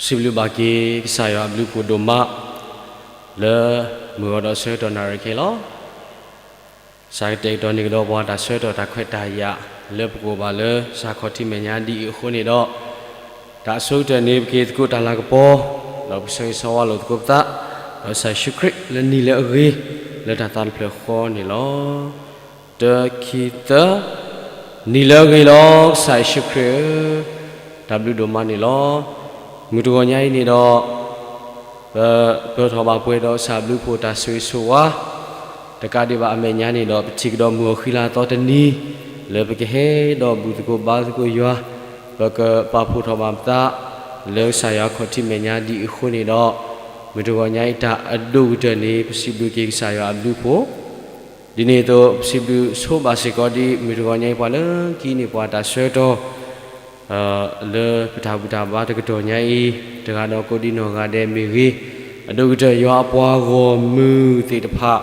စံးဘျုးဘၣ်က့ၤကစၢ်ယွၤအဘျုးအဖှိၣ်ဒိၣ်မး လၢမုၢ်ဂီၤဒီးဆၢကတီၢ်နၣ်ရံၣ်ခဲအံၤလီၤ. ကစၢ်ကတဲာ်ကတီၤန့ၢ်ကဒီးပှၤတၢ်ဆၢကတီၢ်တၢ်ခွဲးတၢ်ယာ်လၢပကအိၣ်ဘၣ်လၢကစၢ်ခီၣ်ထံးမဲာ်ညါဒ်အံၤအဃိန့ၣ်ဒီး, တၢ်ဆိကတၢၢ်န့ၣ် ပက့ၤသကိးတၢ်လၤကပီၤ, ဒီးပဆၢဂ့ၤဆၢဝါလိာ်သကိးပသး, ဒီးကစၢ်ယ့ၣ်ၡူးခရံာ်လၢနံၤလၢအဂ့ၤ, လၢတၢ်သးတဖျၢၣ်ဃီန့ၣ်လီၤ. တၢ ခံ သၢ, နံၤလၢအဂ့ၤလီၤ ကစၢ်ယ့ၣ်ၡူးခရံာ်ဧၢ, တၢ်ဘျုးဒိၣ်မးန့ၣ်လီၤ. မုၢ်တဂီၤညါအံၤန့ၣ်ဒီး, ပပၢၤထီၣ်ဘၣ်ပှဲၤဒီးကစၢ်အဘျုးအဖှိၣ်တၢ်ဆိၣ်ဂ့ၤဆိၣ်ဝါ, တကးဒံးဘၣ်အမဲာ်ညါန့ၣ်ဒီး ပထံၣ်ကဒီးမုၢ်အီၤဃံလၤသီတနံၤ, လၢပကဟဲဒီးဘူၣ်သကိးဘါသကိးယွၤ, ပကပာ်ဖှိၣ်ထီၣ်ဘၣ်ပသး, လၢကစၢ်ယွၤခီၣ်ထံးမဲာ်ညါဒ်အံၤအဃိန့ၣ်ဒီး, မုၢ်တဂီၤညါအံၤတၢ်အဒိၣ်ကတၢၢ်န့ၣ် ပစံးဘျုးက့ၤကစၢ်ယွၤအဘျုးအဖှိၣ် ဒ်န့ၣ်အသိး ပစံးဘျုးဆိဘၣ်စ့ၢ်ကီးဒ်မုၢ်တဂီၤညါအံၤ ပှၤလၢကဟံးန့ၢ်ပှၤတၢ်ဆၢကတီၢ်, လၢပတၢ်ဘူၣ်တၢ်ဘါတကတီၢ်ညါအံၤ, တဂၤဒီးကိးဒံနီၢ်ဂၤဒဲးမ့ၢ်ဂ့ၤ, အဒိၣ်ကတၢၢ်ယွၤအပှၤဂီၢ်မုၢ်သ့ၣ်တဖၣ်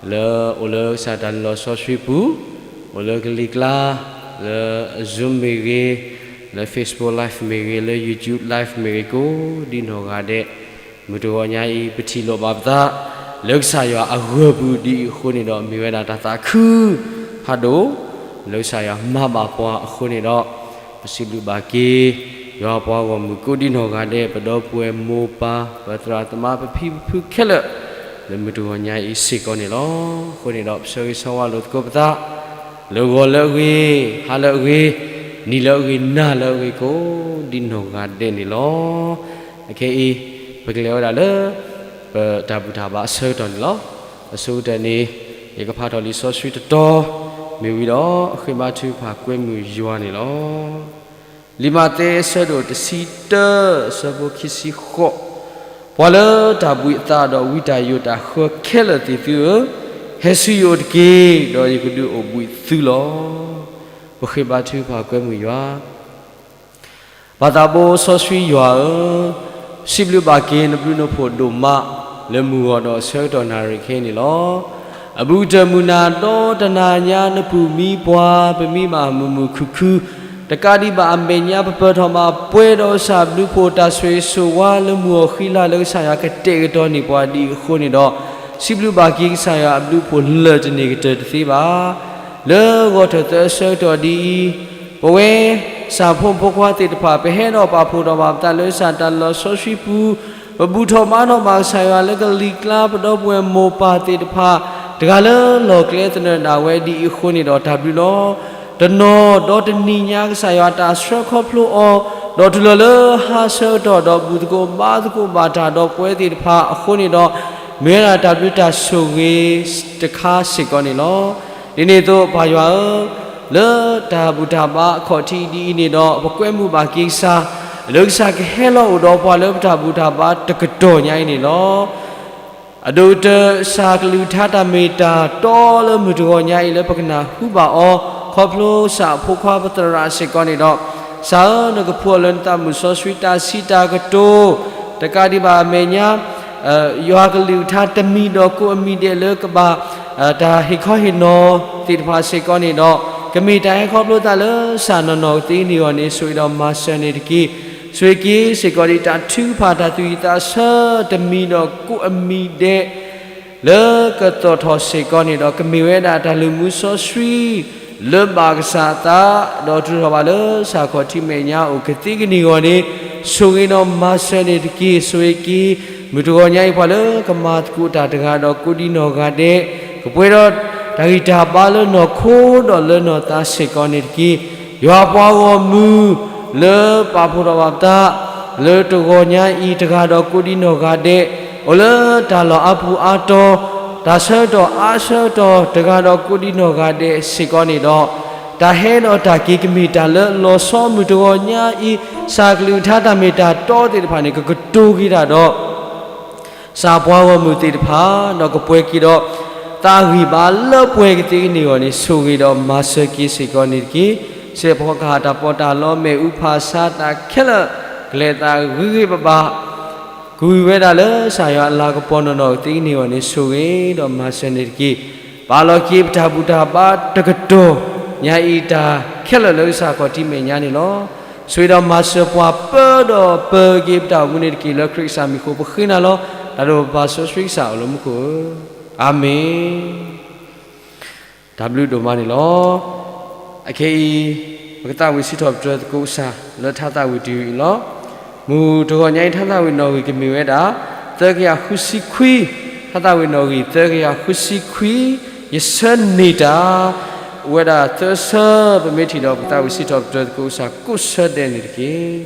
လၢအိၣ်လၢကစၢ်တၢ်လုၢ်လီၢ်စီဆှံပူၤ, အိၣ်လၢကလံၤကျါ, လၢ Zoom မ့ၢ်ဂ့ၤ, လၢ Facebook Live မ့ၢ်ဂ့ၤ, လၢ YouTube Live မ့ၢ်ဂ့ၤ ကိးဒံနီၢ်ဂၤဒဲး, မုၢ်တဂီၤညါအံၤ ပထံၣ်လိာ်ဘၣ်ပသး, လၢကစၢ်ယွၤအဂၢၢ်ပူၤဒ်အံၤအဃိန့ၣ်ဒီး မ့ၢ်ဝဲဒၣ်တၢ်သးခုဖးဒိၣ်, လၢကစၢ်ယွၤမၤဘၣ်ပှၤအဃိန့ၣ်ဒီး, ပစံးဘျုးဘၣ်က့ၤ, ယွၤအပှၤဂီၢ်မုၢ်ကိးဒံနီၢ်ဂၤဒဲး ပဒီပုၢ်ဝဲၢ်မိၢ်ပၢ် ပသရၣ်သမါပဖံပဖုခဲလၢာ်, လၢမုၢ်တဂီၤညါအံၤစ့ၢ်ကီးန့ၣ်လီၤ. အဃိန့ၣ်ဒီး ပဆၢဂ့ၤဆၢဝါလိာ်သကိးပသး, လၢဂီၤလၢအဂ့ၤ, ဟါလၢအဂ့ၤ, နံၤလၢအဂ့ၤ, နၤလၢအဂ့ၤ ကိးဒံနီၢ်ဂၤဒဲးန့ၣ်လီၤ. အခဲအံၤ, ပကလဲၤဝဲဒၣ်လၢ ပတၢ်ဘူၣ်တၢ်ဘါအဆၢကတီၢ်န့ၣ်လီၤ. အဆိကတၢၢ်န့ၣ်, ယကဖးထီၣ်လံာ်စီဆှံတတီၤ, မ့ၢ်ဝံၤဒီး ဃ့ဘါထုကဖၣ်ကွဲမုာ်ယွၤန့ၣ်လီၤ. လံာ်မးသဲအဆၢဒိၣ်တဆံတၢ အဆၢဖိခံဆံဃိး, ပှၤလၢတၢ်ဘှံးအသးဒီးဝံတၢ်ယိးတၢ်ဃၢခဲလၢာ်သ့ၣ်သုဧၢ, ဟဲဆူယအိၣ်တက့ၢ်, ဒီးယကဒုးအိၣ်ဘှံးသုလီၤ. ပဃ့ဘါထုကဖၣ်ကွဲမုာ်ယွၤ ပၢ်သးဘိစီဆှံယွၤဧၢ, စံးဘျုးဘၣ်က့ၤနဘျုးနဖှိၣ်ဒိၣ်မး လၢမုၢ်ဂီၤဒီးဆၢကတီၢ်နၣ်ရံၣ်ခဲအံၤန့ၣ်လီၤ. အဘူးကတၢၢ်မုၢ်နၤဒီတနၤညါ နပူၤမံပှၤ ပမံဘၣ်မုာ်မုာ်ခုၣ်ခုၣ်, တကးဒံးဘၣ်အမဲာ်ညါ ပပၢၤထီၣ်ဘၣ်ပှဲၤဒီးကစၢ်ဘျုးဖှိၣ်တၢ်ဆိၣ်ဂ့ၤဆိၣ်ဝါလၢမုၢ်အီၤဃံလၤလၢကစၢ်ယွၤကတဲာ်ကတီၤန့ၢ်ပှၤဒ်အံၤအဃိန့ၣ်ဒီး, စံးဘျုးဘၣ်က့ၤကစၢ်ယွၤအဘျုးဖှိၣ်လၢာ်တန့ၢ်ကတၢၢ်တသ့ဘၣ်. လၢဂီၤထၢၣ်သၢဆၢကတီၢ်ဒ်အံၤ, ပဝဲ ကစၢ်ဖိမုၣ်ဖိခွါသ့ၣ်တဖၣ် ပဟဲဒီးပာ်ဖှိၣ်ထီၣ်ဘၣ်ပသးလၢကစၢ်တၢ်လုၢ်လီၢ်စီဆှံပူၤ, ပဘူၣ်ထီၣ်ဘါထီၣ်ဘၣ်ကစၢ်ယွၤလၢကလံၤကျါ ပဒီပုၢ်ဝဲၢ်မိၢ်ပၢ်သ့ၣ်တဖၣ်, တဂၤလၢလီၢ်ကျဲသနၢၣ်ဒၣ်ဝဲဒ်အံၤအဃိန့ၣ်ဒီးတၢ်ဘျုးလီၤ. တနီၤဒီတနံၤညါကစၢ်ယွၤတၢ်ဆှၢခီဖျိအီၤ, ဒီးတုၤလီၤလၢဟါဆၢကတီၢ်ဒီးဘူၣ်သကိးဘါသကိးဘၣ်တၢ်ဒီးပဝဲသ့ၣ်တဖၣ်အဃိန့ၣ်ဒီး, မ့ၢ်ဝဲဒၣ်တၢ်ဘျုးတၢ်ဆိၣ်ဂ့ၤတခါစ့ၢ်ကီးန့ၣ်လီၤ. ဒ်န့ၣ်အသိးပၢ်ယွၤဧၢ, လၢတၢ်ဘူၣ်တၢ်ဘါအခီၣ်ထံးဒ်အံၤန့ၣ်ဒီး ပကွဲမုာ်ဘၣ်က့ၤကစၢ်, လၢကစၢ်ကဟဲလီၤအိၣ်ဒီးပှၤလၢပတၢ်ဘူၣ်တၢ်ဘါတကတီၢ်ညါအံၤန့ၣ်လီၤ. အဒိၣ်ကတၢၢ်ကစၢ်ကလုၢ်ကထါတၢ်မ့ၢ်တၢ်တီလၢမုၢ်တဂီၤညါအံၤလၢပကနၢ်ဟူဘၣ်အီၤ, ခီဖျိကစၢ်အဖိခွါပသရၣ်စ့ၢ်ကီးန့ၣ်ဒီး, ကစၢ်ဧၢ နကဖှူအီၤလၢနသးမုာ်စီဆှံတၢ်စံးတၢ်ကတိၤ, တကးဒံးဘၣ်အမဲာ်ညါ ယွၤကလုၢ်ကထါတမံၤဒီးကိးအမံၤဒဲးလၢကဘၣ် တၢ်ဟ့ၣ်ခီဟ့ၣ်နီၤသ့ၣ်တဖၣ်စ့ၢ်ကီးန့ၣ်ဒီး, ကမ့ၢ်တၢ်ဟဲခီဖျိသးလၢကစၢ်နီၢ်နီၢ်ကသ့န့ၢ်အီၤန့ၣ် ဆိၣ်ဂ့ၤဒီးမၤစၢၤန့ၣ်တက့ၢ်. ဆိၣ်ဂ့ၤက့ၤစ့ၢ်ကီးဒ်တၢ်ထုကဖၣ်တၢ်သူၣ်ဝံၣ်သးဆၢတမံၤဒီးကိးအမံၤဒဲး လၢကသီၣ်ထီၣ်စ့ၢ်ကီးန့ၣ်ဒီး ကမ့ၢ်ဝဲဒၣ်တၢ်လုၢ်မူစီဆှံ လၢဘၣ်ကစၢ်အသး, ဒီးတုၤထီၣ်ဘၣ်လၢကစၢ်ခီၣ်ထံးမဲာ်ညါအိၣ်ကသ့ကန့ၢ်အဂီၢ်န့ၣ်, ဆိၣ်ဂ့ၤဒီးမၤစၢၤန့ၣ်တက့ၢ်. ဆိၣ်ဂ့ၤက့ၤ မုၢ်တဂီၤညါအံၤပှၤလၢကမၤသကိးတၢ်တဂၤဒီးကိးဒံနီၢ်ဂၤဒဲး, ကပှဲၤဒီးတၢ်ဂံၢ်တၢ်ဘါလၢနီၢ်ခိဒီးလၢနီၢ်သးစ့ၢ်ကီးန့ၣ်တက့ၢ်. ယွၤပှၤဂီၢ်မုၢ် လၢပာ်ဖှိၣ်ထီၣ်ဘၣ်ပသး လၢတဂီၤညါအံၤတဂၤဒီးကိးဒံနီၢ်ဂၤဒဲး, အိၣ်လၢတၢ်လီၢ်အါပူၤအါတီၤ, တၢ်ဆၢကတီၢ်အါဆၢကတီၢ်တဂၤဒီးကိးဒံနီၢ်ဂၤဒဲးစ့ၢ်ကီးန့ၣ်ဒီး, တၢ်ဟဲဒီးတၢ်က့ၤကမ့ၢ်တၢ်လၢလီၤဆီမုၢ်တဂီၤညါအံၤ, ကစၢ်ကလုၢ်ကထါတၢ်မ့ၢ်တၢ်တီသ့ၣ်တဖၣ်န့ၣ် ကကတိၤက့ၤတၢ်ဒီး ကစၢ်ပှၤဂီၢ်မုၢ်သ့ၣ်တဖၣ်, ဒီးကပှဲၤက့ၤဒီး သးဂံၢ်ဘါလၢပှဲၤကသ့ကန့ၢ်အဂီၢ်န့ၣ် ဆိၣ်ဂ့ၤဒီးမၤစၢၤက့ၤစ့ၢ်ကီးန့ၣ်တက့ၢ်. စဲးဖီကဟၣ်တၢ်ပီးတၢ်လီ မ့ၣ်အူဖးဆါတၢ်ခဲလၢာ် ကလဲၤသးဂ့ၤဂ့ၤဘၣ်ဘၣ် ကွံာ်ဝဲဒၣ်လၢကစၢ်ယွၤအလၤကပီၤနီၢ်နီၢ်ကသ့ကန့ၢ်အဂီၢ်န့ၣ် ဆိၣ်ဂ့ၤဒီးမၤစၢၤန့ၣ်တက့ၢ်. ပာ်လီၤက့ၤပတၢ်ဘူၣ်တၢ်ဘါတကတီၢ်ညါအံၤတၢ်ခဲလၢာ်လၢကစၢ်ခီၣ်ထံးမဲာ်ညါန့ၣ်လီၤ. ဆိၣ်ဂ့ၤဒီးမၤစၢၤပှၤပၢဒီးပၢက့ၤပတၢ်အိၣ်မူန့ၣ်တက့ၢ်. လၢခရံာ်ကစၢ်မံၤအဃိ ပဃ့နၤလီၤ. တၢ်ဒိၣ်ပပၢ်စီဆှံကစၢ်အိၣ်လၢမူခိၣ်ဧၢ, အၤမ့ၣ်. တၢ်ဘျုးဒိၣ်မးန့ၣ်လီၤ. အခဲအံၤ ပကသးဝံၣ်စံးထီၣ်ပတြၢၤသကိးကစၢ်လၢထါသးဝံၣ်တယုၢ်အံၤလီၤ. မုၢ်တဂီၤညါအံၤ ထါသးဝံၣ်နီၣ်ဂံၢ်ကမ့ၢ်ဝဲဒၣ် သၢကယၤဃုဆံခွံ, ထါသးဝံၣ်နီၣ်ဂံၢ်သၢကယၤဃုဆံခွံ, ယဆၢန့ၢ်တၢ် အိၣ်ဝဲဒၣ်သၢဆၢ, ပမ့ၢ်ထံၣ်ဒီး ပကသးဝံၣ်စံးထီၣ်ပတြၢၤသကိးကစၢ်ကိးဆၢဒဲးန့ၣ်တက့ၢ်.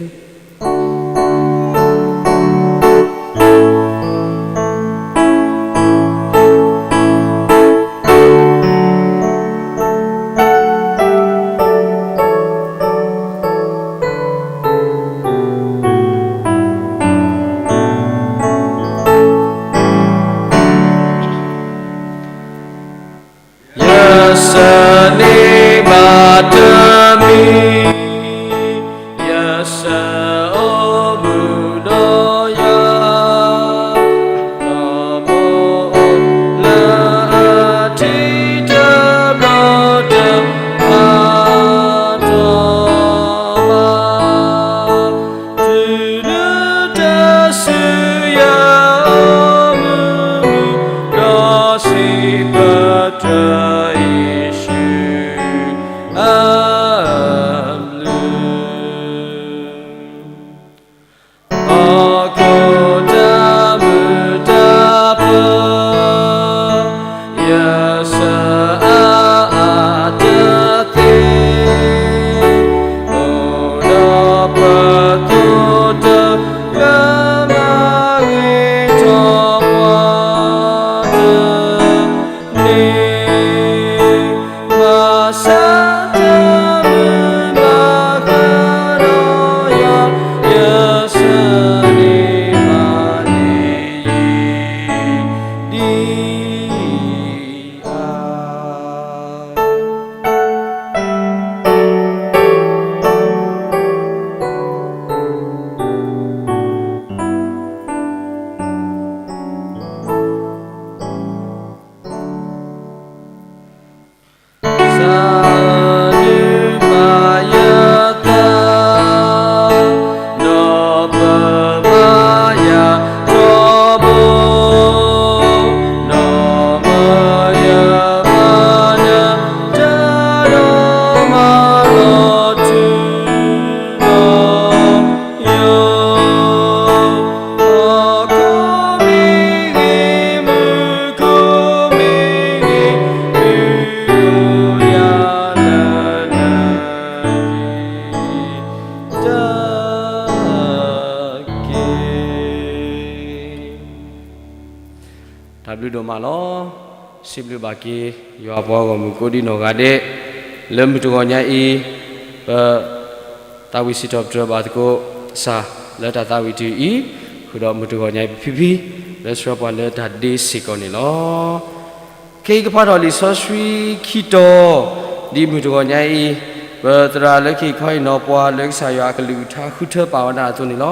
ယဆၢန့ၢ်ဘၣ်တမံၤ, ယဆၢအိၣ်မုာ်ဒီးယၤ, ဒီးမိၢ်အိၣ်လၢအထံတဘျီတဖးထီၣ်ဘၣ် တုၤနုၤတၢ်ဆူယအိၣ်မုာ်မုာ်, ဒီးစံးပတြၢၤယ့ၣ်ၡူးအဘျုး. ဟီၣ်ခိၣ်တၢ်မုာ်တၢ်ပၢၤ ယဆၢအါအါတသ့, အိၣ်ဒီးပသူၣ်တၢ်လၢမၤဂ့ၤထီၣ်ပှၤတၢ်န့ၣ်, ဘၣ်ဆၣ်တၢ်မုာ်ဘၣ်ဃးဒီးယၤ, ယဆၢန့ၢ်ဘၣ်န့ၢ်ယံၤဒံးဧါ. စၢ်နုာ်ဘၣ်ယသး, ဒီးပမၤယၤထီဘိ, ဒီးမၤယၤဘၣ်နၤတၢ်ဒီးမၤလီၤထူလီၤယိာ်, ဟီၣ်ခိၣ်မ့ၢ်ဂ့ၤ, မုၢ်ခိၣ်မ့ၢ်ဂ့ၤ, ဒုးအိၣ်ယၤလၢနၤတက့ၢ်. တၢ်ဘျုးဒိၣ်မးလီၤ. စံးဘျုးဘၣ်က့ၤ ယွၤပှၤဂီၢ်မုၢ်ကိးဒံနီၢ်ဂၤဒဲး, လၢမုၢ်တဂီၤညါအံၤ ပ သးဝံၣ်စံးထီၣ်ပတြၢၤဘၣ်သကိးကစၢ်လၢတၢ်သးဝံၣ်တယုၢ်အံၤ, ဃုာ်ဒီးမုၢ်တဂီၤညါအံၤပဖံဖံ, လၢဆှၢပှၤလၢတၢ်ဒ့စ့ၢ်ကီးန့ၣ်လီၤ. ခဲအံၤကဖးထီၣ်လံာ်စီဆှံခံတီၤ, ဒ်မုၢ်တဂီၤညါအံၤ, ပသရၣ်လၢခံခီအံၤနီၤပှၤလၢကစၢ်ယွၤအကလုၢ်ကထါဃုထၢပာ်ဝဲဒၣ်အသိးန့ၣ်လီၤ.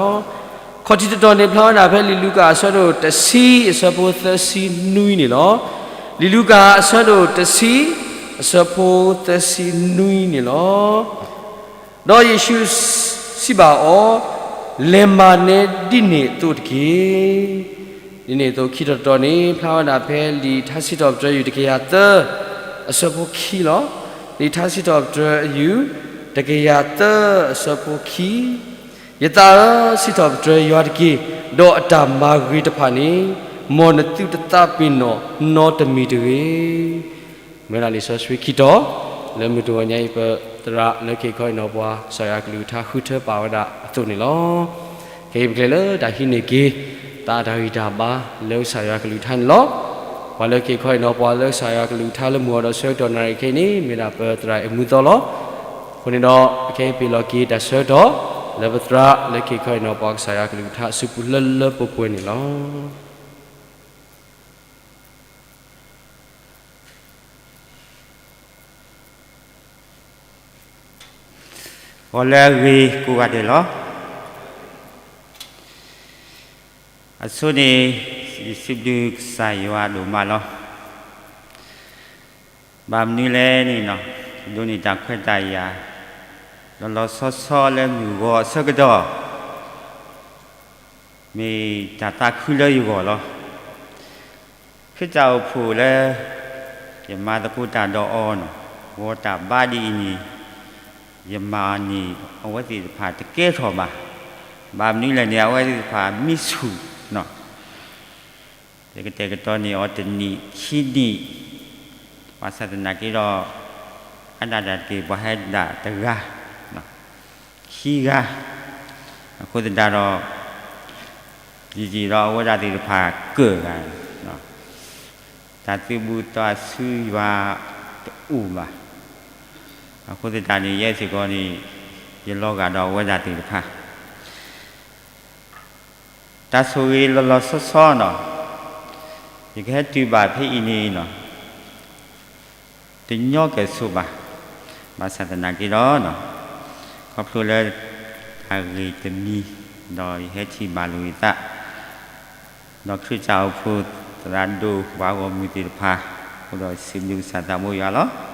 ခီၣ်ထံးတတီၤန့ၣ် ဖျါဝဲဒၣ်ဖဲလံာ်လူၤကၣ်အဆၢဒိၣ်တဆံအဆၢဖိသၢဆံနွံန့ၣ်လီၤ. လံာ်လူၤကၣ်အဆၢဒိၣ်တဆံ အဆၢဖိသၢဆံနွံန့ၣ်လီၤ. ဒီးယ့ၣ်ၡူးစံးဘၣ်အီၤ, လဲၤမၤနဲဒ်န့ၣ်အသိးတက့ၢ်. ဒ်န့ၣ်အသိး ခံတီၤတတီၤန့ၣ် ဖျါဝဲဒၣ်ဖဲလံာ်ထါစံးထီၣ်ပတြၢၤယုၢ်တကယၤသၢ အဆၢဖိခံလီၤ. လံာ်ထါစံးထီၣ်ပတြၢၤယုၢ် တကယၤသၢအဆၢဖိခံ, ယသးဧၢ, စံးထီၣ်ပတြၢၤယွၤတက့ၢ်, ဒီးအတၢ်မၤဂ့ၤတဖၣ်န့ၣ်, မ်နသုတသးပ့ၤနီၣ်နီတမံၤတဂ့ၤ. မ့ၢ်ဝဲဒၣ်လံာ်စီဆှံခံတီၤ, လၢမုၢ်တဂီၤညါအံၤ ပသရၣ်လၢခံခီအံၤနီၤပှၤ ကစၢ်ယွၤအကလုၢ်ကထါဃုထၢပာ်ဝဲဒၣ်အသိးန့ၣ်လီၤ. ခဲအံၤပကလဲၤလၢတၢ်ဟံးန့ၢ်က့ၤ သးအတၢ်ဂံၢ်တၢ်ဘါလၢကစၢ်ယွၤအကလုၢ်ကထါန့ၣ်လီၤ. ပှၤလၢခံခီအံၤနီၤပှၤလၢကစၢ်ယွၤအကလုၢ်ကထါလၢမုၢ်အီၤဒီးဆၢကတီၢ်နၣ်ရံၣ်ခဲအံၤန့ၣ် မ့ၢ်ဒၣ်ပသရၣ်အ့ၣ်မူသီလီၤ. အဃိန့ၣ်ဒီး အခဲအံၤပ့ၤလီၤက့ၤတၢ်ဆၢကတီၢ် လၢပသရၣ်လၢခံခီအံၤနီၤပှၤ ကစၢ်ယွၤအကလုၢ်ကထါအစုပူၤလၢလၢပှဲၤပှဲၤန့ၣ်လီၤ. ဂီၤလၢအဂ့ၤကိးဂၤဒဲးလီၤ. အဆိန့ၣ် ယစံးဘျုးကစၢ်ယွၤဒိၣ်မးလီၤ. ဘၣ်မနုၤလဲၣ်န့ၣ်နီၤ, ဒိးန့ၢ်တၢ်ခွဲးတၢ်ယာ် လီၤလီၤဆီဆီလၢမုၢ်ဂီၤအဆၢကတီၢ်, မ့ၢ်တၢ်သးခုလၢယဂီၢ်လီၤ. ခရံာ်တၢ်အိၣ်ဖှိၣ်လၢ ယမၤသကိးတၢ်ဒီးအီၤန့ၣ်, ဂီၤတၢ်ဘါဒ်အံၤန့ၣ်, ယမၤန့ၢ်အဝဲသ့ၣ်တဖၣ်တကဲထီၣ်ဘၣ်. ဘၣ်မနုၤလဲၣ်န့ၣ် အဝဲသ့ၣ်တဖၣ်မံဆူၣ် ယကတဲာ်ကတီၤန့ၢ်အီၤတနံၣ်ခံနံၣ်, ဘၣ်ဆၣ်သနာ်က့ဒီး အါဒၣ်တၢ်တက့ၢ် ပှၤဟဲဒၣ်တဂၤ, ခံဂၤ, အဃိသတးဒီး ယံာ်ယံာ်ဒီးအဝဲဒၣ်သ့ၣ်တဖၣ်ကၢၣ်ဂၤ, တၢ်သုးဘူးတၢ်ဆူယွၤတအိၣ်ဘၣ်. အဃိသတးန့ၣ် ယဲစ့ၢ်ကီးန့ၣ် ယလီၤဂာ်ဒီးအဝဲဒၣ်သ့ၣ်တဖၣ် တၢ်ဆိၣ်ဂ့ၤလီၤလီၤဆီဆီန့ၣ်, ယကဟဲတုၤဘၣ်ဖဲအံၤန့ၣ်, တညီကဲၣ်ဆိးဘၣ်. ဘၣ်ဆၣ်သနာ်က့ဒီး, ခီဖျိလၢတၢ်ဂ့ၢ်တမံၤ, ဒီးယဟဲထံၣ်ဘၣ်လိာ်ယသး, ဒီးခရံာ်တၢ်အိၣ်ဖှိၣ်သရၣ်ဒိၣ်ပှၤဂီၢ်မုၢ်သ့ၣ်တဖၣ်, အဃိဒီးစံးဘျုးကစၢ်သးဘိယွၤလီၤ.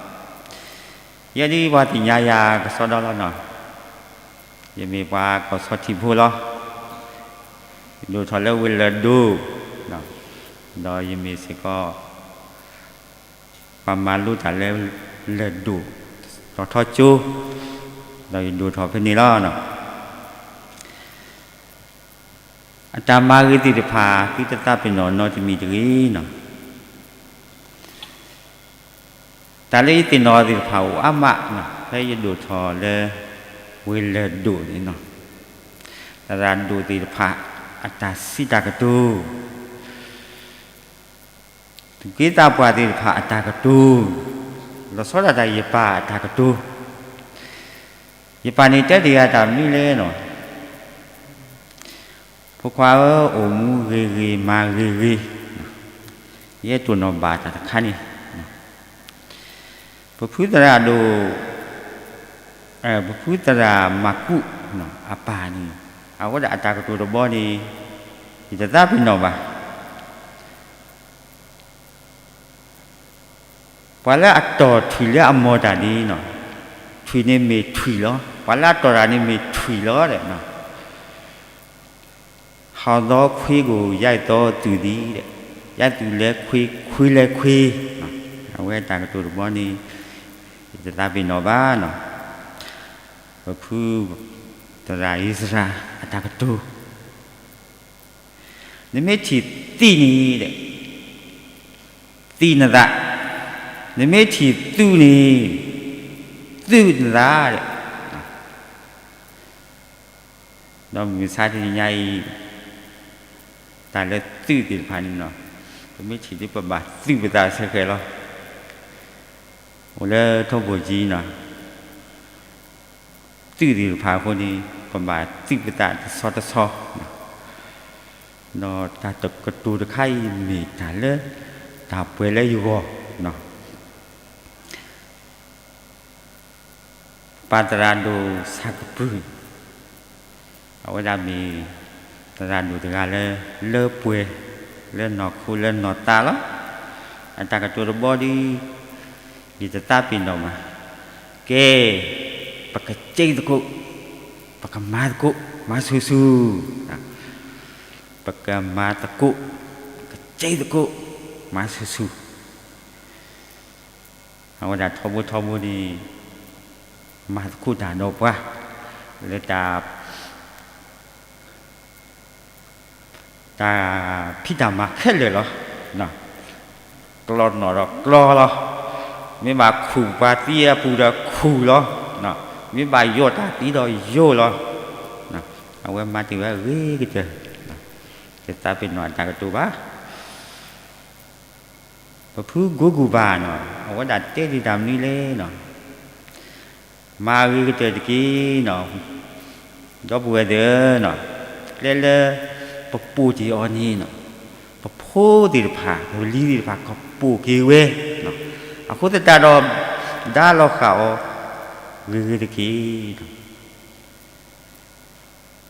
ယဲဒ်ပှၤသ့ၣ်ညါယၤကစီဒီလီၤန့ၣ်, ယမ့ၢ်ပှၤကီၢ်ဆီထံဖိလီၤ. ယဒိၣ်ထီၣ်လၢဝ့ၢ်လၢၢ်ဒိၣ်, ဒီးယမ့ၢ်စ့ၢ်ကီး ပှၤမၤလိတၢ်လၢလၢၢ်ဒိၣ် တီၤထီကၠိ, ဒီးယဒိၣ်ထီၣ်ဖဲန့ၣ်လီၤ. အတၢ်မၤဂ့ၤသ့ၣ်တဖၣ် သုတသးပ့ၤနီၣ်နီတမံၤတဂ့ၤန့ၣ်, တၢ်လၢယသ့ၣ်နီၣ်သ့ၣ်တဖၣ်အိၣ်အါမး, ဖဲယဒိၣ်ထီၣ်လၢဝ့ၢ်လၢၢ်ဒိၣ်န့ၣ်, သရၣ်ဒိၣ်သ့ၣ်တဖၣ် အတၢ်စံးတၢ်ကတိၤ, သူၣ်က့သးပှၢ်သ့ၣ်တဖၣ်အတၢ်ကတိၤ, လီၤဆီဒၣ်တၢ်ယပၢ်အတၢ်ကတိၤ, ယပၢ်န့ၣ်တဲတ့ၢ်ယၤတၢ်မနုၤလဲၣ်န့ၣ်, ဖိခွါဧၢ, အိၣ်မူဂ့ၤဂ့ၤ မၤဂ့ၤဂ့ၤ, ယဲတိၢ်နီၣ်ဘၣ်တၢ်တခါန့ၣ်, ပဖုသရၣ်ဒိၣ်, ပဖုသရၣ်မၤကူးအပၢ်န့ၣ်, အဝဲဒၣ်အတၢ်ကတိၤတဘီန့ၣ်, ယတသးပ့ၤနီၣ်ဘၣ်. ပှၤလၢအတီၢ်ထွံၣ်လၢအမီၢ်တၢ်န့ၣ်, ထွံၣ်န့ၣ်မ့ၢ်ထွံၣ်လီၤ. ပှၤလၢအတီၢ်တၢ်န့ၣ်မ့ၢ်ထွံၣ်လီၤ. ဟီၣ်သီခွ့ကိာ် ယဲၢ်သီသုးဒံး, ယဲၢ်သုးလဲၤခွ့ ခွ့လဲၤခွ့, အဝဲတၢ်ကတိၤတဘီန့ၣ်, ယတသးပ့ၤနီၣ်ဘၣ်န့ၣ်, ပဖုသရၣ်အံၣ်စရ့လးအတၢ်ကတိၤ နမ့ၢ်ထံၣ်သံန့ၣ်, သံနသး, နမ့ၢ်ထံၣ်သူန့ၣ်, သူနသး. ဒီးမုၢ်မဆါတနံၤညါအံၤ, တၢ်လၢသူသ့ၣ်တဖၣ်န့ၣ်, ပမ့ၢ်ထံၣ်ဒ် ပဘၣ်သူပသးဆဲးဃဲးလီၤ. အိၣ်လၢထိၣ်ဘိၣ်ကံန့ၣ် သူသ့ၣ်တဖၣ်အဃိန့ၣ်, ပဘၣ်သူပသးတဆီတဆီ, ဒီးတၢ်ကတိၤတခါအံၤမ့ၢ်တၢ်လၢ တၢ်ပှဲၤလၢယဂီၢ်, ပၢ်သရၣ်ဒိၣ်ဆၣ်ကပုၢ်, အဝဲဒၣ်မ့ၢ်သရၣ်ဒိၣ်တဂၤလၢ လၢပှဲၤလၢနီၢ်ခိလၢနီၢ်သးလီၤ. အတၢ်ကတိၤတဘီဒီး ယတသးပ့ၤနီၣ်ဘၣ်. ကဲ, ပကစ့သကိး, ပကမၤသကိး, မၤဆူၣ်ဆူၣ်, ပကမၤသကိး, ပကစ့သကိး, မၤဆူၣ်ဆူၣ်. အဝဲဒၣ်ထီဘိထီဘိန့ၣ်, မၤသကိးတၢ်ဒီးပှၤ, လၢတၢ် တၢ်ဖံးတၢ်မၤခဲလၢာ်လီၤ. ကျီနီၣ်ဒီးကျီလီၤ. မ့ၢ်ဘၣ်ခူၣ်ပှၤသံအပူၤဒီးခူၣ်လီၤ. မ့ၢ်ဘၣ်ယိးတၢ်သံဒီးယိးလီၤ. အဝဲမၤတ့ၢ်ဝဲအဂ့ၤကတၢၢ်, တသးပ့ၤနီၣ်အတၢ်ကတိၤဘၣ်. ပဖုကိးကူၣ်ဘၣ်န့ၣ်, အဝဲဒၣ်တဲဒံးတၢ်မနုၤလဲၣ်န့ၣ်, မၤဂ့ၤကတၢၢ်တက့ၢ်န့ၣ်, ဒီပုၢ်ဝဲၢ်သ့ၣ်ဧၢ, ကျဲလၢပပိာ်တ့ၢ်အီၤန့ၣ်, ပဖိသ့ၣ်တဖၣ် ပလံၤသ့ၣ်တဖၣ် ကပိာ်က့ၤဝဲ, အဃိသတးဒီး ဒါလီၤဃာ်အီၤ ဂ့ၤဂ့ၤတက့ၢ်.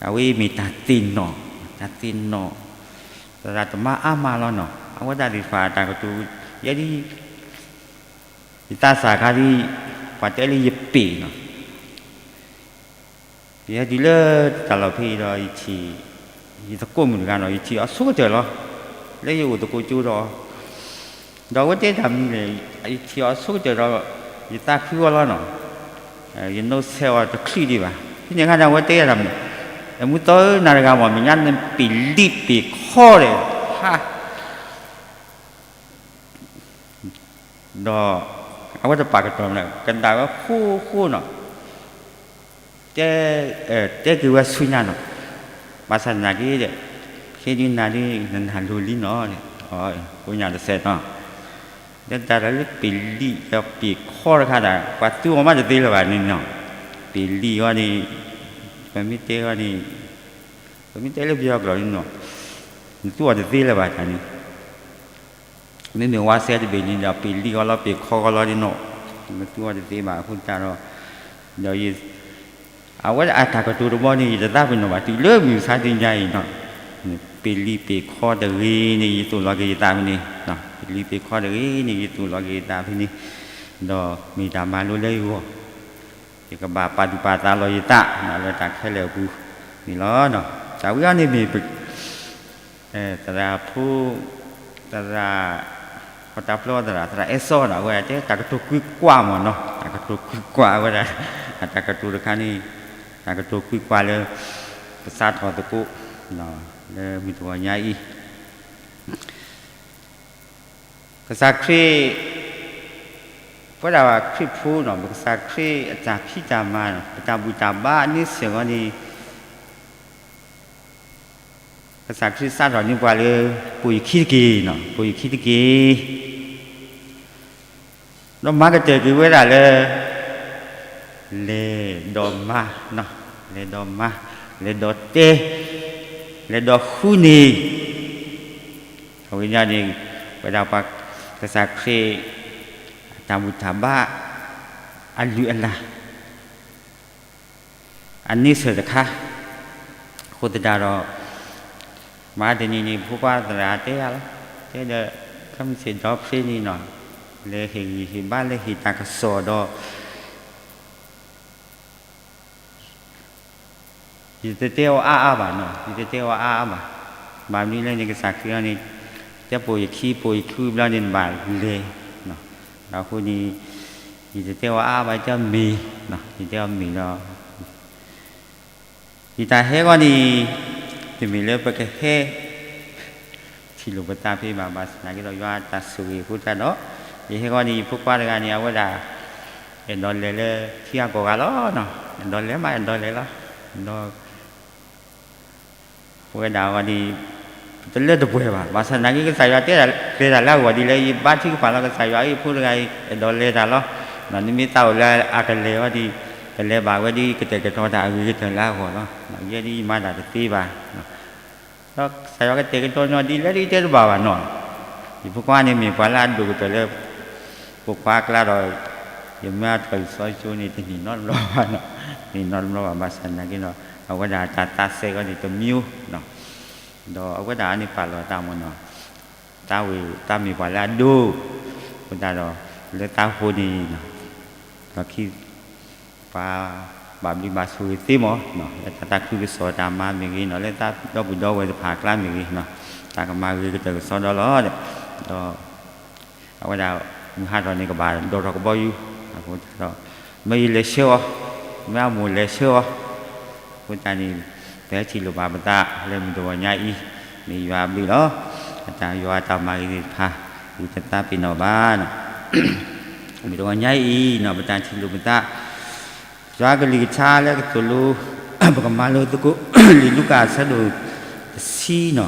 အဝဲအံၤမ့ၢ်တၢ်သ့ၣ်နီၣ်, တၢ်သ့ၣ်နီၣ်, သရၣ်သမါအါမးလီၤန့ၣ်, အဝဲဒၣ်သ့ၣ်တဖၣ်အတၢ်ကတိၤ, ယဲဒ် ယသးစၢ်ခါဒ် ပှၤတဲလၢယပ့ၢ်န့ၣ်, ယဟဲတုၤလၢတၢ်လီၢ်ဖဲအံၤဒီး ယထံၣ် ယသကိးမုၣ်တဂၤဒီး ယထံၣ်အီၤဆိကတၢၢ်လီၤ. လၢယအိၣ်သကိးကၠိဒီး ဒီးအဝဲတဲတၢ်မနုၤလဲၣ်, ယထံၣ်အီၤဆိကတၢၢ်ဒီး ယသးခုအီၤလီၤနီၤ. ယနိးဆဲးအီၤတချုးဒံးဘၣ်. ဖဲန့ၣ်အခါန့ၣ် အဝဲတဲယၤတၢ်မနုၤ, မူသီဧၢ နၤတဂၤမ့ၢ် မဲာ်ညါနပ့ၤလံာ်ပ့ၤခီ တဲ, ဟါ ဒီးအဝဲတပာ်ကတီၢ်မနုၤ ကနၣ်ဝဲဃိဃိနီၤ, တဲ တဲက့ၤဝဲဆူညါနီၤ, ဘၣ်ဆၣ်သနာ်က့ဒီး ခဲဒုးနၤဒုး နနၢ်လိၤလံနီၤ, ကိးညၣ်တစဲးနီၤ, ဒီးတၢ်လၢပ့ၤလံာ်ဒီးပ့ၤခီတခါဒၣ် ပှၤသူအီၤမးတသ့လၢၤဘၣ်န့ၣ်နီၤ, ပ့ၤလံာ်အီၤန့ၣ် ပမ့ၢ်တဲအီၤန့ၣ် ပမ့ၢ်တဲလၢပယီၤကျိာ်န့ၣ်နီၤ, နသူအီၤတသ့လၢၤဘၣ်တၢ်န့ၣ် မ့မ့ၢ်ဝါစဲတဘ့ၣ်န့ၣ်ဒီး ပ့ၤလံာ်အီၤလီၤ ပ့ၤခီအီၤလီၤန့ၣ်နီၤ, နသူအီၤတသ့ဘၣ်အဃိသတးဒီး, ဒီး အဝဲအတၢ်ကတိၤတဘီန့ၣ် ယတသးပ့ၤနီၣ်ဘၣ် တုၤလၢမုၢ်မဆါတနံၤအံၤနီၤ, ပ့ၤလံာ်ပ့ၤခီတဂ့ၤန့ၣ် ယသူၣ်လီၤက့ၤယသးဖဲန့ၣ်, ပ့ၤလံာ်ပ့ၤခီတဂ့ၤန့ၣ် ယသူၣ်လီၤက့ၤယသးဖဲန့ၣ်, ဒီးမ့ၢ်တၢ်မၤလိလၢယဂီၢ် ယကဘၣ်ပာ်သူၣ်ပာ်သးလီၤယသး လၢတၢ်ခဲလၢာ်အပူၤန့ၣ်လီၤ. တၢ်ဝံၤအံၤန့ၣ်မ့ၢ် သရၣ်ဖိ, သရၣ်, ပတၢ်ဖျီသရၣ် သရၣ်အဲၣ်စီဒီး အဝဲဒၣ်တဲ တၢ်ကတိၤကွံကွၢ်မ့ၢ်နီၤ, တၢ်ကတိၤကွံကွၢ်အဝဲဒၣ်, အတၢ်ကတိၤတခါန့ၣ်, တၢ်ကတိၤကွံကွၢ်လၢ ကစးထီၣ်သကိး လၢမုၢ်တဂီၤညါအံၤ ကစၢ်ခရံာ်, ပဝဲဒၣ်ခရံာ်ဖိနီၤ, ပကစၢ်ခရံာ်အတၢ်ဖံးတၢ်မၤ, ပတၢ်ဘူၣ်တၢ်ဘါအန့ဆၢၣ်အဂီၢ်န့ၣ်, ကစၢ်ခရံာ်စးထီၣ်န့ၢ်ပှၤလၢ ပိာ်ယခံတက့ၢ်, ပိာ်ယခံတက့ၢ် ဒီးမၤကတၢၢ်က့ၤဝဲဒၣ်လၢ လဲၤဒီးမၤ, လဲၤဒီးမၤ, လဲၤဒီးတဲ, လဲၤဒီးဃုန့ၢ်, အဝဲန့ၣ် ပဝဲဒၣ်ပှၤကစၢ်ခရံာ် အတၢ်ဘူၣ်တၢ်ဘါ အလုၢ်အလၢ် အန့ဆၢၣ်တခါ, အဃိသတးဒီး မၤတနံၤန့ၣ် ဖိခွါသရၣ်တဲယၤလီၤ, တဲဒီး ခဲမုၢ်ဆ့ၣ်ဒီဖျ့န့ၣ်နီၤ, လဲၤဟ့ၣ်ဂံၢ်ဟ့ၣ်ဘါ လဲၤဟ့ၣ်တၢ်ကစီၣ်ဒီး ယတတဲအီၤအါအါဘၣ်နီၤ, ယတတဲအီၤအါအါဘၣ်, ဘၣ်မနုၤလဲၣ်န့ၣ် ကစၢ်ခရံာ်အံၤန့ၣ် တဲပိာ်ယခံ ပိာ်ယခံဘျီန့ၣ် နဘၣ်လဲၤ, အဃိန့ၣ် ယတတဲအီၤအါအါဘၣ် ယတဲအီၤမ့ၢ်, ယတဲအီၤမ့ၢ်ဒီး ယတၢ်ဟဲဂီၢ်န့ၣ် တမ့ၢ်လၢပကဟဲ ထံၣ်လိာ်ပသးဖဲဘၣ်, ဘၣ်ဆၣ်သနာ်က့ဒီး ယွၤအတၢ်ဆိၣ်ဂ့ၤအဃိသတးဒီး ယဟဲဂီၢ်န့ၣ် ယဖိခွါတဂၤန့ၣ် အဝဲဒၣ် အဲၣ်ဒိးလဲၤလၢထံဂၤကီၢ်ဂၤလီၤ, အဲၣ်ဒိးလဲၤမး အဲၣ်ဒိးလဲၤလီၤ, ဒီး ပဝဲဒၣ်အဂီၢ်န့ၣ် ပတလၢတပှဲၤဘၣ်, ဘၣ်ဆၣ်သနာ်က့ ကစၢ်ယွၤတဲတၢ်ကျဲၤတၢ်လၢအဂီၢ်ဒ်လဲၣ်, ယဘါထုကဖၣ်လီၤ ကစၢ်ယွၤအဖိတဂၤအံၤ အဲၣ်ဒိးလဲၤတၢ်လီၤ, နမ့ၢ်သးအိၣ်လၢအကလဲၤအဂီၢ်န့ၣ် ကလဲၤဘၣ်ဝဲဒ်ကတဲာ်ကတီၤတၢ်အဂ့ၤကတၢၢ်လၢအဂီၢ်လီၤ, ယဲဒ်ယမၤတၢ်တသ့ဘၣ် ဒီးကစၢ်ယွၤကတဲာ်ကတီၤညီဒ်လဲၣ်ဒ်ယတဲတဘၣ်ဘၣ်နီၤ, ယဖိခွါန့ၣ်မ့ၢ်ပှၤလၢအဒိၣ်ကတၢၢ်လၢ ပိာ်ခွါအကျါဒီး ယမၢအထီၣ်လံာ်စီဆှံကၠိန့ၣ် တန့ၢ်နီတဘျီဘၣ်နီၤ, တန့ၢ်နီတဘျီဘၣ်, ဘၣ်ဆၣ်သနာ်က့ဒီး အဝဲဒၣ်တၢ်သးစဲအဂီၢ်န့ၣ်တမံၤနီၤ, ဒီးအဝဲဒၣ်န့ၣ်ပာ်လီၤသးမ့ၢ်နီၤ, သးဝံၣ်သးမ့ၢ်ပှၤလၢအဒိၣ်, အဃိသတးဒီး လၢသးဟိန့ၣ် လီၢ်ခံ ပှၤဘၣ်ဘျုးဘၣ်ဆိၣ်ဂ့ၤသ့မး, လၢတၢ်သးခုကစီၣ်တၢ်မၤမ့ၢ်ဂ့ၤနီၤ, လၢသးဒီပုၢ်ဒီဝဲၢ်တဖၣ်အကျါမ့ၢ်ဂ့ၤနီၤ, တၢ်ကမၤဂ့ၤကတၢၢ်ကစီဒီလီၤ, ဒီး အဝဲဒၣ်မုၢ်ဟါထီၣ်န့ၣ် ကဘၣ်ဒိးထီၣ်ကဘီယူၤ, အဃိသတးဒီး မၢယလဲၤဆှၢအီၤ, မၢအမိၢ်လဲၤဆှၢအီၤ, အဃိသတးန့ၣ် ပဟဲထံၣ်လိာ်ဘၣ်ပသးလၢမုၢ်တဂီၤညါအံၤ, မ့ၢ်ယွၤအဘျုးလီၤ, အတၢ်ယွၤအတၢ်မၤဂ့ၤသ့ၣ်တဖၣ် ယတသးပ့ၤနီၣ်ဘၣ် မုၢ်တဂီၤညါအံၤနီၤ ပတၢ်ထံၣ်လိာ်ပသး, ယွၤကလုၢ်ကထါလၢကသိၣ်လိ ပကမၤလိသကိး လံာ်လူၤကၣ်အဆၢဒိၣ်တဆံနီၤ,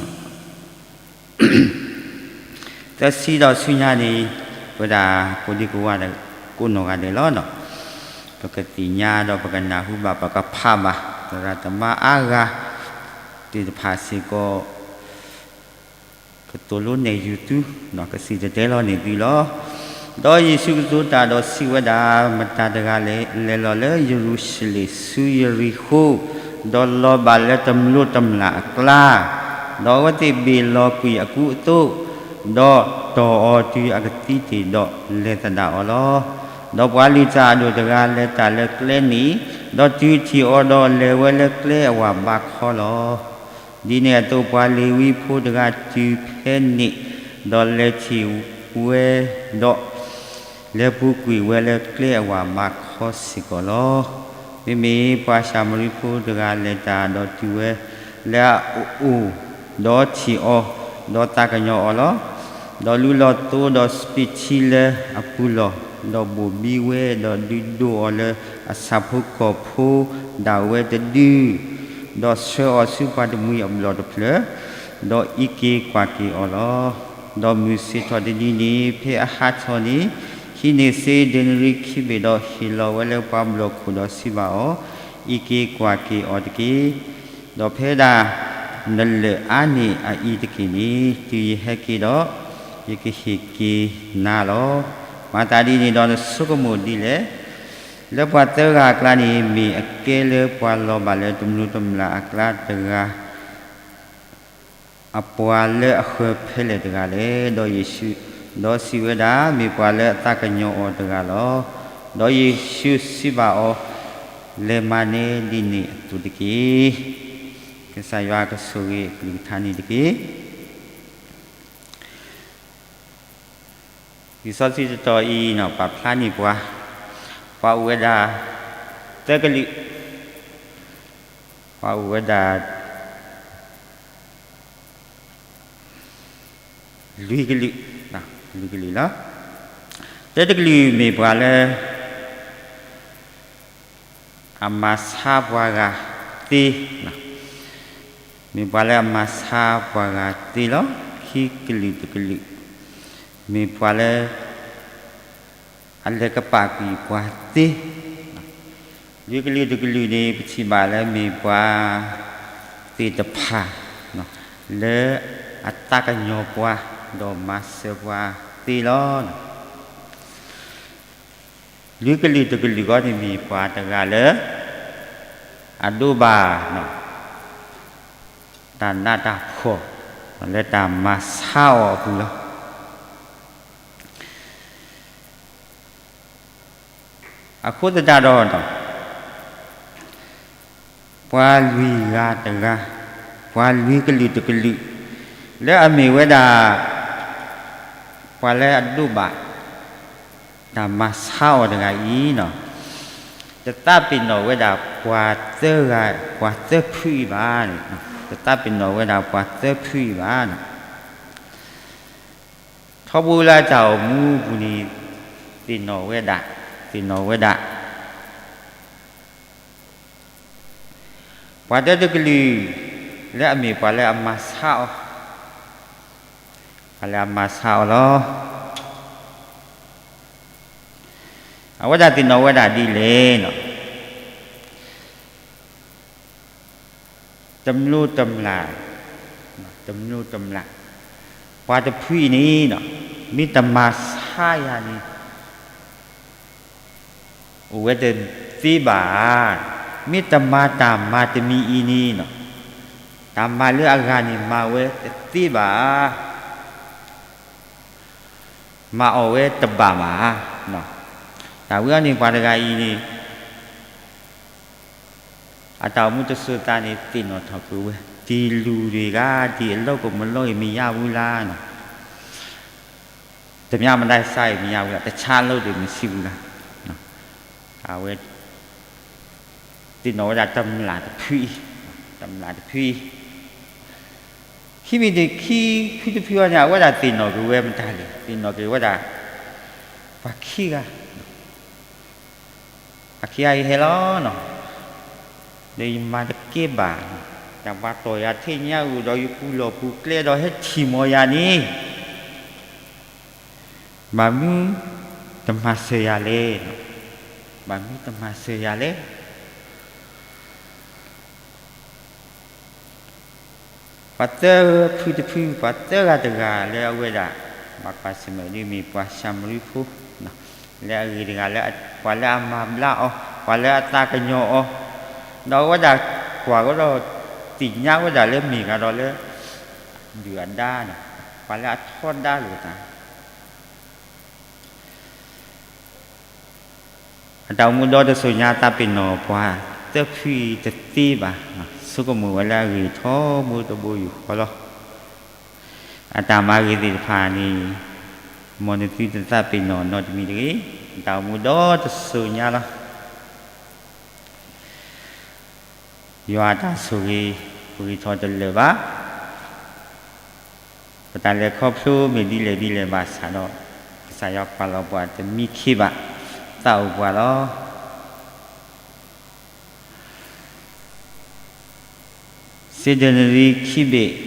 သၢဆံဒီးဆူညါန့ၣ် ပဝဲဒၣ်ကိးဒံကိးဂၤဒဲး ကိးနီၢ်ဂၤဒဲးလီၤနီၤ, ပကသ့ၣ်ညါဒီးပကနၢ်ဟူဘၣ် ပကဖးဘၣ် သရၣ်သမါအါဂၤသ့ၣ်တဖၣ်စ့ၢ်ကီး ကသိၣ်လိနဲၣ်ယုာ်သု, ကစံၣ်တဲၤတဲလီၤန့ၢ်သုလီၤ. ဒီးယ့ၣ်ၡူးကတိၤတၢ်ဒီးစံးဝဲဒၣ်, မတၤတဂၤလဲၣ် လဲၤလီၤလၢယရူၤၡလ့ၣ်ဆူယရံၤဃိၤ, ဒီးလီၤဘၣ်လၢတမျိးတမျာ်အကျါ, ဒီးအဝဲသ့ၣ်ဘ့ၣ်လီၤကွံာ်အကူအသိး, ဒီးတီၢ်အီၤတုၤအကသံတ့ၢ်ဒီးလဲၤသဒၣ်အီၤလီၤ. ဒီးပှၤလုၢ်တၢ်အဒိၣ်တဂၤလဲၤတၢ်လၢကျဲန့ၣ်, ဒီးတုၤထံၣ်အီၤဒီးလဲၤဝဲလၢကျဲအဝၤဘးခီလီၤ. ဒ်န့ၣ်အသိးပှၤလ့ၤဝံဖိတဂၤတုၤဖဲန့ၣ်, ဒီးလဲၤထံၣ်ဝဲဒီး လဲၤပူၤကွံာ်ဝဲလၢကျဲအဝၤဘးခီစ့ၢ်ကီးလီၤ. မ့မ့ၢ်ပှၤၡၤမရံဖိတဂၤလဲၤတၢ်ဒီးတုၤဝဲလၢအအိၣ်, ဒီးထံၣ်အီၤ, ဒီးသးကညီၤအီၤလီၤ. ဒီးလူလီၤသိဒီးစပံးထံလၢအပူၤလီၢ်, ဒီးဘိၣ်ဘံဝဲဒီးဒုးဒိၣ်အီၤလၢအဆၣ်ဖိကီၢ်ဖိဒၣ်ဝဲတဒု, ဒီးဆှၢအီၤဆူပှၤတမှံၤအဘျီၣ်တဖျၢၣ်, ဒီးအံးက့ၤကွၢ်က့ၤအီၤလီၤ. ဒီးမုၢ်ဆ့ၣ်ထီၣ်တနံၤန့ၣ် ဖဲအဟးထီၣ်န့ၣ်, ဟံးန့ၢ်စ့ဒ့နရံခံဘ့ၣ်ဒီးဟ့ၣ်လီၤဝဲလၢပှၤဘျီၣ်ခိၣ်ဒီးစံးဘၣ်အီၤ, အံးက့ၤကွၢ်က့ၤအီၤတက့ၢ်. ဒီးဖဲဒၣ်နလၢာ်အါန့ၢ်အအံၤတက့ၢ်န့ၣ်, တုၤယဟဲက့ၤဒီး, ယကဟ့ၣ်က့ၤနၤလီၤ. မၤသးဒ်န့ၣ်ဒီးနဆိကမိၣ်ဒ်လဲၣ်. လၢပှၤသၢဂၤအကျါန့ၣ် မ့ၢ်အကဲလၢပှၤလီၤဘၣ်လၢတမျိၤတမျာ်အကျါတဂၤ အပှၤလၢအဃၢၤဖဲလဲၣ်တဂၤလဲၣ်. ဒီးယ့ၣ်ၡူး, ဒီးစံးဝဲဒၣ်, မ့ၢ်ပှၤလၢအသးကညီၤအီၤတဂၤလီၤ. ဒီးယ့ၣ်ၡူးစံးဘၣ်အီၤ, လဲၤမၤန့ၢ်ဒ်န့ၣ်အသိးတက့ၢ်. ကစၢ်ယွၤကဆိၣ်ဂ့ၤအကလုၢ်ကထါန့ၣ်တက့ၢ်. လံာ်စီဆှံတတီၤအံၤန့ၣ် ပာ်ဖျါန့ၢ်ပှၤ, ပှၤအိၣ်ဝဲဒၣ် သၢကလုာ်, ပှၤအိၣ်ဝဲဒၣ် လွံၢ်ကလုာ်, လွံၢ်ကလုာ်လီၤ. တၢတကလုာ်မ့ၢ်ပှၤလၢ အမၤဆါပှၤဂၤသ့, မ့ၢ်ပှၤလၢအမၤဆါပှၤဂၤသ့လီၤ. ခံကလုာ်တကလုာ်, မ့ၢ်ပှၤလၢ အလဲၤကပာ်ကွံာ်ပှၤသ့, လွံၢ်ကလုာ်တကလုာ်န့ၣ် ပထံၣ်ဘၣ်လၢမ့ၢ်ပှၤသ့ၣ်တဖၣ် လၢအသးကညီၤပှၤ ဒီးမၤစၢၤပှၤသ့လီၤ. လွံၢ်ကလုာ်တကလုာ်ဃီန့ၣ်မ့ၢ်ပှၤတဂၤလၢ အဒိးဘၣ် တၢ်နးတၢ်ဖှီၣ် လၢတၢ်မၤဆါအီၤအပူၤလီၤ. အဃိသတးဒီး ပှၤလွံၢ်ဂၤတဂၤ, ပှၤလွံၢ်ကလုာ်တကလုာ်, လၢအမ့ၢ်ဝဲဒၣ် ပှၤလၢအဒိးဘၣ် တၢ်မၤဆါအီၤတဂၤအံၤန့ၣ်, တသးပ့ၤနီၣ်ဝဲဒၣ်ပှၤသၢဂၤ, ပှၤသၢဖုအံၤဘၣ်န့ၣ်, တသးပ့ၤနီၣ်ဝဲဒၣ်ပှၤသၢဖုအံၤဘၣ်န့ၣ်, ထီဘိလၢအတၢ်အိၣ်မူအပူၤန့ၣ် သ့ၣ်နီၣ်ဝဲဒၣ်, သ့ၣ်နီၣ်ဝဲဒၣ် ပှၤတၢတကလုာ် လၢအမ့ၢ်ပှၤလၢအမၤဆါအီၤ, ပှၤလၢအမၤဆါအီၤလီၤ. အဝဲဒၣ်သ့ၣ်နီၣ်ဝဲဒၣ်ဒ်လဲၣ်န့ၣ်, တမျိၤတမျာ်, တမျိၤတမျာ်, ပှၤတဖုအံၤန့ၣ် မ့ၢ်တမၤဆါယၤန့ၣ် အိၣ်ဝဲတသ့ဘၣ်ဧါ. မ့ၢ်တမၤတၢ်မၤတမံၤအံၤန့ၣ်, တၢ်မၤလၢအဂၤန့ၣ်မၤဝဲတသ့ဘၣ်ဧါ. မၤအီၣ်ဝဲတဘၣ်ဘၣ်ဧါ. တၢ်ဝံၤအံၤန့ၣ် ပှၤတဂၤအံၤန့ၣ် အတၢ်အိၣ်မူတစိၤသးန့ၣ် သ့ၣ်နီၣ်ထီၣ်ကွံာ်ဝဲ, ဒီးလူၤတဂၤဒီး အလုပ်ကို မလုပ်ရင် မရဘူးလား, တမျးမတၤဆါရင် မရဘူးလား, တခြားအလုပ်တွေ မရှိဘူးလား. အဝဲ သ့ၣ်နီၣ်ဝဲဒၣ်တမျာ်တဖုအံၤ, တမျာ်တဖုအံၤ, ခံမံၤတခံ ဖုတဖုအံၤန့ၣ် အဝဲဒၣ်သ့ၣ်နီၣ်က့ၤဝဲမတၤလဲၣ်, သ့ၣ်နီၣ်က့ၤဝဲဒၣ် ပှၤခံဂၤ အခံဂၤအံၤဟဲလီၤ, ဒီးယမၤတကဲဘၣ်, တၢ်ပှၤတီၢ်ယၤထဲညါအုၣ်ဒီး ယပူၤလီၢ်ပူၤကျဲဒီး ဟဲထံၣ်မီၤယၤန့ၣ်, ဘၣ်မနုၤတမၤစၢၤယၤလဲၣ်, ဘၣ်မနုၤတမၤစၢၤယၤလဲၣ်. ပှၤသၢဖုတဖု, ပှၤသၢဂၤတဂၤလၢအဝဲဒၣ် ဘၣ်ကွၢ်ဆၢၣ်မဲာ်ဒ်မ့ၢ် ပှၤၡၤမရံဖိ, လၢအဂ့ၤတဂၤလၢ ပှၤလၢအမၤဘျါအီၤ, ပှၤလၢအသးကညီၤအီၤ, ဒီးအဝဲဒၣ်ကွၢ်ဝဲဒီး သ့ၣ်ညါဝဲဒၣ်လၢမ့ၢ်ဂၤဒီးလၢ ဒုၣ်အဒါန့ၣ်, ပှၤလၢအထီဒါလိာ်သး အတၢ်အိၣ်မူဒီတစိၤညါ သးပ့ၤနီၣ်ပှၤသၢဖုအံၤတသ့ဘၣ်, ဆိကမိၣ်ဝဲလၢအဂ့ၢ်ထီဘိတဘိယူၢ်ဃီလီၤ. အတၢ်မၤဂ့ၤသ့ၣ်တဖၣ်န့ၣ် မ်နသုတသးပ့ၤနီၣ်နီတမံၤတဂ့ၤ, အတၢ်အိၣ်မူဒီတစိၤညါလီၤ. ယွၤအတၢ်ဆိၣ်ဂ့ၤ ပဂ့ၤထီၣ်တလၢာ်ဘၣ်. ပတၢ်လဲၤခီဖျိမ့ၢ်ဒ်လဲၣ်ဒ်လဲၣ်ဘၣ်ဆၣ်ဒီး ကစၢ်ယွၤပာ်လီၤပှၤတမံခ့ဘၣ်, သးအိၣ်ပှၤလီၤ. စ့ဒနရံခံဘ့ၣ်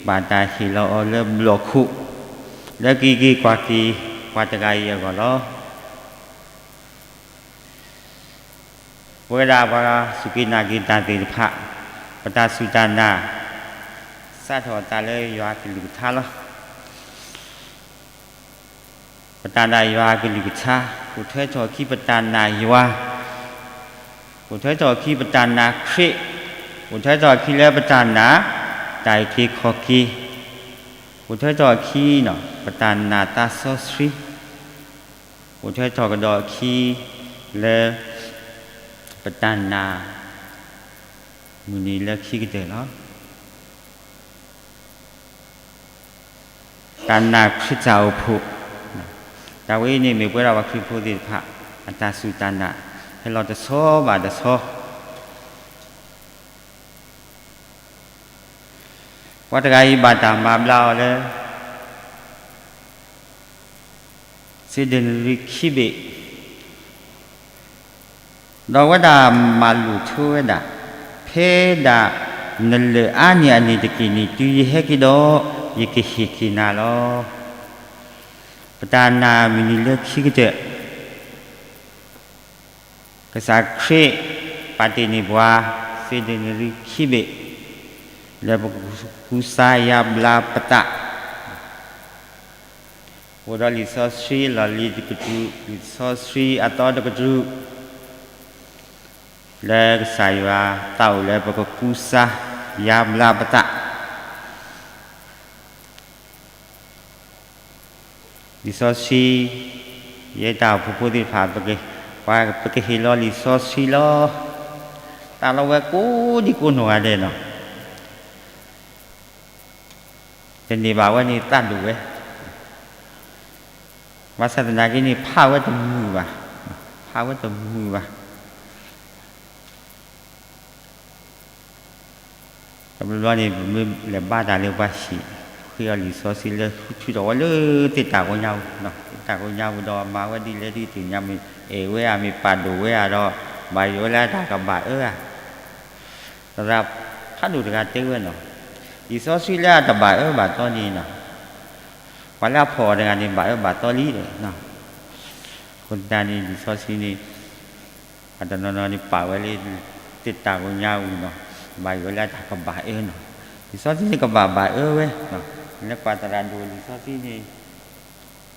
ဘၣ်တၢ်ဟ့ၣ်လီၤအီၤလၢဘျီၣ်ခိၣ် လၢက့ၤက့ၤကွၢ်က့ၤ ပှၤတဂၤအံၤအဂီၢ်လီၤ. ပဝဲဒၣ်ပှၤစူၢ်က့ၤနာ်က့ၤတၢ်သ့ၣ်တဖၣ် ပတၢ်စူၢ်တၢ်နာ် စးထီၣ်အသးလၢယွၤအကလုၢ်ကထါလီၤ. ပတၢ်နာ်ယွၤအကလုၢ်ကထါ, အိၣ်ထွဲထီၣ်အခံပတၢ်နာ်ယွၤ, အိၣ်ထွဲထီၣ်အခံပတၢ်နာ်ခရံာ်, အိၣ်ထွဲထီၣ်အခံလၢပတၢ်နာ် တၢ်အုၣ်က့ၤခီၣ်က့ၤ, အိၣ်ထွဲထီၣ်အခံနီၤ ပတၢ်နာ်သးစီဆှံ, အိၣ်ထွဲထီၣ်ကဒီးအခံလၢ ပတၢ်နာ် မုၢ်နံၤလၢခံကတၢၢ်လီၤ. တၢ်နာ်ခရံာ်တၢ်အိၣ်ဖှိၣ်, တၢ်ဝဲအံၤန့ၣ်မ့ၢ်ပဝဲဒၣ်ပှၤခရံာ်ဖိသ့ၣ်တဖၣ် အတၢ်စူၢ်တၢ်နာ် ဟဲလီၤတဆီဘၣ်တဆီ ပှၤတဂၤအံၤဘၣ်တၢ်မၤဘျါအီၤလၢ စ့ဒနရံခံဘ့ၣ်, ဒီးအဝဲဒၣ်မၤလိာ်ဆိဝဲဒၣ်, ဖဲဒၣ်နလၢၢ်အါန့ၢ်အန့ၣ်တက့ၢ်န့ၣ် တုၤယဟဲက့ၤဒီး ယကဟ့ၣ်က့ၤနၤလီၤ. ပတၢ်နာ်မုၢ်နံၤလၢခံကတၢၢ် ကစၢ်ခရံာ်ပာ်တ့ၢ်န့ၢ်ပှၤ စ့ဒနရံခံဘ့ၣ် လၢပကကူစါယါဘျါပသး, အိၣ်ဒီးလံာ်စီဆှံအလီၢ်လံၤတကတြူၢ်, လံာ်စီဆှံအသီတကတြူၢ်, လၢကစၢ်ယွၤသးအိၣ်လၢပကကူစါယါဘျါပသး လံာ်စီဆှံ, ယဲတၢ်အိၣ်ဖှိၣ်ဖိသ့ၣ်တဖၣ် ပကဟ့ၣ်လီၤလံာ်စီဆှံလီၤ. သးလီဝဲကိးဒံကိးနီၢ်ဂၤဒဲးနီၤ, တန့ၢ်ဘၣ်ဝဲန့ၣ်သးဒိၣ်ဝဲ, ဘၣ်ဆၣ်သနာ်က့န့ၣ် ဖးဝဲတမုာ်ဘၣ်, ဖးဝဲတမုာ်ဘၣ်. တဘျီဘျီန့ၣ် ပမ့ၢ်လဲၤဘါတၢ်လၢပှၤဟံၣ်, ဃ့အီၤလံာ်စီဆှံလၢ ထုးထီၣ်ဝဲလၢသ့ၣ်တၢ်ကိညါပူၤ, သ့ၣ်တၢ်ကိညါပူၤဒီးမၤဝဲဒ်လဲၣ်ဒ်သ့ၣ်ညါ မ့ၢ်အဲၣ်ဝဲဧါ မ့ၢ်ပာ်ဒိၣ်ဝဲဧါဒီး ဘၣ်ယိၣ်ဝဲလၢတၢ်ကဘၣ်အၢဧါ. သရၣ်ဖးဒိၣ်တဂၤတဲဝဲနီၤ, လံာ်စီဆှံလၢအတဘၣ်အၢဘၣ်သီန့ၣ်နီၤ, ပှၤလၢအဖီၣ်အီၤတဂၤန့ၣ် ဘၣ်အၢဘၣ်သီလံ. အဃိသတးန့ၣ် လံာ်စီဆှံန့ၣ် အတနီၤနီၤန့ၣ် ပာ်ဝဲလၢသ့ၣ်တၢ်ကိညါပူၤနီၤ, ဘၣ်ယိၣ်ဝဲလၢတၢ်ကဘၣ်အၢနီၤ, လံာ်စီဆှံန့ၣ်ကဘၣ်ဘၣ်အၢဝဲ, လၢကွၢ်သရၣ်ဒိၣ်လံာ်စီဆှံန့ၣ်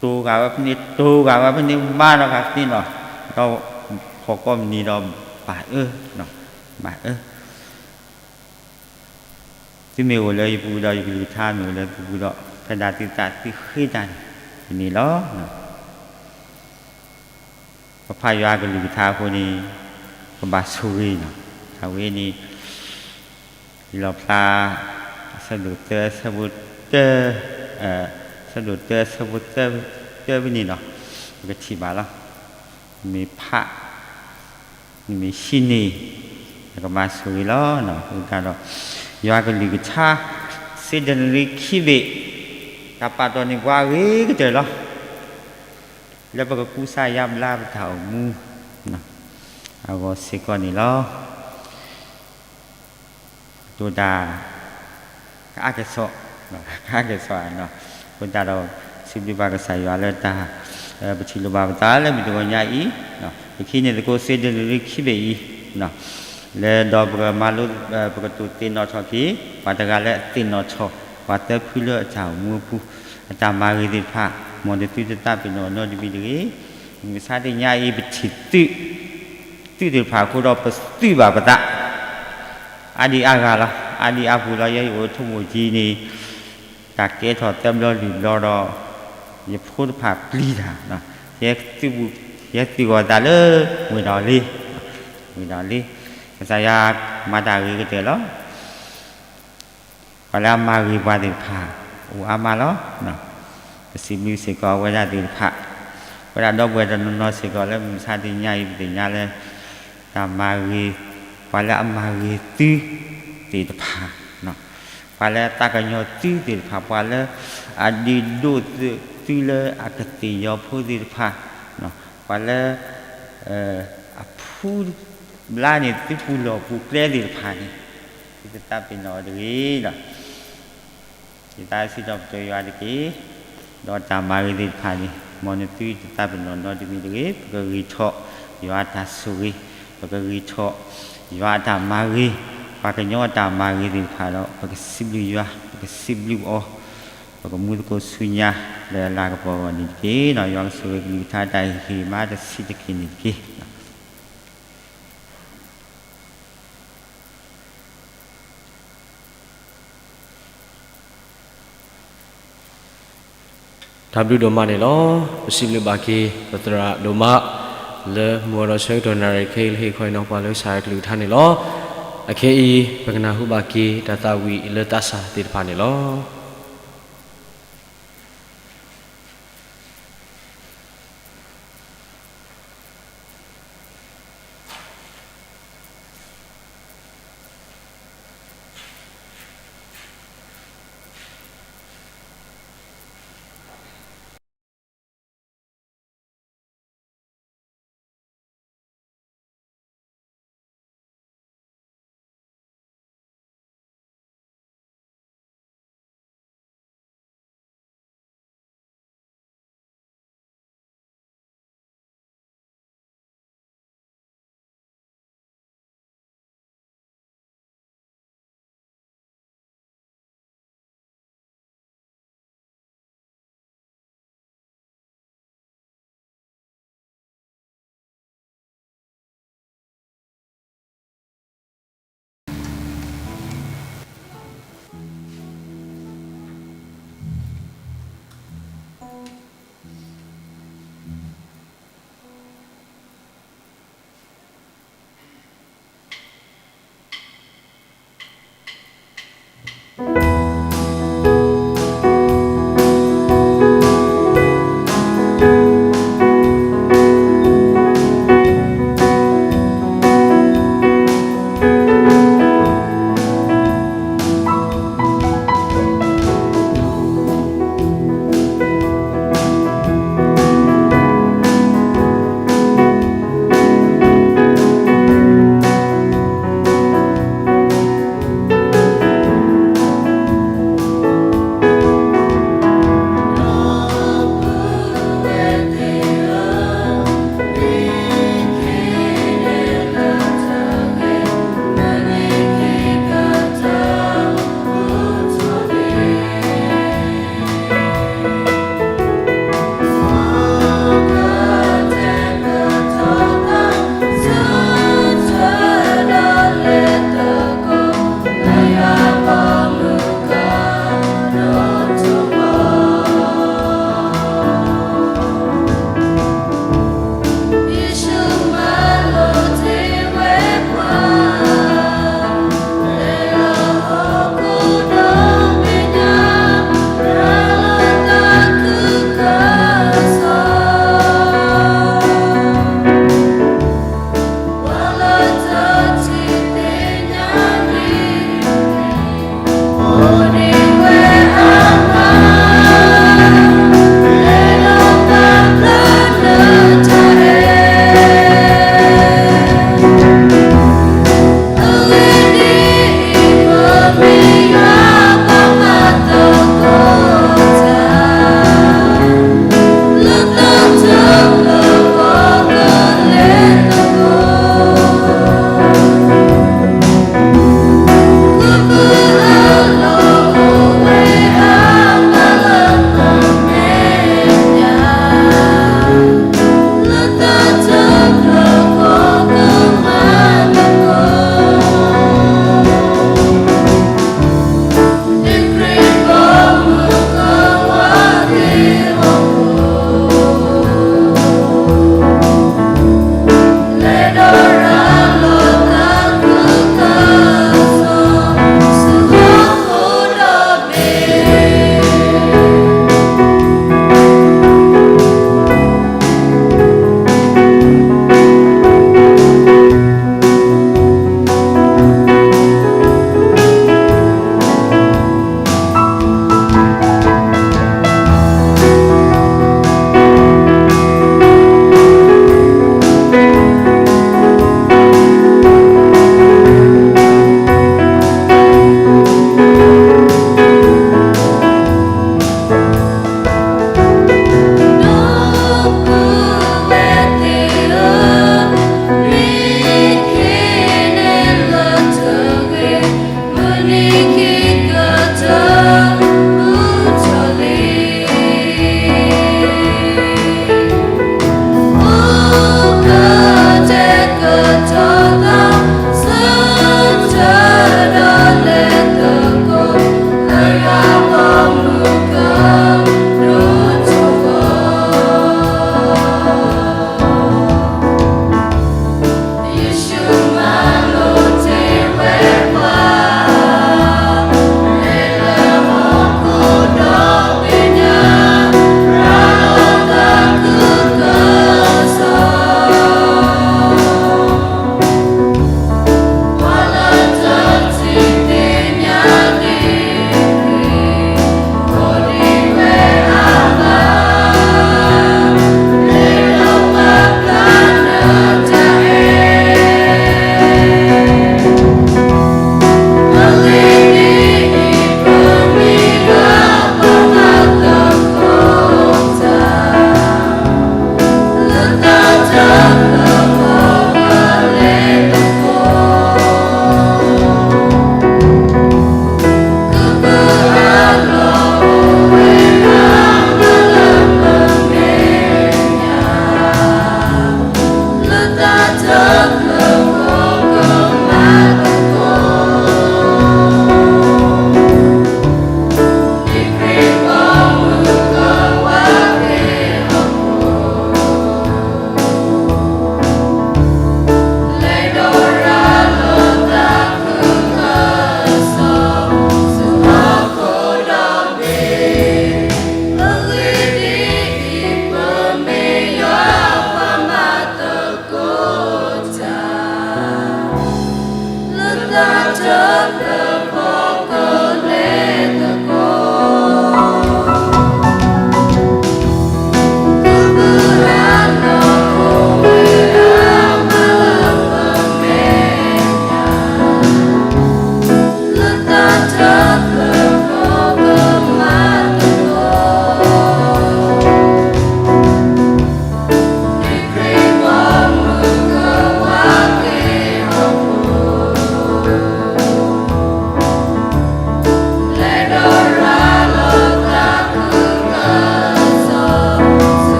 တိၤဂာ်ဝဲဖဲန့ၣ် တိၤဂာ်ဝဲဖဲန့ၣ် မါလီၤဂာ်ဖဲန့ၣ်နီၤ, ဒီးဖီၣ်ကိးမုၢ်နံၤဒီးဘၣ်အၢ, ဘၣ်အၢ သုမ့ၢ်အိၣ်လၢယပူၤဒီး ယကလုၢ်ကထါမ့ၢ်အိၣ်လၢသုပူၤဒီး ဖဲဒၣ်သုသးသုဃ့တၢ်န့ၣ် တန့ၢ်လီၤ. ပဖးယွၤကလုၢ်ကထါအဃိန့ၣ် ကဘၣ်ဆိၣ်ဂ့ၤနီၤ. အဝဲန့ၣ် လံာ်လီၣ်ဖျါ အဆၢဒိၣ်သၢ အဆၢဖိတၢ, အဆၢဒိၣ်သၢ အဆၢဖိသၢ တၢဖဲန့ၣ်နီၤ, ပကထံၣ်ဘၣ်လီၤ. နမ့ၢ်ဖး နမ့ၢ်ဟံးန့ၢ် နကဘၣ်ဆိၣ်ဂ့ၤလီၤ. အဃိသတးဒီး ယွၤကလုၢ်ကထါ စ့ဒနရံခံဘ့ၣ် တၢ်ပာ်တီၢ်န့ၢ်ပှၤအဂ့ၤကတၢၢ်လီၤ. လၢပကကူစါယါဘျါပတၢ်အိၣ်မူ အဂီၢ်စ့ၢ်ကီးန့ၣ်လီၤ. တိၢ်တၢ် ကအါကစီၣ်, ကအါကစီၣ်ဧါနီၤ. အဃိသတးဒီး စံးဘျုးဘၣ်ကစၢ်ယွၤလၢတၢ် ပထံၣ်လိာ်ဘၣ်ပသးလၢမုၢ်တဂီၤညါအံၤ, ပကဟံးန့ၢ်သကိးစ့ဒနရံခံဘ့ၣ်အံၤ လၢဒီးပကမၤလိ ပကတိၢ်သ့ၣ်နီၣ်ထီၣ်က့ၤ ပှၤတဂၤလၢအသ့ၣ်နီၣ်ထီၣ် ပှၤသၢဖုလၢအတၢ်အိၣ်မူအပူၤ အတၢ်မၤဂ့ၤသ့ၣ်တဖၣ် မ်နသုတသးပ့ၤနီၣ်နီတမံၤတဂ့ၤ. မုၢ်မဆါတနံၤညါအံၤ ပထံၣ်သုး သုးသ့ၣ်တဖၣ်အဃိဒီး ပသုးဘၣ်ပသး အါဒံအါဂၤလီၤ. အါဒံအါပူၤလီၤ. ယဲယအိၣ်လၢထိၣ်မိၣ်ကံန့ၣ် တၢ်ကဲထီၣ်သၢဘျီလွံၢ်ဘျီဒီး ယဖိတဖၣ်ပျံၤတၢ်, ယဲသုးပူၤ ယဲသုဂီၤသးလၢ ဝ့ၢ်ဒီးလ့, ဝ့ၢ်ဒီးလ့, ကစၢ်ယွၤမၤတၢ်ဂ့ၤကတၢၢ်လီၤ. ပှၤလၢအမၤဂ့ၤပှၤသ့ၣ်တဖၣ် အိၣ်အါမးလီၤ. ပစံးဘျုးစ့ၢ်ကီးအဝဲဒၣ်သ့ၣ်တဖၣ်, အဝဲဒၣ်ဒီပုၢ်ဝဲၢ်တနီၤနီၤစ့ၢ်ကီးလၢမုၢ်မဆါတနံၤညါအံၤ ပသ့ၣ်ညါလၢ တၢ်မၤဂ့ၤ, ပှၤလၢအမၤဂ့ၤသုသ့ၣ်တဖၣ်, ပှၤလၢအသးကညီၤသုသ့ၣ်တဖၣ်, ပှၤလၢအဒုးဒိၣ်သုလၢအကသ့ၣ်ယီၤဖိသ့ၣ်တဖၣ်, ပှၤလၢ အဖု ဘျါန့ၢ်သုပူၤလီၢ်ပူၤကျဲသ့ၣ်တဖၣ်န့ၣ် သုတသးပ့ၤနီၣ်အီၤတဂ့ၤလီၤ. ယသးစံးထီၣ်ပတြၢၤယွၤတက့ၢ်. ဒီးတၢ်မၤဂ့ၤသ့ၣ်တဖၣ်န့ၣ် မ်နသုတသးပ့ၤနီၣ်နီတမံၤတဂ့ၤ. ပကဂံၢ်ထီၣ်ယွၤအတၢ်ဆိၣ်ဂ့ၤ, ပကဂံၢ်ထီၣ်ယွၤအတၢ်မၤဂ့ၤ, ပှၤကညီအတၢ်မၤဂ့ၤသ့ၣ်တဖၣ်ဒီး ပကစံးဘျုးယွၤ, ပကစံးဘျုးအီၤ, ပကမူသကိးဆူညါလၢအလၤကပီၤအဂီၢ်န့ၣ်တက့ၢ်. ယွၤကဆိၣ်ဂ့ၤကလုၢ်ကထါတၢ်ဟ့ၣ်ဂံၢ်ဟ့ၣ်ဘါတဆံးတက့ၢ်န့ၣ်တက့ၢ်. တၢ်ဘျုးဒိၣ်မးန့ၣ်လီၤ. ပစံးဘျုးဘၣ်က့ၤ ပသရၣ်ဒိၣ်မး လၢမုၢ်ဂီၤဒီးဆၢကတီၢ်နၣ်ရံၣ်ခဲအံၤ လၢဟ့ၣ်ခီဟ့ၣ်နီၤပှၤလၢကစၢ်ယွၤကလုၢ်ကထါန့ၣ်လီၤ. အခဲအံၤ ပကနၢ်ဟူဘၣ်က့ၤ တၢ်သးဝံၣ်လၢသးစၢ်သ့ၣ်တဖၣ်န့ၣ်လီၤ.